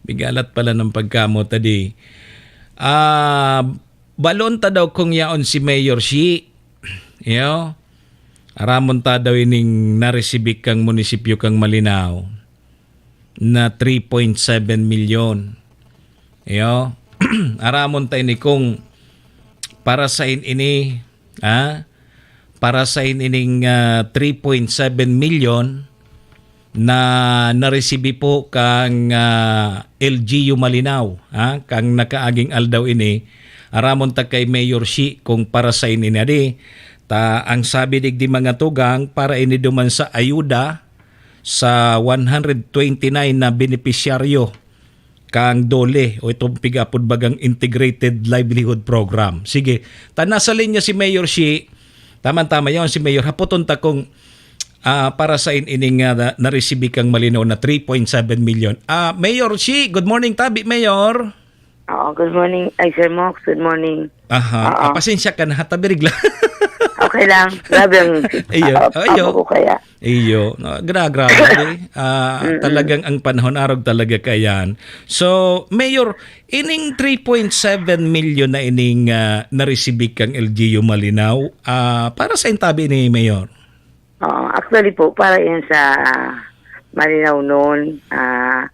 Pighahalat pala ng pagkamot, tadi. Ah, balon ta daw kung yaon si Mayor Shi. Iyo. Aramon ta daw ining naresibik kang munisipyo kang Malinao na three point seven milyon. Iyo. Aramon ta ini kung para sa in ini, ha? Para sa in ining, ah, three point seven milyon na naresibi po kang, ah, L G U Malinao, ha? Kang nakaaging aldaw ini, aramon ta kay Mayor Shi kung para sa in ini. Adi, ta ang sabi digdi, mga tugang, para ini duman sa ayuda sa one hundred twenty-nine na benepisyaryo kang DOLE o itong pigapod bagang Integrated Livelihood Program. Sige, ta nasa linya si Mayor Shi. Tama-tama yon si Mayor. Hapoton ta kung, ah, para sa in-, ining, ah, na, naresibi kang Malinao na three point seven milyon. Ah, Mayor Shi, good morning tabi, Mayor. Oo, good morning. Ay, Sir Mox, good morning. Aha. Oo. Ah, pasensya ka na, ha, tabirig lang. Okay lang. Grabe ang, Iyo, ah, iyo. amo ko kaya. Iyo. No, gra-, grabe, eh. Ah, Mm-mm. talagang ang panahon, arog talaga kayan. So, Mayor, ining three point seven milyon na ining, ah, naresibi kang L G U Malinao, ah, para sa intabi ni Mayor? Oo, actually po, para yan sa Malinao noon, ah,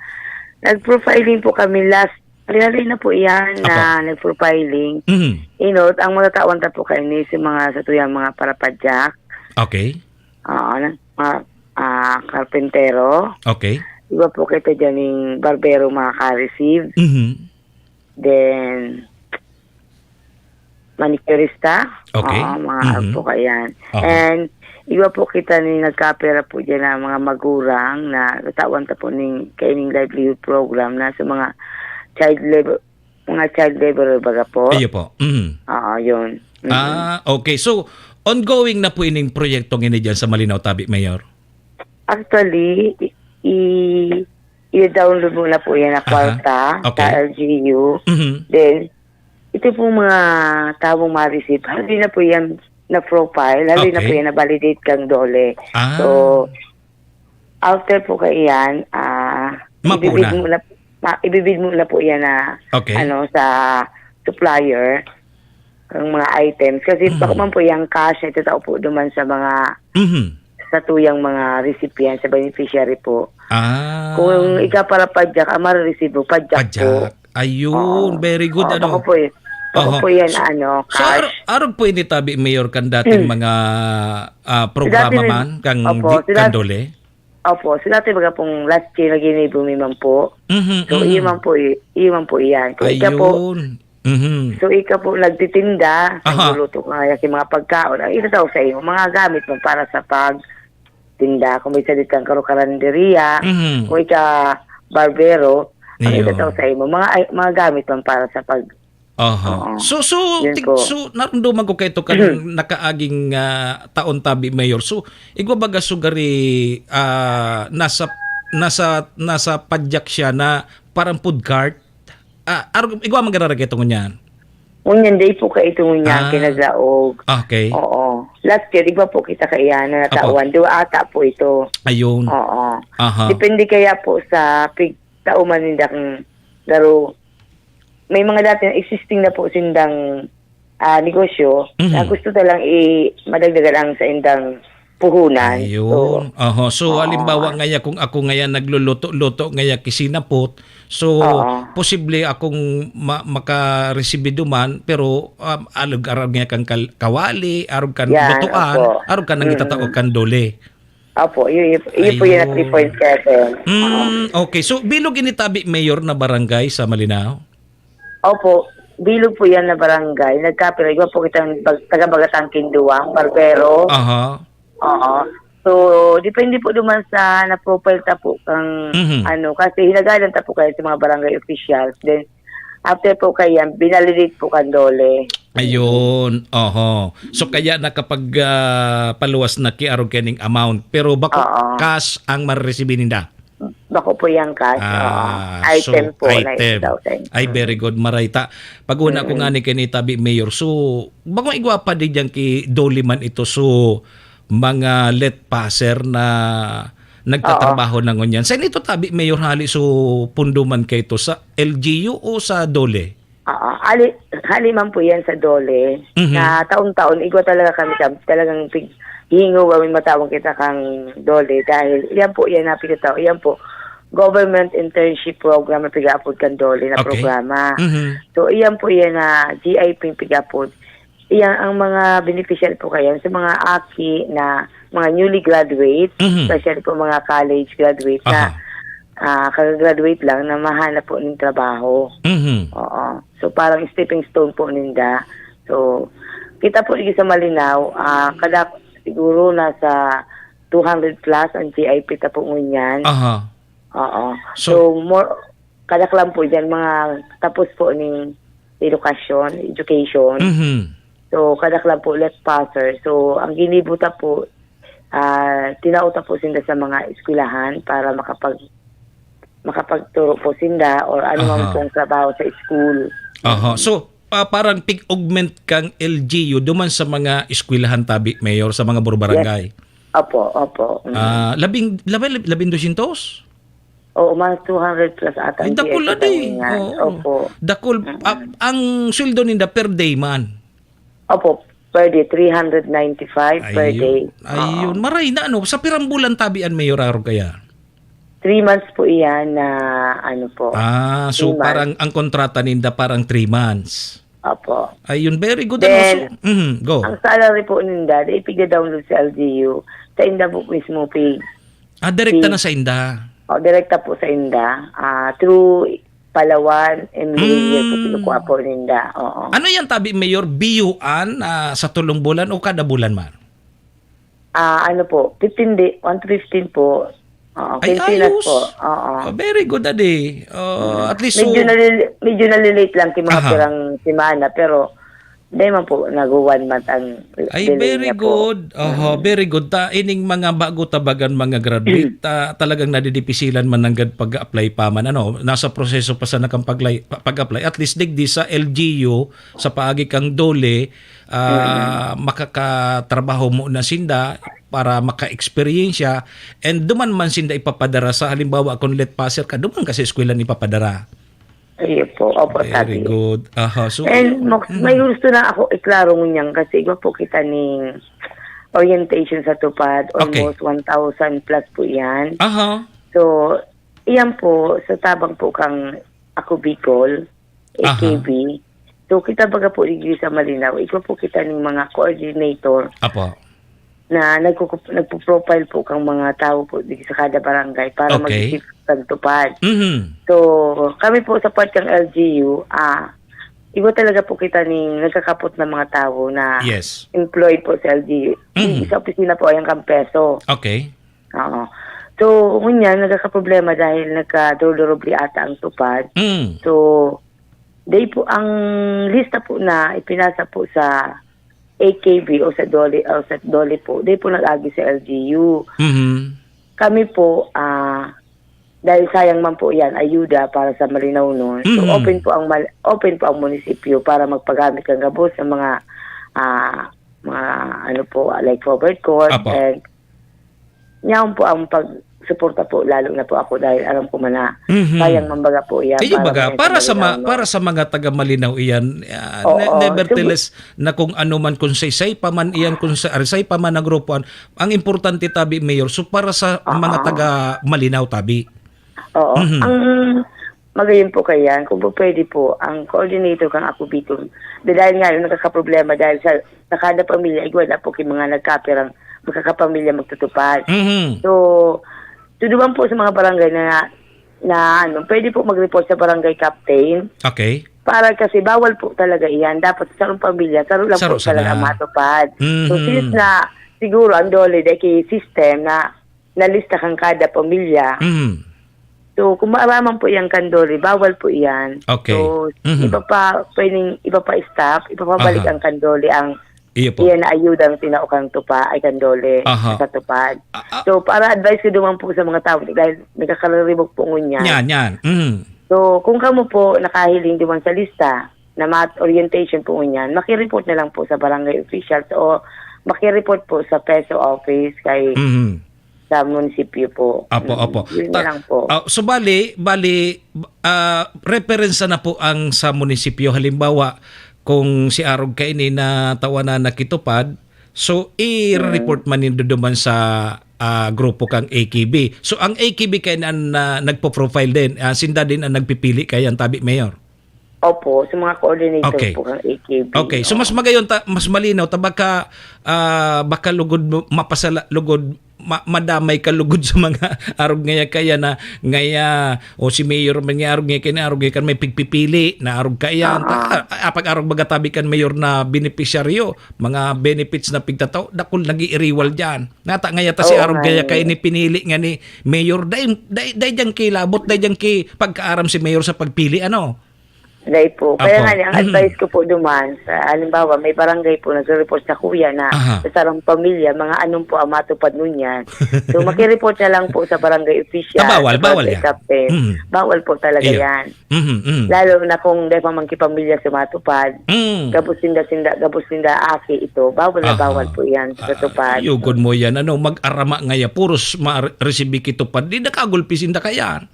nag-profiling po kami last, hali-hali na po iyan na Apo. nag-profiling. Mhm. Inot, ang matatawan ta po kaini si mga satuyang mga parapadyak. Okay. Oo, na, mga, ah, karpentero. Okay. Iba po kita dyan yung barbero makaka-receive. Mhm. Then, manicurista. Okay. Oo, mga Mhm. po kayan. Aha. And iba po kita ni nagkapera po dyan na mga magurang na tatawan ta po ning, kaining livelihood program na sa mga child labor, mga child laborer baga po. Iyo po. Mhm. Oo, yun. Mhm. Ah, okay. So, ongoing na po ining proyektong ini dyan sa Malinao Tabi, Mayor? Actually, i-, i-, i-download mo na po yan na Aha. kwarta Okay. sa L G U. Mhm. Then, ito pong mga taong ma-receive, hali na po yan na profile, hali na po Okay. yan na validate kang DOLE. Ah. So, after po kaiyan, ah, Mapo ibibid na. mo na, ma-, ibibid mo na po yan na, Okay. ano, sa supplier, ang mga items. Kasi Mm. bako man po yung cash, itatao po duman sa mga, Mhm. sa tuyang mga recipient, sa beneficiary po. Ah. Kung ika para padyak, ang marireceive mo, padyak po. Padyak. Ayun, Oo. very good, Oo, ano? bako po yun. Bako Oho. po yan, So, ano, so, cash. ar-, arog po ini tabi, Mayor, kan dating Mm. mga, ah, programa Dati may man, kang Opo, di-, sila kan DOLE? Opo, sila tayo baga pong last year na ginibo mi man po. Mhm, So, mhm. iyo man po i-, iyo man po iyan. Kung ika po, Ayun. Mhm. So, ika po nagtitinda, Aha. nagluluto ka nga sa mga pagkaon, ang itatao sa imo, mga gamit mo para sa pagtinda. Kung may salit kang karo-, karinderya, Mhm. kung ika barbero, ang Iyo. itatao sa imo, mga ay, mga gamit mo para sa pag-, Aha. Oo. So, so, Yun tig-, po. so, narumduman ko kaito kan nakaaging, ah, taon tabi, Mayor. So, igwa baga sugari, ah, nasa, nasa, nasa padyak siya na parang food cart? Ah, arog-, igwa man giraray kaito ngunyan? Ngunyan, day po kaito ngunyan, Ah. kinalaog. Okay. Oo. Last year, igwa po kita kaiyan na Apo. natawan. Duwa ata po ito. Ayun. Oo. Aha. Depende kaya po sa pig-, tao man ninda kung garo-, may mga dati na existing na po sindang, ah, negosyo Mhm. na gusto na lang i-, madagdagan ang sa indang puhunan. Ayun. So, Aha. So, oo. halimbawa ngaya, kung ako ngaya nagluluto-luto ngaya kisinapot, so, Oo. posible akong ma-, makaresibi duman, pero, um, alog arog ngaya kan kal-, kawali, arog kan Yan, lutuan, opo. arog kan Mm. nangitatao kan dole. Opo, yun, yun, yun po yun at Ayun. three point seven. Mm, Oo. okay. So, bilog ini tabi, Mayor, na barangay sa Malinao? Opo, bilog po yan na barangay. Nagkapira, iba po kitang bag-, taga-Bagatang Kinduang, Barbero. Aha. Oo. So, depende po duman sa na-profile ta po kang, Mhm. ano, kasi hinagalan ta po kayo sa mga barangay officials. Then, after po kaya, binalidate po kan dole. Ayun, oho. So, kaya nakapag, ah, paluwas na ki arog kaning amount, pero bako Oo. cash ang mareresibi ninda? Bako po yang cash, Ah, oo. Item so, po na item. Eight thousand. Ay, Mm. very good, Maray. Ta, pag-una ko Mm. nga ni kini tabi, Mayor, so, bako igwa pa din yang ki dole man ito, so, mga let passer na nagtatrabaho Oo. na ngunyan. Sa inito tabi, Mayor, hali, so, pundo man kaito sa L G U o sa dole? Oo. Hali, hali man po yan sa dole, Mhm. na taon-taon, igwa talaga kami sa, talagang pig-, hingo kami matawag kita kang dole dahil yan po yan na pinatao, yan po, government internship program na pig-aapod kan dole na Okay. programa. Mhm. So, iyan po yan na G I P pig-aapod. Iyan ang mga beneficial po kayan sa mga aki na mga newly graduate, Mhm. especially po mga college graduate na, Aha. ah, kagagraduate lang na mahanap po ng trabaho. Mhm. Oo. So, parang stepping stone po ninda. So, kita po dito sa Malinao, ah, kada siguro nasa two hundred plus ang G I P ta po ngunyan. Aha. Oo. So, So, more, kadaklan po dyan, mga tapos po ning edukasyon, education. Mhm. So, kadaklan po let passer. So, ang ginibo ta po, ah, tinao ta po sinda sa mga eskwelahan para makapag-, makapagturo po sinda or ano man Aha. pong trabaho sa school. Aha. So, ah, parang pig-augment kang L G U duman sa mga eskwelahan tabi, Mayor, sa mga burbarangay? Yes. Opo, opo. Mm. Ah, labing, labi-, labing dosyentos? Oo, mga two hundred plus ata Ay, ang dakul G I P na din. taon yan. Oo. Opo. Dakul, Mm-mm. ah, ang sweldo ninda per day man? Opo, per day, three hundred ninety-five per Ayun. day. Ayun. Oo. Maray na, ano, sa pirang bulan tabi an Mayor arog kaya? Three months po iyan na, ano po, Ah, so three months. parang ang kontrata ninda parang three months. Opo. Ayun, very good, ano, Then, so, mhm, go. ang salary po ninda, di ipigda-download sa L G U, sa inda po mismo pig-, Ah, direkta pig-, na sa inda? Oh, direkta po sa inda. Ah, through Palawan, M L A po, Mm. kinukuha po ninda. Oo. Ano yan, tabi, Mayor? Biyuan, ah, sa tulong bulan o kada bulan man? Ah, ano po, fifteen day, one to fifteen po. Oo, Ay, quincenas ayos. po. Oo. Ah, very good, adi. Ah, Mm. at least, Medyo so nalil-, medyo nalilate lang ki mga Aha. pirang semana, pero di man po nag-one month ang Ay, delay very niya po. good. Oho, Mm. very good. Ta, ining mga bago tabagan, mga graduate, ta, talagang nadidipisilan man nanggad pag-apply pa man, ano, nasa proseso pa sana kang paglay-, pa-, pag-apply. At least, digdi sa L G U, sa paagi kang dole, ah, Mm. makakatrabaho mo na sinda para maka-eksperyensya, and duman man sinda ipapadara sa, halimbawa, kung let passer ka, duman ka sa eskwelahan ipapadara. Iyo po. Opo, Very sabi. good. Aha, so, And ayun. mo-, Mm. may gusto na ako iklaro ngunyan kasi iba po kita ning orientation sa tupad, Okay. almost one thousand plus po yan. Aha. So, iyan po, sa tabang po kang Ako Bicol, Aha. A K B. So, kita baga po digdi sa Malinao, igwa po kita ning mga coordinator Apo. na nagkukup-, nagpo-profile po kang mga tao po digdi sa kada barangay para Okay. mag-isip kang tupad. Mhm. So, kami po sa part kang L G U, ah, iba talaga po kita ning nagkakapot na mga tawo na Yes. employed po sa L G U. Mhm. Sa opisina po, ayan kang peso. Okay. Oo. So, ngunyan, nagkakaproblema dahil nagkadurduroble ata ang tupad. Mm. So, dai po ang lista po na ipinasa po sa A K B o sa DOLE, o sa DOLE po, dai po nag-agi sa L G U. Mhm. Kami po, ah, dahil sayang man po yan, ayuda para sa Malinao nun. So, Mhm. open po ang mal-, open po ang munisipyo para magpagamit kan gabos sa mga, ah, mga ano po, like covered court Apo. and yaon po ang pagsuporta po, lalo na po ako dahil alam ko man na Mhm. sayang man baga po yan Kayo para baga, may para sa ma-, Malinao, no? para sa mga taga Malinao iyan, ah, Oo. ne-, nevertheless, na kung ano man, kung saysay pa man iyan, kung sa arisay pa man na grupo, ang, ang importante tabi, Mayor, so para sa Aha. mga taga Malinao tabi. Oo. Mhm. Ang magayon po kayan, kung po pwede po, ang coordinator kang Ako Bicol, dahil nga yun, nagkakaproblema dahil sa, sa kada pamilya, igwa na po kay mga nagkapirang magkakapamilya magtutupad. Mhm. So, duduman po sa mga barangay na, na ano, pwede po mag-report sa barangay captain. Okay. Para kasi bawal po talaga iyan. Dapat sa sarong pamilya, saro lang Saro po talaga sana. ang matupad. So, Mhm. since na siguro ang DOLE, dahil kay system na nalista kang kada pamilya. Mhm. So, kung maaraman po iyan kan DOLE, bawal po iyan. Okay. So, Mhm. iba pa, pwedeng iba pa staff, ipapabalik Aha. ang kan DOLE ang Iyo po. iyan na ayuda ang tinao kang tupa, ay kan DOLE, Aha. sa tupad. Ah, ah. So, para advice ko duman po sa mga tao, dahil nagkakariribok po ngunyan. Yan, yan. Mhm. So, kung kamo po nakahiling duman sa lista na mat-, orientation po ngunyan, makireport na lang po sa barangay officials o makireport po sa peso office kay Mhm. sa munisipyo po. Apo, Mm, apo. yun na Ta-, lang po. ah, so bali, bali, ah, referensya na po ang sa munisipyo. Halimbawa, kung si Arog kaini na tawanan na kitupad, so i-report Mm. man nindo duman sa, ah, grupo kang A K B. So ang A K B kayan ang, ah, nagpo-profile din. Ah, sinda din ang nagpipili kayan, tabi, Mayor? Opo, sa mga coordinator Okay. po ng A K B, Okay, so oo. mas magayon ta, mas malinaw ta baka, ah, baka lugod mo, mapasala, lugod, ma-, madamay ka lugod sa mga arog ngaya kaya na, ngaya, o si mayor man nga arog ngaya kaya na, arog ngaya kan may pigpipili na arog kaya. Aha. Ta-, ah, pag arog magatabi kan mayor na benepisyaryo, mga benefits na pigtataw, dakul nag-iiriwal diyan. Nata ngaya ta si Oo arog nga ngaya eh. kaya ni pinili nga ni mayor, dai, dai, dai diyan kilabot, dai diyan ki pagkaaram si mayor sa pagpili, ano? Dai po. Kaya Apo. nga ni, ang Mhm. advice ko po duman, sa halimbawa, may barangay po nagre-report sa kuya na Aha. sa sarong pamilya, mga anong po ang matupad ngunyan. So, makireport na lang po sa barangay official, Ah, bawal, sa bawal barangay yan. captain. Mhm. Bawal po talaga Iyo. yan. Mhm, mhm. Lalo na kung dai pa man kipamilya sumatupad, Mm. gabos sinda, sinda, gabos sinda aki ito, bawal na Aha. bawal po yan sa Ah, tupad. yugon mo yan, ano, mag-arama ngaya, puros ma-, resibi kitupad, di nakagulpi sinda kayan.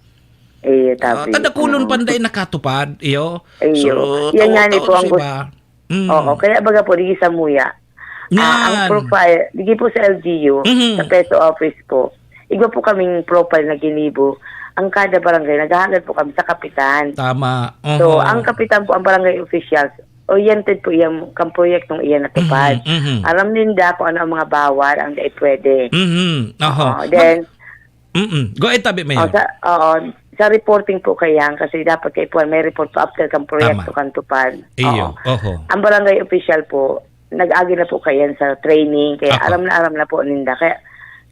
Iyo, Ah, tabi. tadakulon Oo. panday nakatupad, iyo. Iyo. So, Yan tao, nga ni tao po ang sa gus-, iba. Mm. Oo, kaya baga po, di sa muya. Ah, ang Yan. profile, di po sa L G U, Mhm. sa peso office po. Igwa po kaming profile na ginibo. Ang kada barangay, naghahagad po kami sa kapitan. Tama. So, Oho. ang kapitan po, ang barangay officials, oriented po iyan, kang proyektong iyan natupad. Mhm, mhm. Aram ninda kung ano ang mga bawal, ang dai pwede. Mhm. Oho. Oo, Mag-, then, Mm-mm. Go ahead, tabi, Mayor. Oh, sa, oo, sa reporting po kayan, kasi dapat kay Puan may report po after kang proyekto Tama. kang tupad. Iyo, Oo. oho. Ang barangay official po, nag-agi na po kayan sa training, kaya Apo. aram na aram na po ninda. Kaya,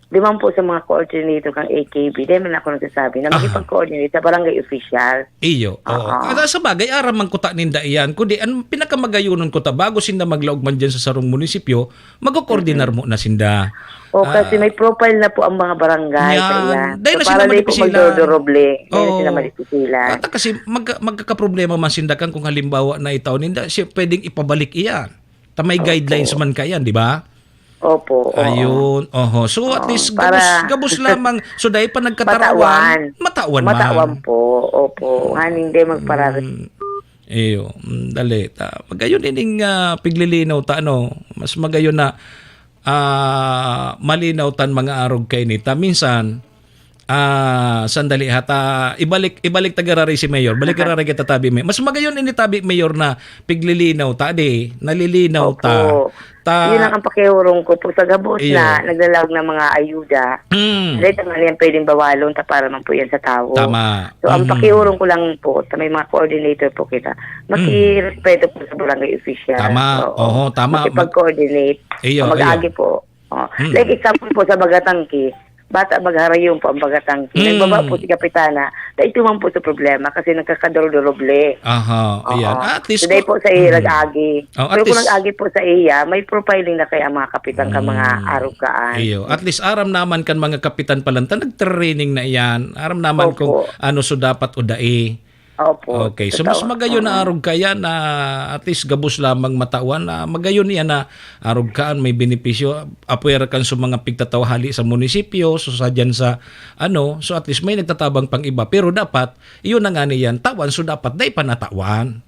di man po sa mga coordinator kang A K B, di man ako nagsasabi na Aha. makipag-coordinate sa barangay official. Iyo, oo. Oo. Ah, sa bagay, aram man kuta ninda iyan. Kundi, ang pinakamagayunon kuta, bago sinda maglaog man dyan sa sarong munisipyo, magkokoordinar Mm-mm. mo na sinda. O, kasi Ah. may profile na po ang mga barangay, Yan. kaya. Dahil So, na sila para di po magdisilan. magdodoroble, dahil Oo. sila magdisilan. At kasi magka-, magkakaproblema man sinda kan kung halimbawa na itaw ninda, siya pwedeng ipabalik iyan. Ta may Opo. guidelines man kayan, di ba? Opo, oo. Ayun, oho. So, at Oo, least, para gabos, gabos lamang. So, dahil pa nagkatarawan, Matawan. matawan man. Matawan po, opo. Oo. Nga hindi magpararit. Mm. Iyo, mm, dali ta. Magayon ining, ah, piglilinaw ta, ano? Mas magayon na, ah, malinaw tan mga arog kainita. Minsan, Ah, sandali ha, ta ibalik, ibalik ta giraray si Mayor. Balik giraray kita tabi, Mayor. Mas magayon ini tabi, Mayor, na piglilinaw ta, di, nalilinaw ta. Opo. Ta Yun ang, ang pakiurong ko po sa gabos Iyo. na naglalag ng mga ayuda. Mm. Dahil naman yan pwedeng bawalon ta para man po yan sa tao. Tama. So, ang Mhm. pakiurong ko lang po, sa may mga coordinator po kita, Mhm. makirespeto po sa barangay official. Tama. Oo. Oho, tama. Makipag-coordinate. Iyo, Mag-agi iyo. po. Oh. Mhm. Like example po sa Bagatangki, bata magharayon po ang Bagatangki. Mm. Nagbaba po si Kapitana, dai tuman po sa problema kasi nagkakadurodoble. Aha, Oo. ayan. At least Today po, po sa iya, Mm. nag-agi. Oh, at Pero kung least nag-agi po sa iya, may profiling na kaya ang mga kapitan ka mga Mm. arog kaan. Iyo. At least aram naman kan mga kapitan palan ta nag-training na iyan. Aram naman Opo. kung ano so dapat o dai. Opo, Okay, so mas totoo. magayon na Oo. arog kaya na at least gabos lamang matawan na magayon niya na arog kaan may benepisyo. Apwera kan sa mga pigtatawhali sa munisipyo, so sa dyan sa ano, so at least may nagtatabang pang iba. Pero dapat, iyon na nga niyan, tawan, so dapat dai pa natawan.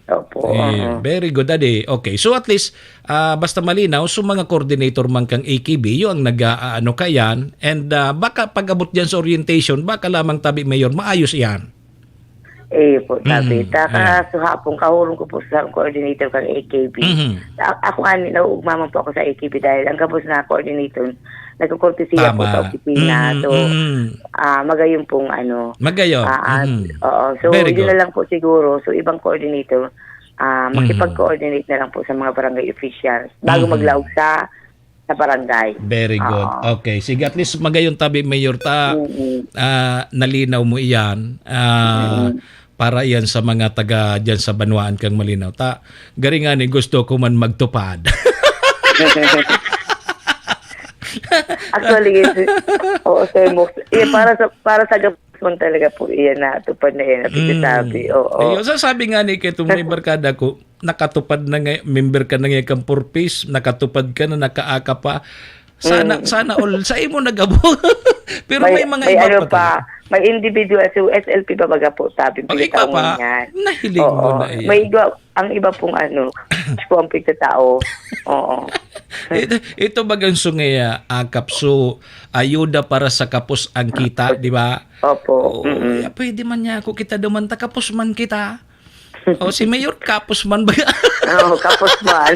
Opo, Eh, oo. very good, Adi. Okay, so at least, ah, basta malinaw, so mga coordinator man kang A K B, yung ang nag-aano kayan, and ah, baka pag-abot dyan sa orientation, baka lamang tabi, Mayor, maayos yan. Eh, po, Mm, sabi, ta, yeah. kasuhapon, kahurong ko po sa coordinator kang A K B. Mhm. A-, ako, ani, nauugma man po ako sa A K B dahil ang gabos na coordinator, nagkukurtesiya po Tama. sa opisina. Mhm, So, mhm. ah, magayon pong ano, Magayon. ah, ah, Mhm. oo. So, Very yun good. na lang po siguro. So, ibang coordinator, ah, Mhm. makipag-coordinate na lang po sa mga barangay officials bago Mhm. maglaog sa, sa barangay. Very good. Oo. Okay. Sige, at least magayon tabi, Mayor, ta, Mm-mm. ah, nalinaw mo iyan. Ah, Mm-mm. para iyan sa mga taga dyan sa banwaan kang Malinaw. Ta, garing nga ni gusto ko man magtupad. Actually, oo, Sir Mox. Eh, para sa, para sa gabos man talaga po, iyan na, tupad na iyan, na Mm. sinasabi. Oo. Ayun, sasabi nga ni Keto, may barkada ko, nakatupad na nga, member ka na nga kang Four Ps, nakatupad ka na, nakaaka pa. Sana, Mm. sana all, sa imo nag-abot. Pero may, may mga may iba ano pa pa, talaga. may individual, so S L P ba baga po, sabi, Ang iba pa, pinataungan yan. nahiling mo Oo. na iyan. May iba, ang iba pong ano, po ang pagkatao. Oo. Ito, ito bagang sungaya, akap, so, ayuda para sa kapos ang kita, di ba? Opo. Oo, Mm-mm. ya, pwede man niya ako kita duman, ta kapos man kita. O, si Mayor, kapos man ba? Oo, kapos man.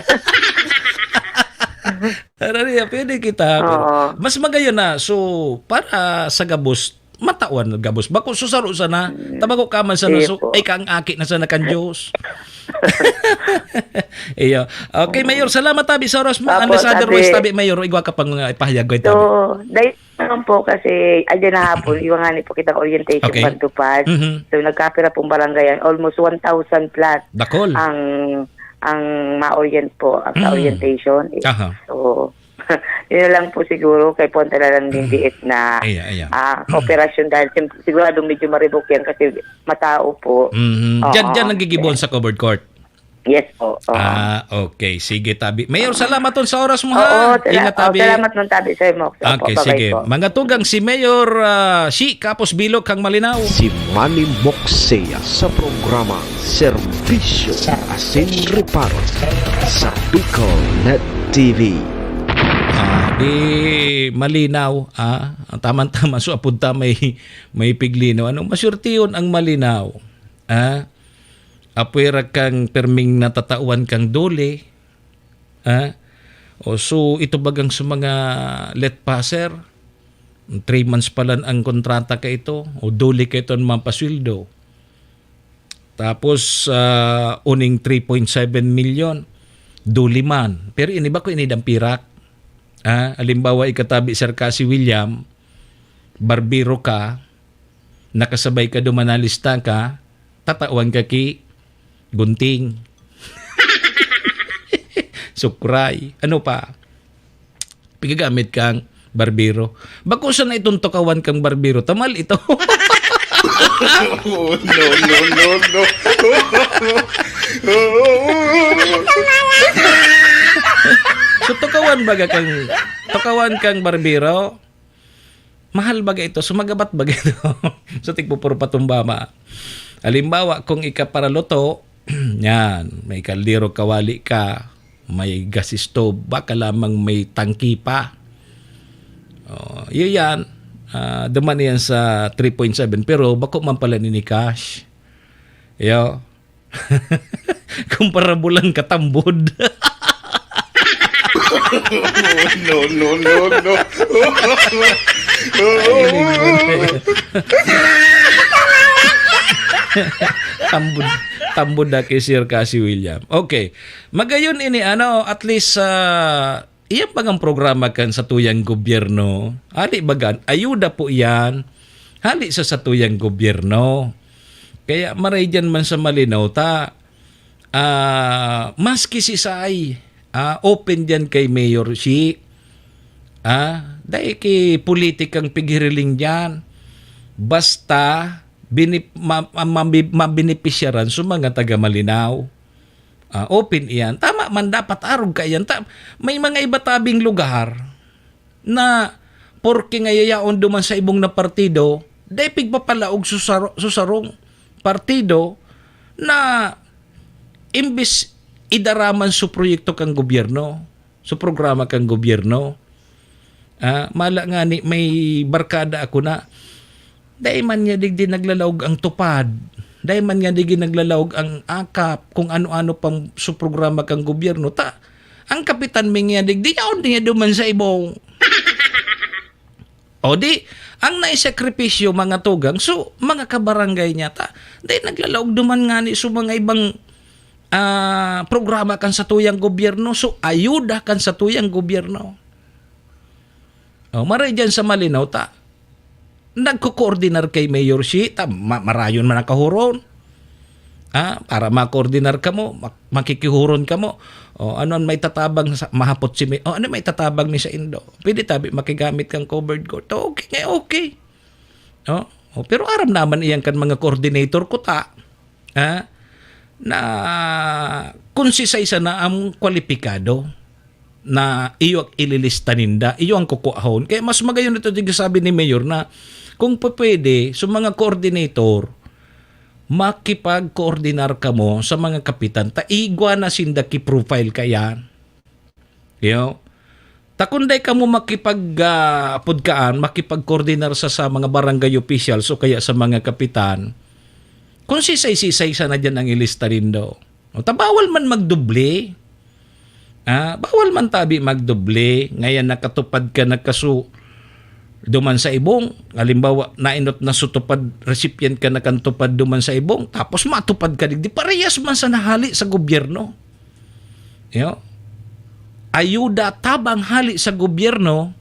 Ano niya, pwede kita, pero Oo. mas magayon na. So, para sa gabos, matawan na gabos. Bako, susaro sana, Mm. tabako ka man sana, Sige so, po. ay, kang aki na sana kan Diyos. Iyo. Okay, Mayor, salamat tabi sa oras mo. Opo, Ang Lazada tabi. Ruiz, tabi, Mayor, igwa ka pang, uh, ipahayag ko, tabi. So, dahil naman po kasi, adyan na hapon, iwan nga ni po kitang orientation Okay. pantupad. Mhm. So, nagkapira pong barangay yan, almost one thousand plus Dakol. ang, ang ma-orient po, ang sa Mm. orientation. Aha. So, yun na lang po siguro, kay Ponte na lang din Mm. diit na, Iya, iya. ah, kooperasyon dahil sim-, sigurado medyo maribok yan kasi matao po. Mhm. Oo. Diyan, diyan naggigibuan sa covered court? Yes po. Oo. Ah, okay. Sige, tabi. Mayor, salamat ton sa oras mo, Oo, ha? sala-, Ingat, oh, tabi. salamat nun, tabi, Sir Mox. Opo, Okay, bye-bye sige. po. Mga tugang, si Mayor, ah, Shi Kapos Bilog kang Malinaw. Si Manny Moxea sa programa Serbisyo Asin Reparo sa Bicol Net T V. Ah, di Malinaw, ah, tamang-tama, so apod ta may, may piglinaw. Ano, masyurtiyon ang Malinaw. Ah, apwera kang perming natatawan kang dole. Ah, o so, ito bagang sa mga let passer, three months pa lang ang kontrata ka ito, o dole ka ito ang mapasweldo. Tapos, ah, uning three point seven milyon, dole man. Pero ini ba ko ini dampirak? Ah, halimbawa, ikatabi, sir, ka si William, barbero ka, nakasabay ka duman, nalista ka, tatawan ka ki gunting. Sukray. Ano pa? Pigagamit kang barbero. Bako sana itong tukawan kang barbero. Tamal ito. Oh, no, no, no, no. So, tukawan baga kang, tukawan kang barbero? Mahal baga ito? So, magabat baga ito? So, tigpupuro pa tumba ma. Halimbawa, kung ikaparaluto, yan, may kaldero kawali ka, may gas stove, baka lamang may tangki pa. Oh, yun yan. Ah, duman iyan sa three point seven, pero bako man pala nini cash. Yo. Kumpara bulan katambod. No, no, no, no. Tambod, tambod na kay Sir Cassie William. Okay. Magayon ini, ano, at least, ah, iyan bagang programa kan satuyang gobyerno. Hali bagan, ayuda po iyan. Hali sa satuyang gobyerno. Kaya maray diyan man sa malinaw ta, ah, maski si Sai, ah, open diyan kay Mayor Shi. Ah, dai ki politikang pighiriling diyan. Basta binip-, ma-, ma-, mabi-, mabenepisyaran sa mga taga Malinao. Ah, open iyan. Tama man, dapat arog ka iyan. Ta-, may mga iba tabing lugar na porke nga yayaon duman sa ibong na partido, dai pigpapalaog susaro-, susarong partido na imbis idaraman su proyekto kan gobyerno, su programa kan gobyerno. Ah, mala ngani may barkada ako na, dai man niya digdi naglalaog ang tupad. Dai man niya digdi naglalaog ang akap, kung ano-ano pang su programa kan gobyerno. Ta, ang kapitan mi niya digdi, yaon niya duman sa ibong. O di, ang naisakripisyo, mga tugang, so, mga kabarangay niya ta, dai naglalaog duman ngani sa mga ibang, ah, programa kan satuyang gobyerno, so, ayuda kan satuyang gobyerno. O, maray diyan sa malinaw ta, nagko-koordinar kay Mayor Shi, ta, ma-, marayon man ang kahuron. Ah, para makoordinar kamo, mak-, makikihuron kamo. O, ano an maitatabang sa, mahapot si Mi-, o, ano maitatabang mi saindo? Pwede tabi makigamit kang covered court. Okay nga, okay. O, o, pero aram naman iyan kan mga coordinator ko ta. Ah, na kung sisay sana ang kwalipikado na iyo ang ililista ninda, iyo ang kukuahon. Kaya mas magayon ito, di sabi ni Mayor, na kung pwede, sa mga coordinator, makipag-koordinar kamo sa mga kapitan. Ta igwa na sinda ki profile kaya. Yo. Ta kun dai kamo makipag, ah, apod kaan, makipag-koordinar sa, sa mga barangay officials o kaya sa mga kapitan, kung sisay-sisay sana diyan ang ilista nindo. O, ta bawal man magdoble. Ah, bawal man tabi magdoble. Ngayon nakatupad ka na kaso duman sa ibong. Halimbawa, nainot na su tupad, recipient ka na kan tupad duman sa ibong, tapos matupad ka digdi. Parehas man sa nahali sa gobyerno. Yo. Ayuda tabang hali sa gobyerno,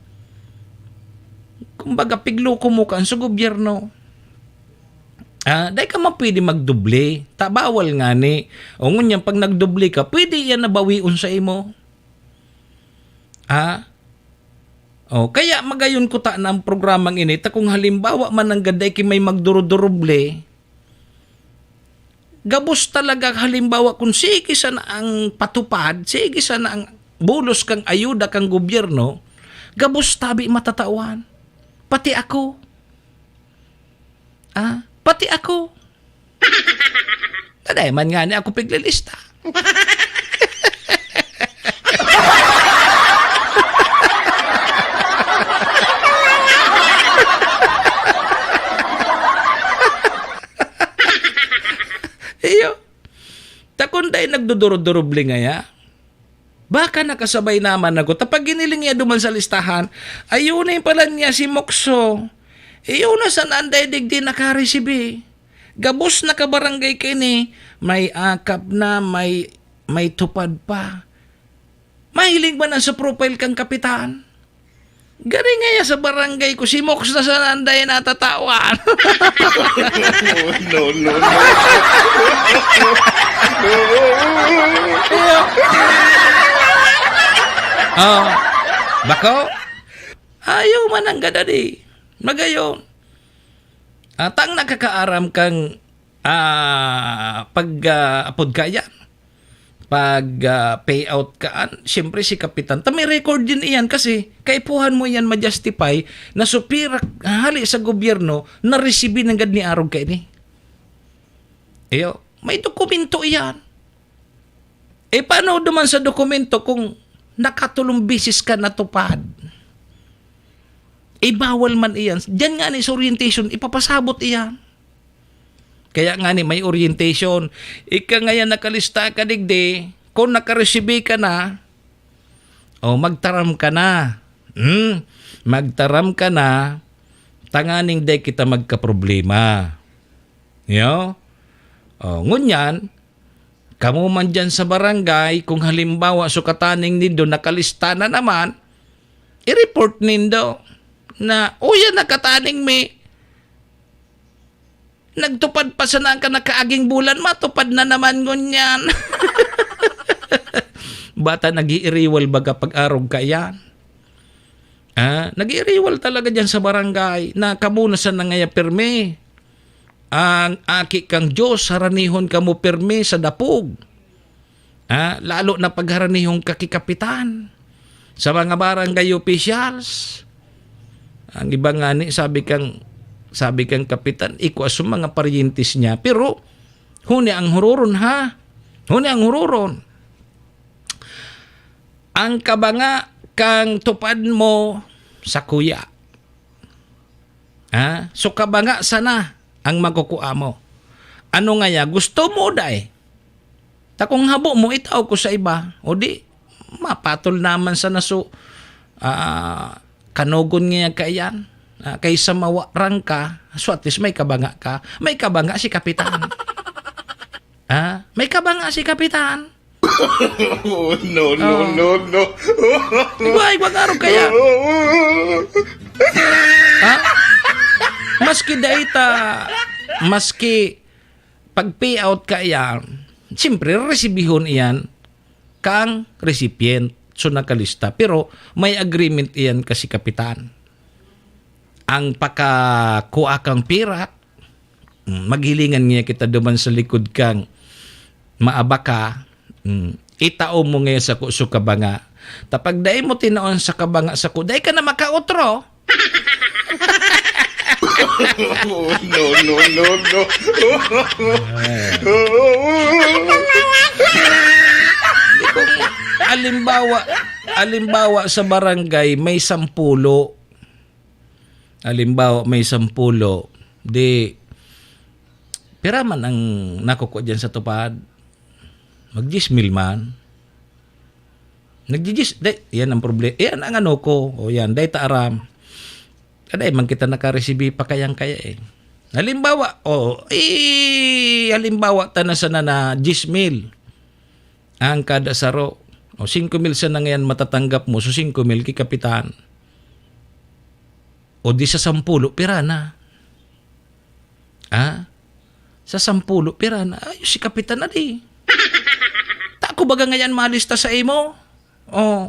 kumbaga, pigloko mo kan sa gobyerno. Ah, dai ka man pwede magdoble. Ta bawal ngani. O ngunyan, pag nagdoble ka, pwede yan nabawion sa imo. Ah? O, kaya magayon ko ta na ang programang ini, ta kung halimbawa man nanggad dai ki may magdurudoroble, gabos talaga, halimbawa, kung sige sana ang patupad, sige sana ang bulos kang ayuda kang gobyerno, gabos tabi matatawan. Pati ako. Ah, pati ako. Naday man nga ni ako piglilista. Iyo. Ta kun dai nagdudurod-durubli ngaya, baka nakasabay naman ako. Ta pag giniling niya duman sa listahan, ayunin pala niya si Mokso. Iyo na sana an dai digdi nakaresibi. Gabos na kabarangay kaini, may akap na, may, may tupad pa. Mahiling man an sa profile kan kapitan. Gari ngaya sa barangay ko, si Moks na sana an dai natatawan. No, no, no. Iyo. Oh, bako? Ayaw man ang gadadi. Magayon. Atang nakakaaram kang, ah, pag, ah, apod ka yan. Pag, ah, payout kaan, siyempre si kapitan. Ta may record din iyan kasi kaipuhan mo iyan ma-justify na supira hali sa gobyerno na resibi nanggad ni arog kaini. Iyo, may dokumento iyan. Eh, paano duman sa dokumento kung nakatulong bisis ka natupad? Eh, bawal man iyan. Diyan nga ni sa orientation, ipapasabot iyan. Kaya nga ni may orientation. Ika ngayon nakalista ka digdi, kung nakaresibi ka na, o magtaram ka na. Hmm? Magtaram ka na, tanganing di kita magkaproblema. Yo? O, ngunyan, kamo man dyan sa barangay, kung halimbawa, sukataning nindo, nakalista na naman, i-report nindo na, "Uy, yan, nakataning mi. Nagtupad pa sana ang kanakaaging bulan, matupad na naman ngunyan." Bata, nag-iiriwal baga pag-arog ka yan. Ah, nag-iiriwal talaga dyan sa barangay na kamo na sana ngaya pirmi. Ang aki kang Diyos, haranihon kamo pirmi sa dapog. Ah, lalo na pagharanihon ka ki kapitan. Sa mga barangay officials. Ang iba nga ni, sabi kang, sabi kang kapitan, ikwa sa mga paryentes niya. Pero, huni ang huroron, ha? Huni ang huroron. Ang kabanga kang tupad mo sa kuya. Ha? So, kabanga sana ang makukua mo. Ano ngaya, gusto mo, day? Ta kung habo mo, itao ko sa iba. O di, mapatol naman sana so, ah, kanogon ngaya kaiyan. Ah, kaysa mawarang ka, so at least may kabanga ka. May kabanga si Kapitan. Ah, may kabanga si Kapitan. Oh, no, no, Oh. no, no. Igwa, igwa nga ron kaya. Ha? Maski dai ta, maski pag-payout ka iyan, siyempre, resibihon iyan kang recipient, so nakalista. Pero may agreement iyan kasi kapitan. Ang pakakua kang pira, mm, maghilingan niya kita duman sa likod kang maabaka, mm, itao mo ngayon sa ku-, sa kabanga. Ta pag dai mo tinaon sa kabanga sa ku-, dai ka na makautro. No, no, no, no. Alimbawa, alimbawa sa barangay may sampulo. Alimbawa, may sampulo. Di, pira man ang nakukua diyan sa tupad? Mag-diyes mil man. Nagdidis-, di, yan ang proble-, yan ang ano ko. O yan, dai ta aram. Dai man kita nakaresibi pa kayang-kaya eh. Halimbawa, o, eh, halimbawa, ta na sana na diyes mil ang kada saro. O, singko mil sana ngayon matatanggap mo, so singko mil ki kapitan. O di sa sampulo, pira na? Ha? Sa sampulo, pira na? Ay, si kapitan na di. Ta ako baga ngayon malista sa imo? O.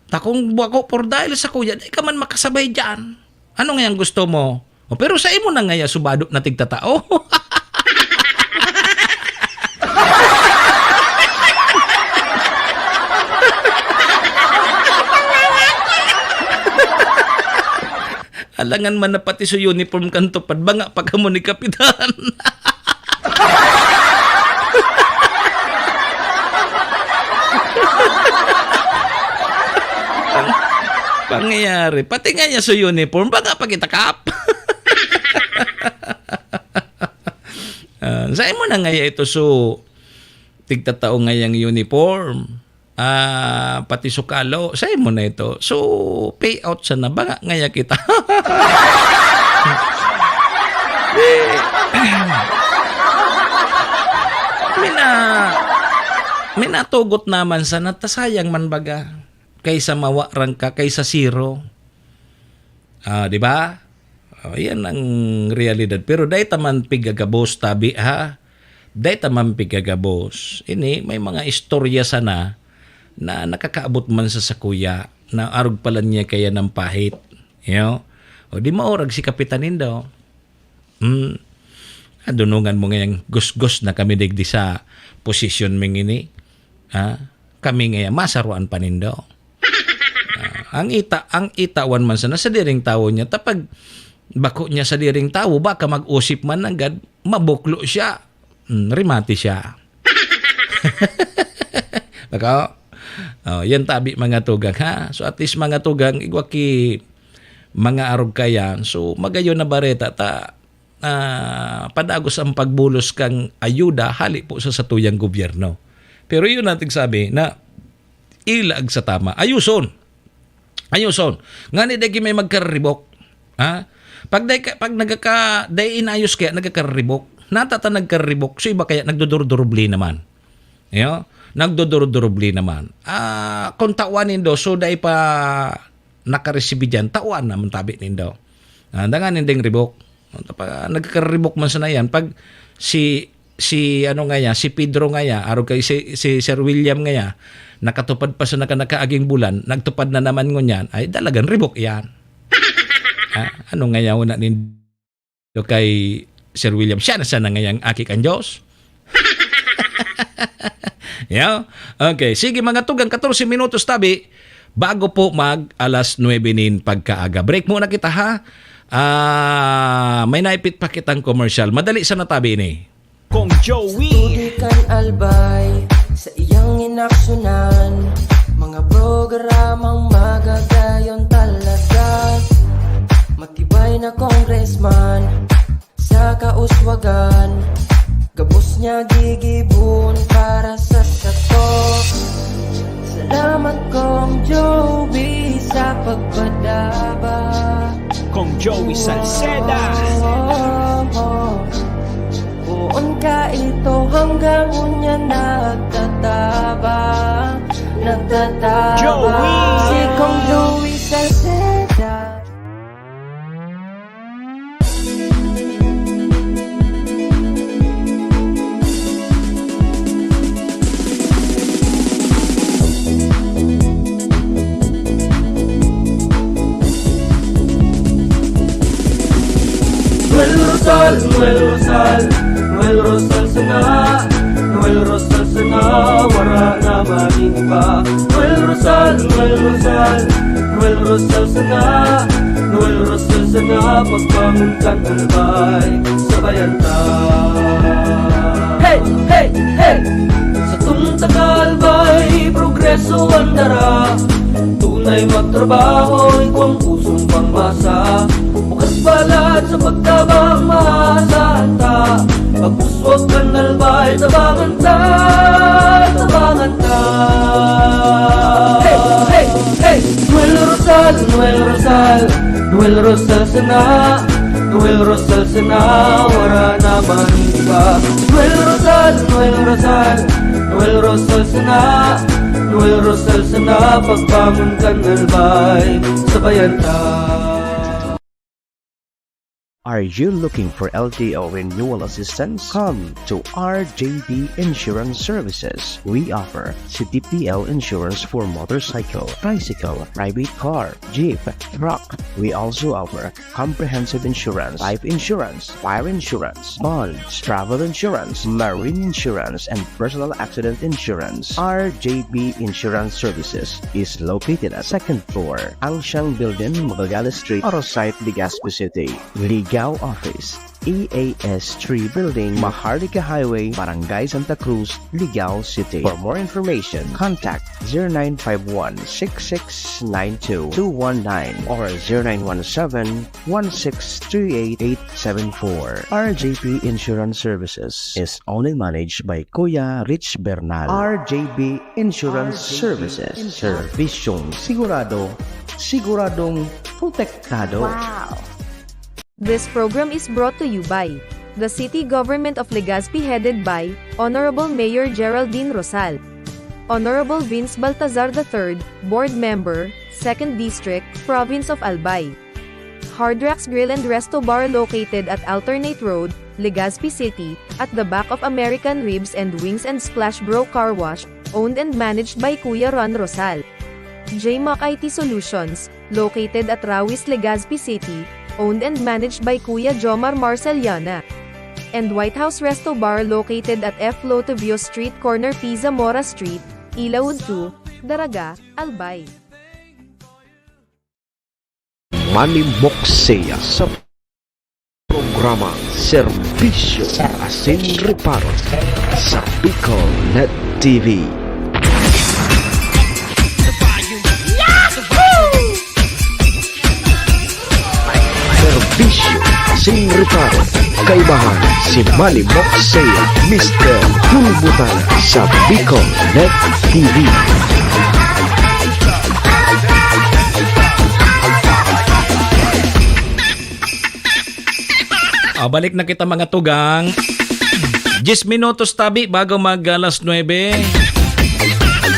Ta kung bako por dahil sa kuya, di ka man makasabay diyan. Ano ngayon gusto mo? O, pero sa imo na ngaya subado na tigtatao. Alangan man na pati sa uniform kan tupad, banga pa kamo ni Kapitan. Pang-, pangyayari. Pati nga niya sa uniform, banga pa kita, Kap. Ah, sa imo na ngaya ito, so, tigtatao ngayang uniform. Ah, pati sukalo, sa imo na ito. So, payout sana, banga ngaya kita. Eh, mina-, minatugot naman sana, ta sayang man baga. Kaysa mawarang ka, kaysa zero. Ah, di ba? Oh, yan ang realidad. Pero dai ta man pigagabos, tabi, ha? Dai ta man pigagabos. Ini, may mga istorya sana na nakakaabot man sa sakuya na arog pala niya kaya ng pahit. You know? O di maurag si Kapitan Indo. Hmm. Adunungan mo ngayang gusgos na kami digdi sa posisyon ming ini. Ha? Kami ngaya masaruan pa nindo. Ah, ang ita-, ang itawan man sana sa diring tawo niya, tapag bako niya sa diring tawo, baka mag-usip man nanggad, mabuklo siya. Hmm, rimati siya. Bako? Oh, yan tabi, mga tugang, ha? So, at least, mga tugang, igwa ki mga arog kaiyan. So, magayon na bareta ta, ah, padagos ang pagbulos kan ayuda hali po sa satuyang gobyerno. Pero yun ang tigsabi na ilag sa tama. Ayuson. Ayuson. Ngani dai may magkaribok. Ha? Pag dai ka, pag nagaka-, dai inayos kaya nagkakaribok. Natata nagkaribok. So iba kaya nagdudurudurubli naman. Yo? Nagdudurudurubli naman. Ah, kung tawan nindo, so dai pa nakaresibi diyan, tawan naman tabi nindo. Ah, dangan ninding ribok. Pa, nagkakaribok man sana yan. Pag si, si ano nga ya, si Pedro nga ya, arog kay si, si Sir William nga ya, nakatupad pa sa naka-, nakaaging bulan, nagtupad na naman ngunyan, ay dalagan ribok yan. Ah, ano nga ya, una nindo kay Sir William, siya na sana ngayang aki kan Diyos. Yeah? Okay, sige, mga tugang, katorse minutos tabi, bago po mag alas nuebe nin pagkaaga. Break muna kita, ha? Ah, may naipit pa kitang commercial. Madali sana tabi ini. Kong Joey. Sa tubig kan Albay, sa iyang inaksyonan, mga programang magagayon talaga. Matibay na congressman, sa kauswagan, gabos niya gigibon para sa sato. Salamat, Kong Joey, sa pagpadaba. Kong Joey Salceda. Oh, oh, oh. Poon ka ito hanggang unya nagtatabang, nagtatabang. Joey. Si Kong Joey Salceda. Noel Rosal, Noel Rosal, Noel Rosal sana, Noel Rosal sana, wara na magin iba. Noel Rosal, Noel Rosal, Noel Rosal sana, Noel Rosal sana, pagbangon kan Albay, sabayan ta. Hey, hey, hey! Satong taga Albay, progreso an dara. Tunay magtrabaho, igwang pusong pangmasa. Bukas balat sa pagtabang, maasahan ta. Pag-uswag kan Albay, tabangan ta, tabangan ta. Hey, hey, hey! Noel Rosal, Noel Rosal, Noel Rosal sana, Noel Rosal sana, wara na man iba. Noel Rosal, Noel Rosal, Noel Rosal sana, Noel Rosal sana, pagbangon kan Albay, sabayan ta. Are you looking for L T O renewal assistance? Come to R J B Insurance Services. We offer C T P L insurance for motorcycle, tricycle, private car, jeep, truck. We also offer comprehensive insurance, life insurance, fire insurance, bonds, travel insurance, marine insurance, and personal accident insurance. R J B Insurance Services is located at second floor, Angshang Building, Magallanes Street, Arosite, Legazpi City. Ligao Office, E A S three Building, Maharlika Highway, Barangay Santa Cruz, Ligao City. For more information, contact zero nine five one, six six nine two, two one nine or zero nine one seven, one six three eight, eight seven four. R J P Insurance Services is owned and managed by Kuya Rich Bernal. R J P Insurance Services. Serbisyong sigurado, siguradong protektado. Wow! This program is brought to you by the City Government of Legazpi, headed by Honorable Mayor Geraldine Rosal, Honorable Vince Baltazar the third, Board Member, Second District, Province of Albay. Hard Rocks Grill and Resto Bar, located at Alternate Road, Legazpi City, at the back of American Ribs and Wings and Splash Bro Car Wash, owned and managed by Kuya Ron Rosal. J Mac I T Solutions, located at Rawis, Legazpi City, owned and managed by Kuya Jomar Marceliana. And White House Resto Bar, located at F Lotovio Street, corner P Zamora Street, Ilaud two, Daraga, Albay. Manimok siya sa programang Serbisyo Asin Reparo sa Bicol Net T V. Kaibahan si Manny Moxey, Mister Bulbutana sa Bicol Net T V. Ah, balik na kita, mga tugang. Diyes minutos tabi bago mag alas nuebe.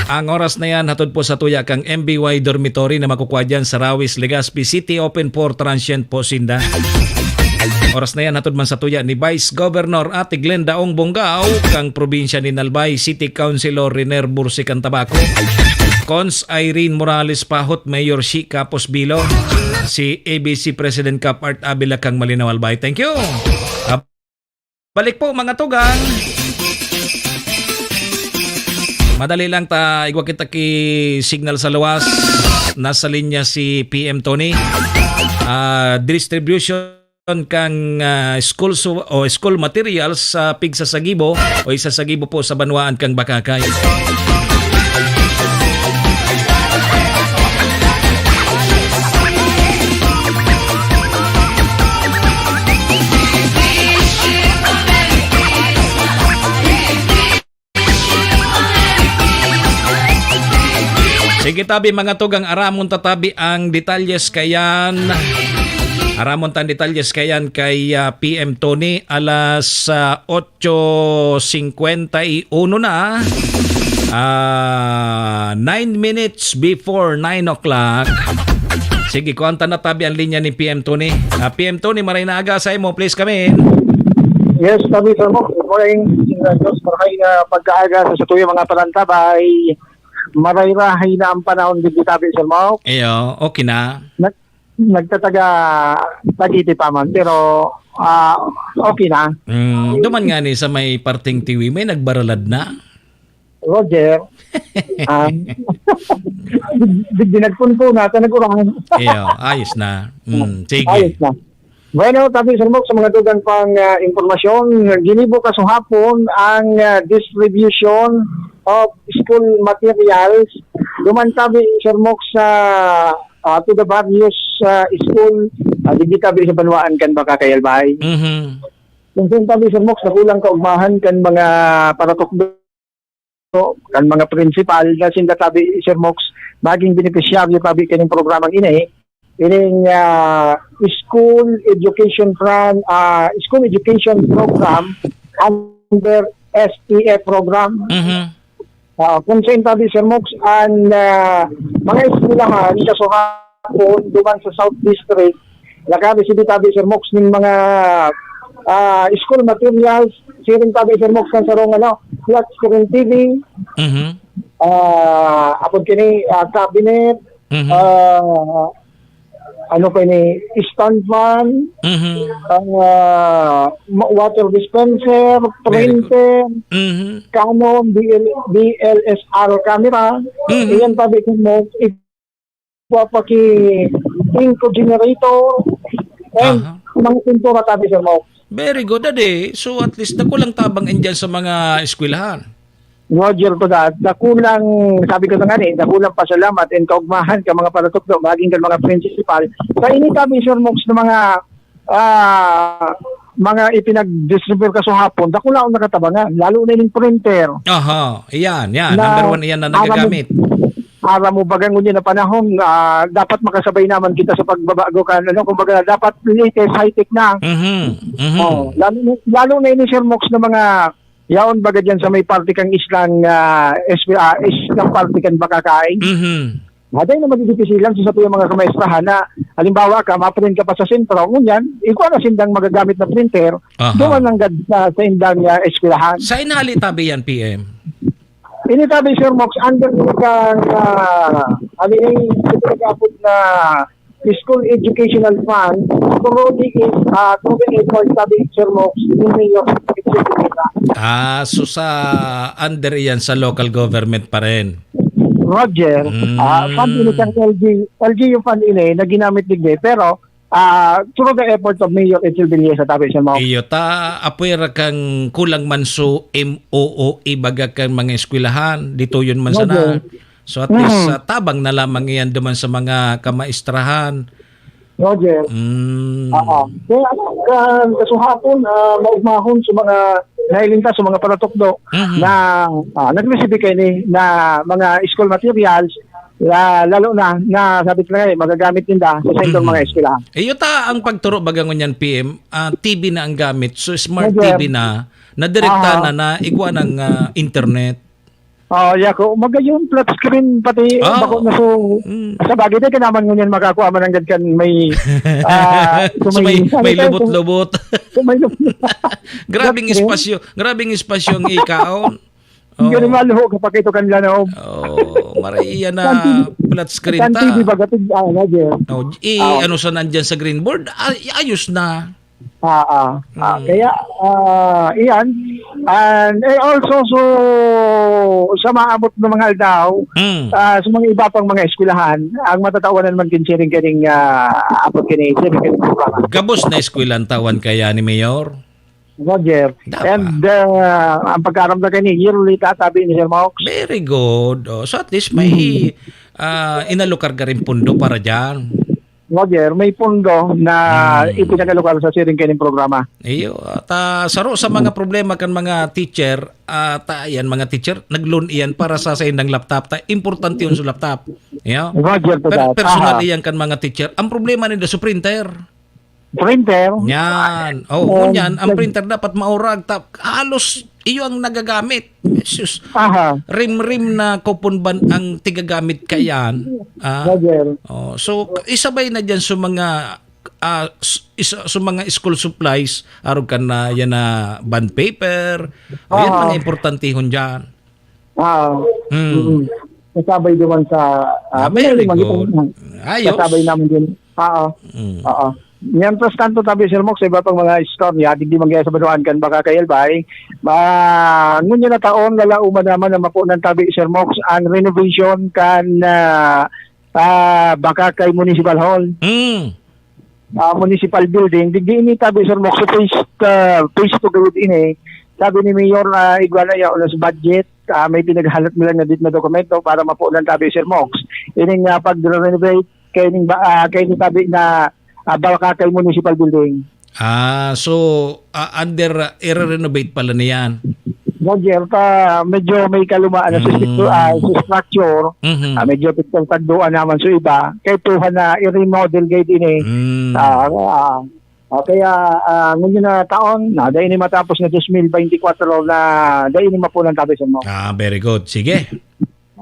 Ang oras na yan, hatod po sa tuya kang M B Y Dormitory na makukuha dyan sa Rawis, Legazpi City, open for transient po sinda. Oras na yan, hatod man sa tuya ni Vice Governor Ate Glenda Ong Bongao, kang probinsya ni Albay, City Councilor Riner Bursi kang Tabaco, Cons Irene Morales Pahot, Mayor Shi Capos Bilo, si A B C President Cap Art Avila kang Malinaw, Albay. Thank you. Ah, balik po, mga tugang. Madali lang ta, igwa kita ki signal sa luwas. Nasa linya si P M Tony. Ah, distribution kang, ah, school su-, o school materials sa pigsasagibo o isasagibo po sa banwaan kang Bakakay. Sige tabi, mga tugang, aramon ta tabi ang detalyes kayan. Aramon ta ang detalyes kayan kay, ah, P M Tony, alas, ah, otso singkwenta y uno na. Ah, nine minutes before nine o'clock. Sige, kuha ta na tabi ang linya ni P M Tony. Ah, P M Tony, maray na aga sa imo, please come in. Yes, tabi, sir mo. Good morning, Sir Diyos. Maray na pagkaaga sa satuyang mga palantabay. Maray-rahay na ang panahon, digdi tabi, sir mo. Iyo, okay na. Nag-, nagtataga tagiti pa man, pero, ah, okay na. Mm, duman nga ni sa may parting Tiwi, may nagbaralad na. Roger, ah, di, di nagpunpuna, ta nagurahan. Iyo, ayos na. Mm, sige. Ayos na. Bueno, tabi, sir Mok, sa mga dugang pang, ah, impormasyon, ginibo kasuhapon ang, ah, distribution of school materials. Duman tabi, sir Mok, sa, ah, to the various, ah, school, ah, digdi tabi sa banwaan kan Bakakay, Albay. Mhm. Kung saan tabi, sir Mok, sa kulang kaugmahan kan mga paratukdo kan mga prinsipal na sinda tabi, Sir Mox, maging benepisyaryo tabi kaning programang ini, ining, ah, School Education Plan, ah, School Education Program under S T F program. Mhm. Ah, kung sa tabi, Sir Mox, ang, ah, mga eskwelahan, kasuhapon, duman sa South District, naka-receive tabi, Sir Mox, ning mga, ah, school materials, siring tabi, Sir Mox, kan sarong, ano, flat screen T V, Mhm. ah, apod kini, ah, cabinet, Mhm. ah, ano pa ini, stand fan, Mhm. ang, ah, ma-, water dispenser, Very good. printer, Mhm. Canon, B L, B L S R camera. Mhm. Iyan tabi, Sir Mox, ipapaki-, inco generator, and Aha. mga pintura tabi, Sir Mox. Very good, adi. So, at least, dakulang tabang indiyan sa mga eskwelahan. Roger ko da, dakulang, sabi ko na nga ni, dakulang pasalamat and kaugmahan ka mga paratukdo, maging kan mga principal. Sa ini tabi, Sir Mox, na mga, ah, mga ipinag-distribute kasuhapon, dakula akong nakatabangan, lalo na yung printer. Aha, iyan, yan. Na Number one iyan na aram mo, nagagamit. aram mo, baga ngunyan na panahon, ah, dapat makasabay naman kita sa pagbabago kan, ano, kumbaga, dapat latest, high-tech na. Mhm, mhm. Oh, lalo na, lalo na ini, Sir Mox, na mga yaon baga diyan sa may parte kang islang, ah, S P, ah, islang parte kan Bakakay. Mhm. Haday na madidipisilan sa satuyang mga kamaestrahan na, halimbawa ka, ma-print ka pa sa sentro, ngunyan, ikaw na sindang magagamit na printer, Aha. doon ang gad-, sa, sa indang, ah, eskwelahan. Sa inali tabi yan, P M? Ini tabi, Sir Mox, under ni kang, ah, ano yung ito nag-aabot na School Educational Fund, through the, ah, through the effort, sabi, Sir Mox, ni Mayor Executiva. Ah, so sa under iyan sa local government pa rin? Roger, Mm. ah, fund ini kang L G, L G U fund ini na ginamit digdi, pero, ah, through the effort of Mayor Ethel Villesa, tabi, Sir Mox. Iyo, ta, apwera kang kulang man so M O O, ibaga kang mga eskwelahan, dito yun man sana. Roger. So, at least, Mm. ah, tabang na lamang iyan duman sa mga kamaestrahan. Roger. Mm. Oo. Kaya, ano, ka-, kasuhapon, ah, maugmahon sa mga nahiling ta, sa mga paratukdo Mhm. na, ah, nagresibir kaini na mga school materials, la-, lalo na, na sabi ko na nga, eh, magagamit ninda sa saindong Mhm. mga eskwelahan. Iyo ta ang pagturo baga ngunyan, P M, ah, T V na ang gamit. So, smart Roger. T V na, nadirekta Aha. na, na igwa ng, ah, internet. Oo, yako. Magayon, flat screen, pati Ah, bako na so, mm. sa bagay, di ka naman ngunyan makakuha man nanggad kan may, ah, So, may, may sanitizer, lubot-lubot. so, may lubot. Grabing Flat screen. espasyo, grabing espasyo ang ikaon. Ang Oo. ganun, maluho ka pa kito kan lanaw. Oo, maray iyan na Kan T V, flat screen kan ta. T V baga, tig-, ah, lagi. Oh, i-, Oo. ano sa nandyan sa green board, ay, ayos na. Ah, ah. Ah, Mm. kaya, ah, iyan. And, eh, also, so, sa maabot na mga aldaw, Mm. ah, sa mga iba pang mga eskwelahan, ang matatawanan man kin siring kaning, ah, abot kini, siring kaning programa. Gabos na eskwela an tawan kaya ni Mayor? Roger. Dapat. And, ah, ang pagkaaram na kaini, yearly tatabi ni Sir Mox. Very good. Oh, so at least may, Mm. ah, inalokar ka rin pundo para dyan. Roger, may pundo na Hmm. ipinag-alokar sa siring kaining programa. Iyo, at, ah, saro sa mga problema kan mga teacher, ah, ta, yan, mga teacher, nag-loan iyan para sa saindang laptop. Ta, importante yun sa laptop. Iyo. Roger po Per-, that. personal Aha. iyan kan mga teacher. Ang problema nila sa printer. Printer? Yan. Oh, Um, ngunyan, ang nag- printer dapat maurag. Ta, halos iyo ang nagagamit. Jesus. Aha. Rimrim na kupon ban ang tigagamit kayan. Ah. Roger. Oh, so, isabay na dyan sa mga, ah, s-, isa, sa mga school supplies, arog ka na yan na bond paper. O, yan, Aha. mga importantehon dyan. Ah, Mm. mm. Kasabay duman sa, ah, Ah, very mga good. Ayos. Kasabay naman din. Oo. Mm. Oo. Mientras tanto, tabi, Sir Mox, sa iba pang mga istorya, digdi man kaya sa banwaan kan Baka kay Albay. Ma-, ngunyan na taon, lalauman naman na mapunan, tabi, Sir Mox, ang renovation kan, ah, ah, Baka kay Municipal Hall. Mm. Ah, municipal building. Digdi ini, tabi, Sir Mox, sa phase, ah, phase two gayud ini. Sabi ni Mayor, ah, igwa na yaon na sa budget. Ah, may pinaghalat nila na dit na dokumento para mapunan, tabi, Sir Mox. Ining, ah, pag-renovate, kaining ba, ah, kaining, tabi, na, ah, Baka kay Municipal Building. Ah, so, ah, under, ah, i-renovate pala niyan? Roger, ta, medyo may kalumaan na sa Mm. stru-, ah, sa structure. Mhm. Ah, medyo pigtagduan naman sa iba. Kay tuhan na i-remodel gayud ini. Mm. Ah, ah, ah, kaya, ah, ngunyan na taon, na dai ni matapos na dos mil beintikwatro na dai ni mapunan, tabi, Sir Mox. Ah, very good. Sige.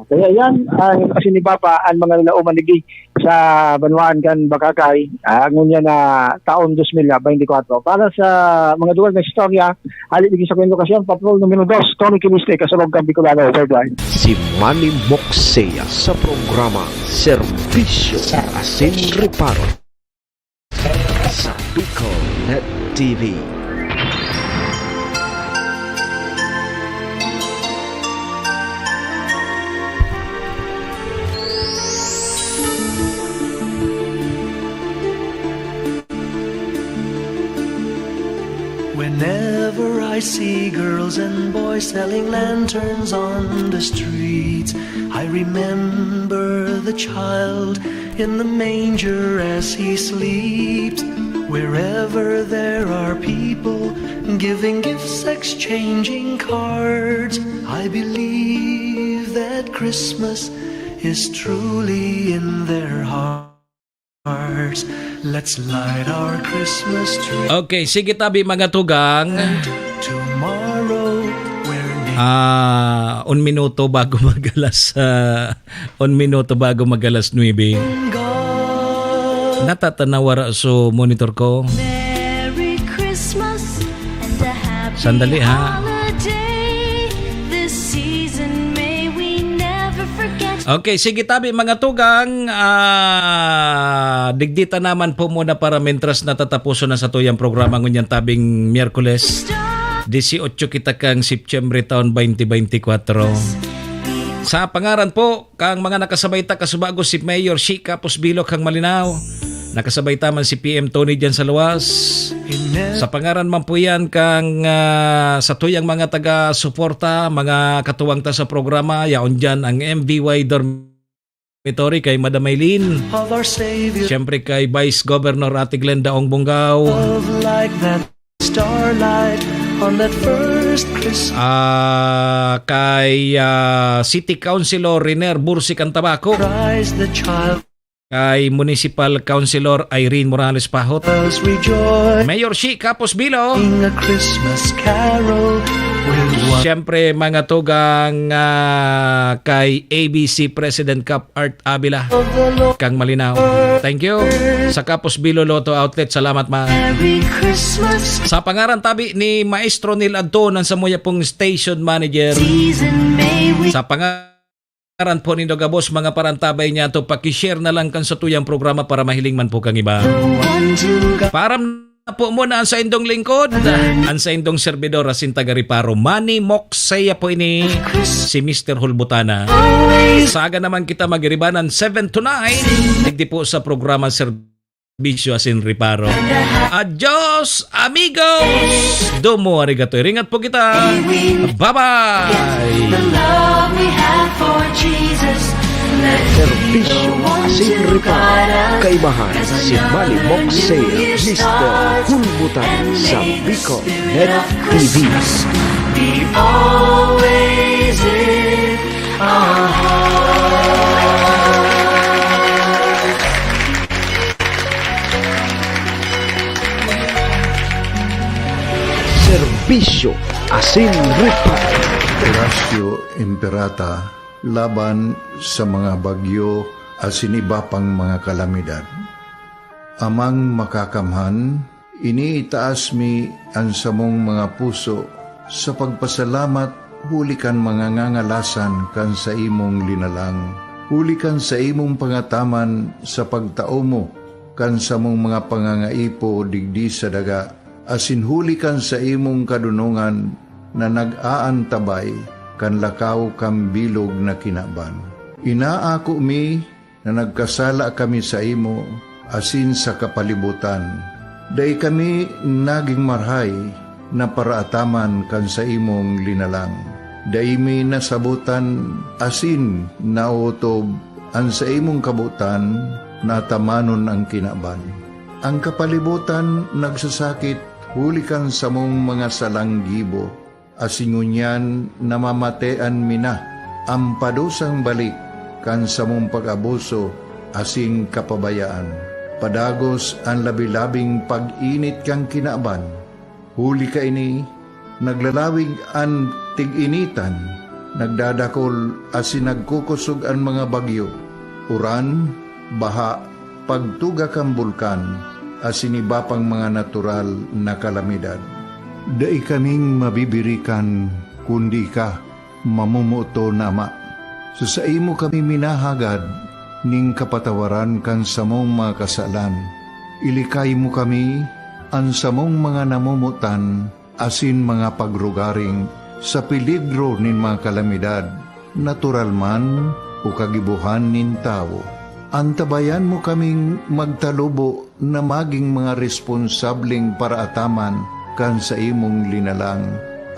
Kaya yan, ah, kasi ni Papa, ang mga lalauman digdi sa banwaan kan Bakakay, ah, ngunyan na taon dos mil beintikwatro. Para sa mga duwal na istorya, hali digdi sa Kwento Kasyan, Patrol numero dos, Tony Kiliste, Kasurog kan Bicolano Worldwide. Si Manny Moxea sa programa Serbisyo sa Asin Reparo. Sa Bicol Net T V. Whenever I see girls and boys selling lanterns on the streets, I remember the child in the manger as he sleeps. Wherever there are people giving gifts, exchanging cards, I believe that Christmas is truly in their hearts. Let's light our Christmas tree. Okay, sige tabi, mga tugang. Tomorrow, we're Ah, un minuto bago mag-alas, ah, un minuto bago mag-alas nuebe. Natatanaw wara so monitor ko. Merry Christmas and a happy Sandali, ha? holiday. This season may we never forget. Okay, sige tabi, mga tugang. Ah, digdi ta naman po muna para mientras natatapuson na satuyang programa ngunyan tabing Miyerkules, dieciocho kita kang Setyembre taon twenty twenty-four. Sa pangaran po kang mga nakasabay ta, kasubago si Mayor Shi Kapos Bilok kang Malinao. Nakasabay ta man si P M Tony diyan sa luwas. Sa pangaran man po yan kang, ah, satuyang mga taga-suporta, mga katuwang ta sa programa, yaon diyan ang M V Y Dorm- Dormitory, kay Madam Maylene. Of our Savior. Siyempre kay Vice Governor Ate Glenda Ong Bungao. Of like that starlight on that first Christmas. Ah, kay, ah, City Councilor Riner Bursi Cantabaco. Christ the child. Kay Municipal Councilor Irene Morales Pahot. Bells rejoice. Mayor Shi Capos Bilo. Sing a Christmas carol with one. Siyempre, mga tugang, ah, kay A B C President Cap Art Avila. Of the Lord. Kang Malinaw. Thank you. Sa Capos Bilo Lotto Outlet, salamat, ma. Merry Christmas. Sa pangaran tabi ni Maestro Neil Adton, ang samuya pong station manager. Season may we. Sa pangaran po nindo gabos, mga parantabay niya to, paki-share na lang kan satuyang programa para mahiling man po kang iba. The one to God. Param na po muna ang saindong lingkod, ang saindong servidor, asin taga Reparo, Manny Moksea po ini, si Mister Hulbutana. Saga naman kita magiribanan seven to nine, digdi po sa programa Serbisyo asin Reparo. Adios, amigos! Domo arigato. Iringat po kita. Bye-bye! The love we have for Jesus. Serbisyo asin reparo. Kaibahan si Manny Moksea, Mister Hulbutan sa Bicol Net T V. Be always in our heart. Serbisyo asin reparo. Oratio Imperata laban sa mga bagyo asin iba pang mga kalamidad. Amang Makakamhan, iniitaas mi an samong mga puso sa pagpasalamat huli kan mga ngangalasan kan saimong linalang, huli kan saimong pangataman sa pagtao mo kan samong mga pangangaipo digdi sa daga, asin huli kan saimong kadonongan na nag-aantabay kan lakaw kan bilog na kinaban. Inaako mi na nagkasala kami saimo asin sa kapalibotan. Dai kami nagin marahay na paraataman kan saimong linalang. Dai mi nasabotan asin naotob an saimong kabotan na atamanon an kinaban. An kapalibotan nagsasakit huli kan samong mga salang gibo, asin ngunyan namamatean mi na an padusang balik kan samong pag-abuso asin kapabayaan. Padagos an labi-labing pag-init kan kinaban. Huli kaini, naglalawig an tig-initan, nagdadakol asin nagkukosog an mga bagyo. Uran, baha, pagtuga kan bulkan, asin iba pang mga natural na kalamidad. Dai kaming mabibirikan kundi ika, mamomoton na Ama. Sa saimo kami minahagad nin kapatawaran kan samong mga kasalan. Ilikay mo kami, an samong mga namomotan, asin mga pagrugaring sa peligro nin mga kalamidad, natural man o kagibohan nin tawo. Antabayan mo kaming magtalubo na magin mga responsableng paraataman kan saimong linalang,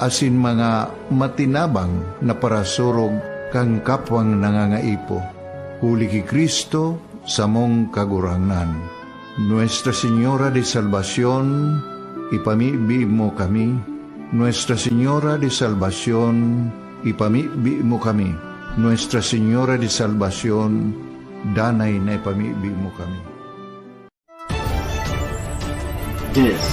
asin mga matinabang na parasurog kan kapwang nangangaipo. Huli ki Cristo, samong Kagurangnan. Nuestra Señora de Salvacion, ipamibi mo kami. Nuestra Señora de Salvacion, ipamibi mo kami. Nuestra Señora de Salvacion, danay na ipamibi mo kami. This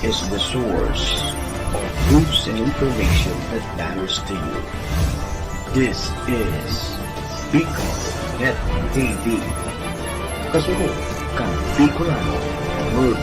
is the source of news and information that matters to you. This is Bicol Net T V. Kasunod kan Bicolano World